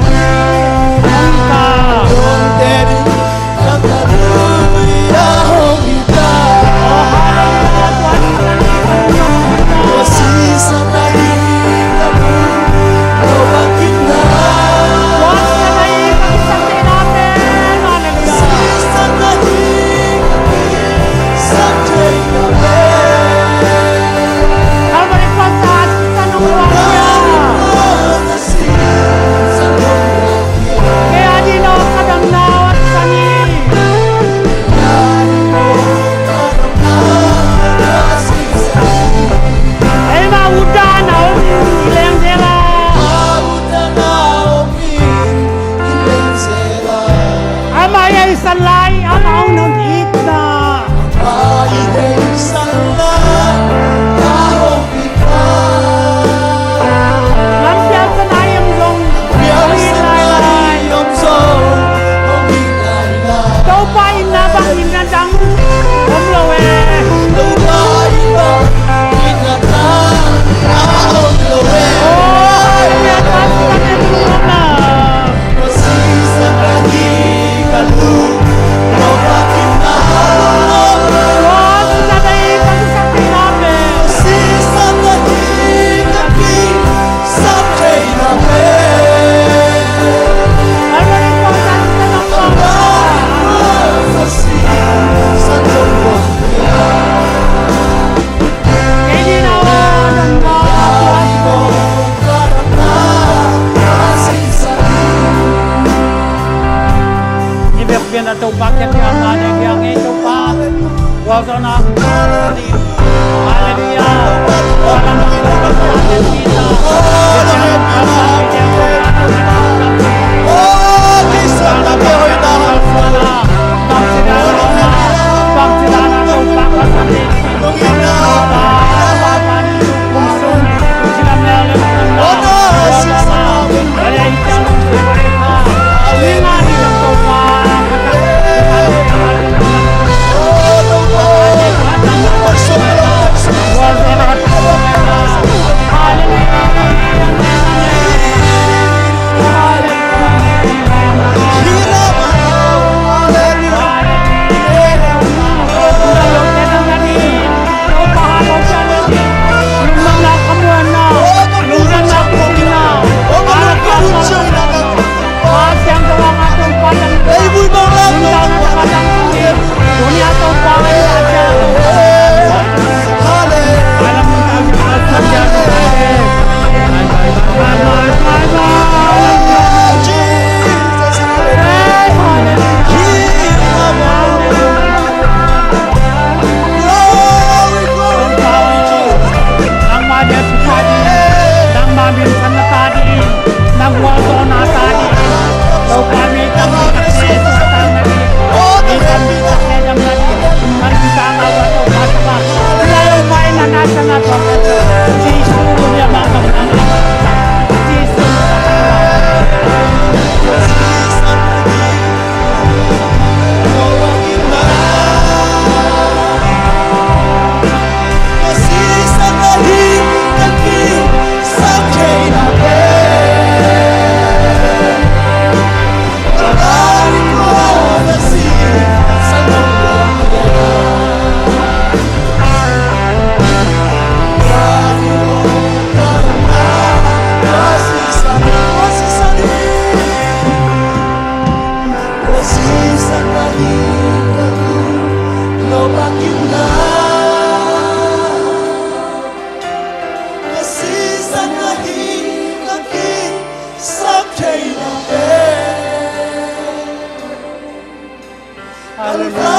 Hallelujah.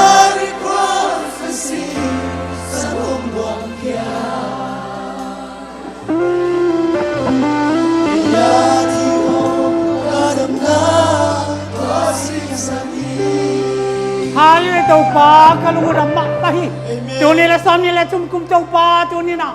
Hallelujah, Topa, ka lungdam mahmah hi. Amen. Tuni le sawmnih le thum kum Topa, tuni na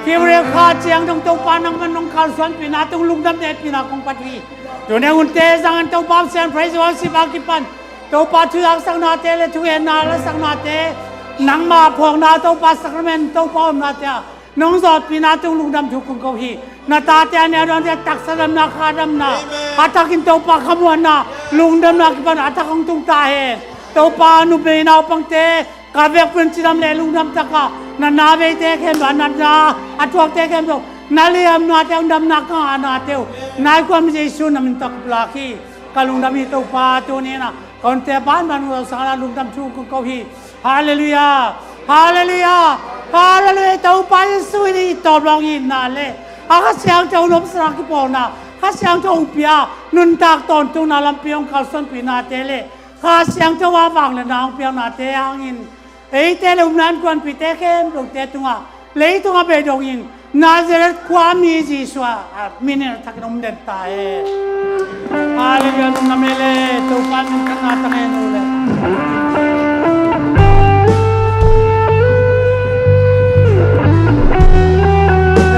February kha ciang dong Topa nangman nong kalsuanpihna tung lungdam hehpihna kong pia hi. Tuni hunte zangin Topa Sian Praise Worship a kipan Topa thuzaksaknate le thugenna lasaknate, nangma phawkna Topa sacrament Topa omnate ah nong zawhpihna tung lungdam thu kong ko hi. Na tate a neu dawnte taksa damna, kha damna, a thakin Topa khamuanna, lungdamna kipan a thak hong tung ta hen. Topa numei naupangte ka vekpi-in cidam le lungdam taka na na veite khempeuh, a natna a thuakte khempeuh na liamnate hong damna ka ngahnate uh na i khuam Jesu na min tawh ka pulak hi. Ka lungdam hi Topa, tuni na ka hunte banban uh sangin lungdam thu kong ko hi. Hallelujah. Hallelujah. Hallelujah. Topa Jesu in i tawp lawng itna le a Kha Siangtho nopsakna kipawlna, Kha Siangtho hong pia nuntak tawntungna lampi hong kalsuanpihnate le Kha Siangtho a vangliatna hong piaknate hangin eite le upna innkuanpihte khempeuhte tungah leitung a bei dongin Nazareth khua mi Jesu a min in a thakin om den ta hen. Hallelujah. Nunna mele Topa min khatna tang hen u le.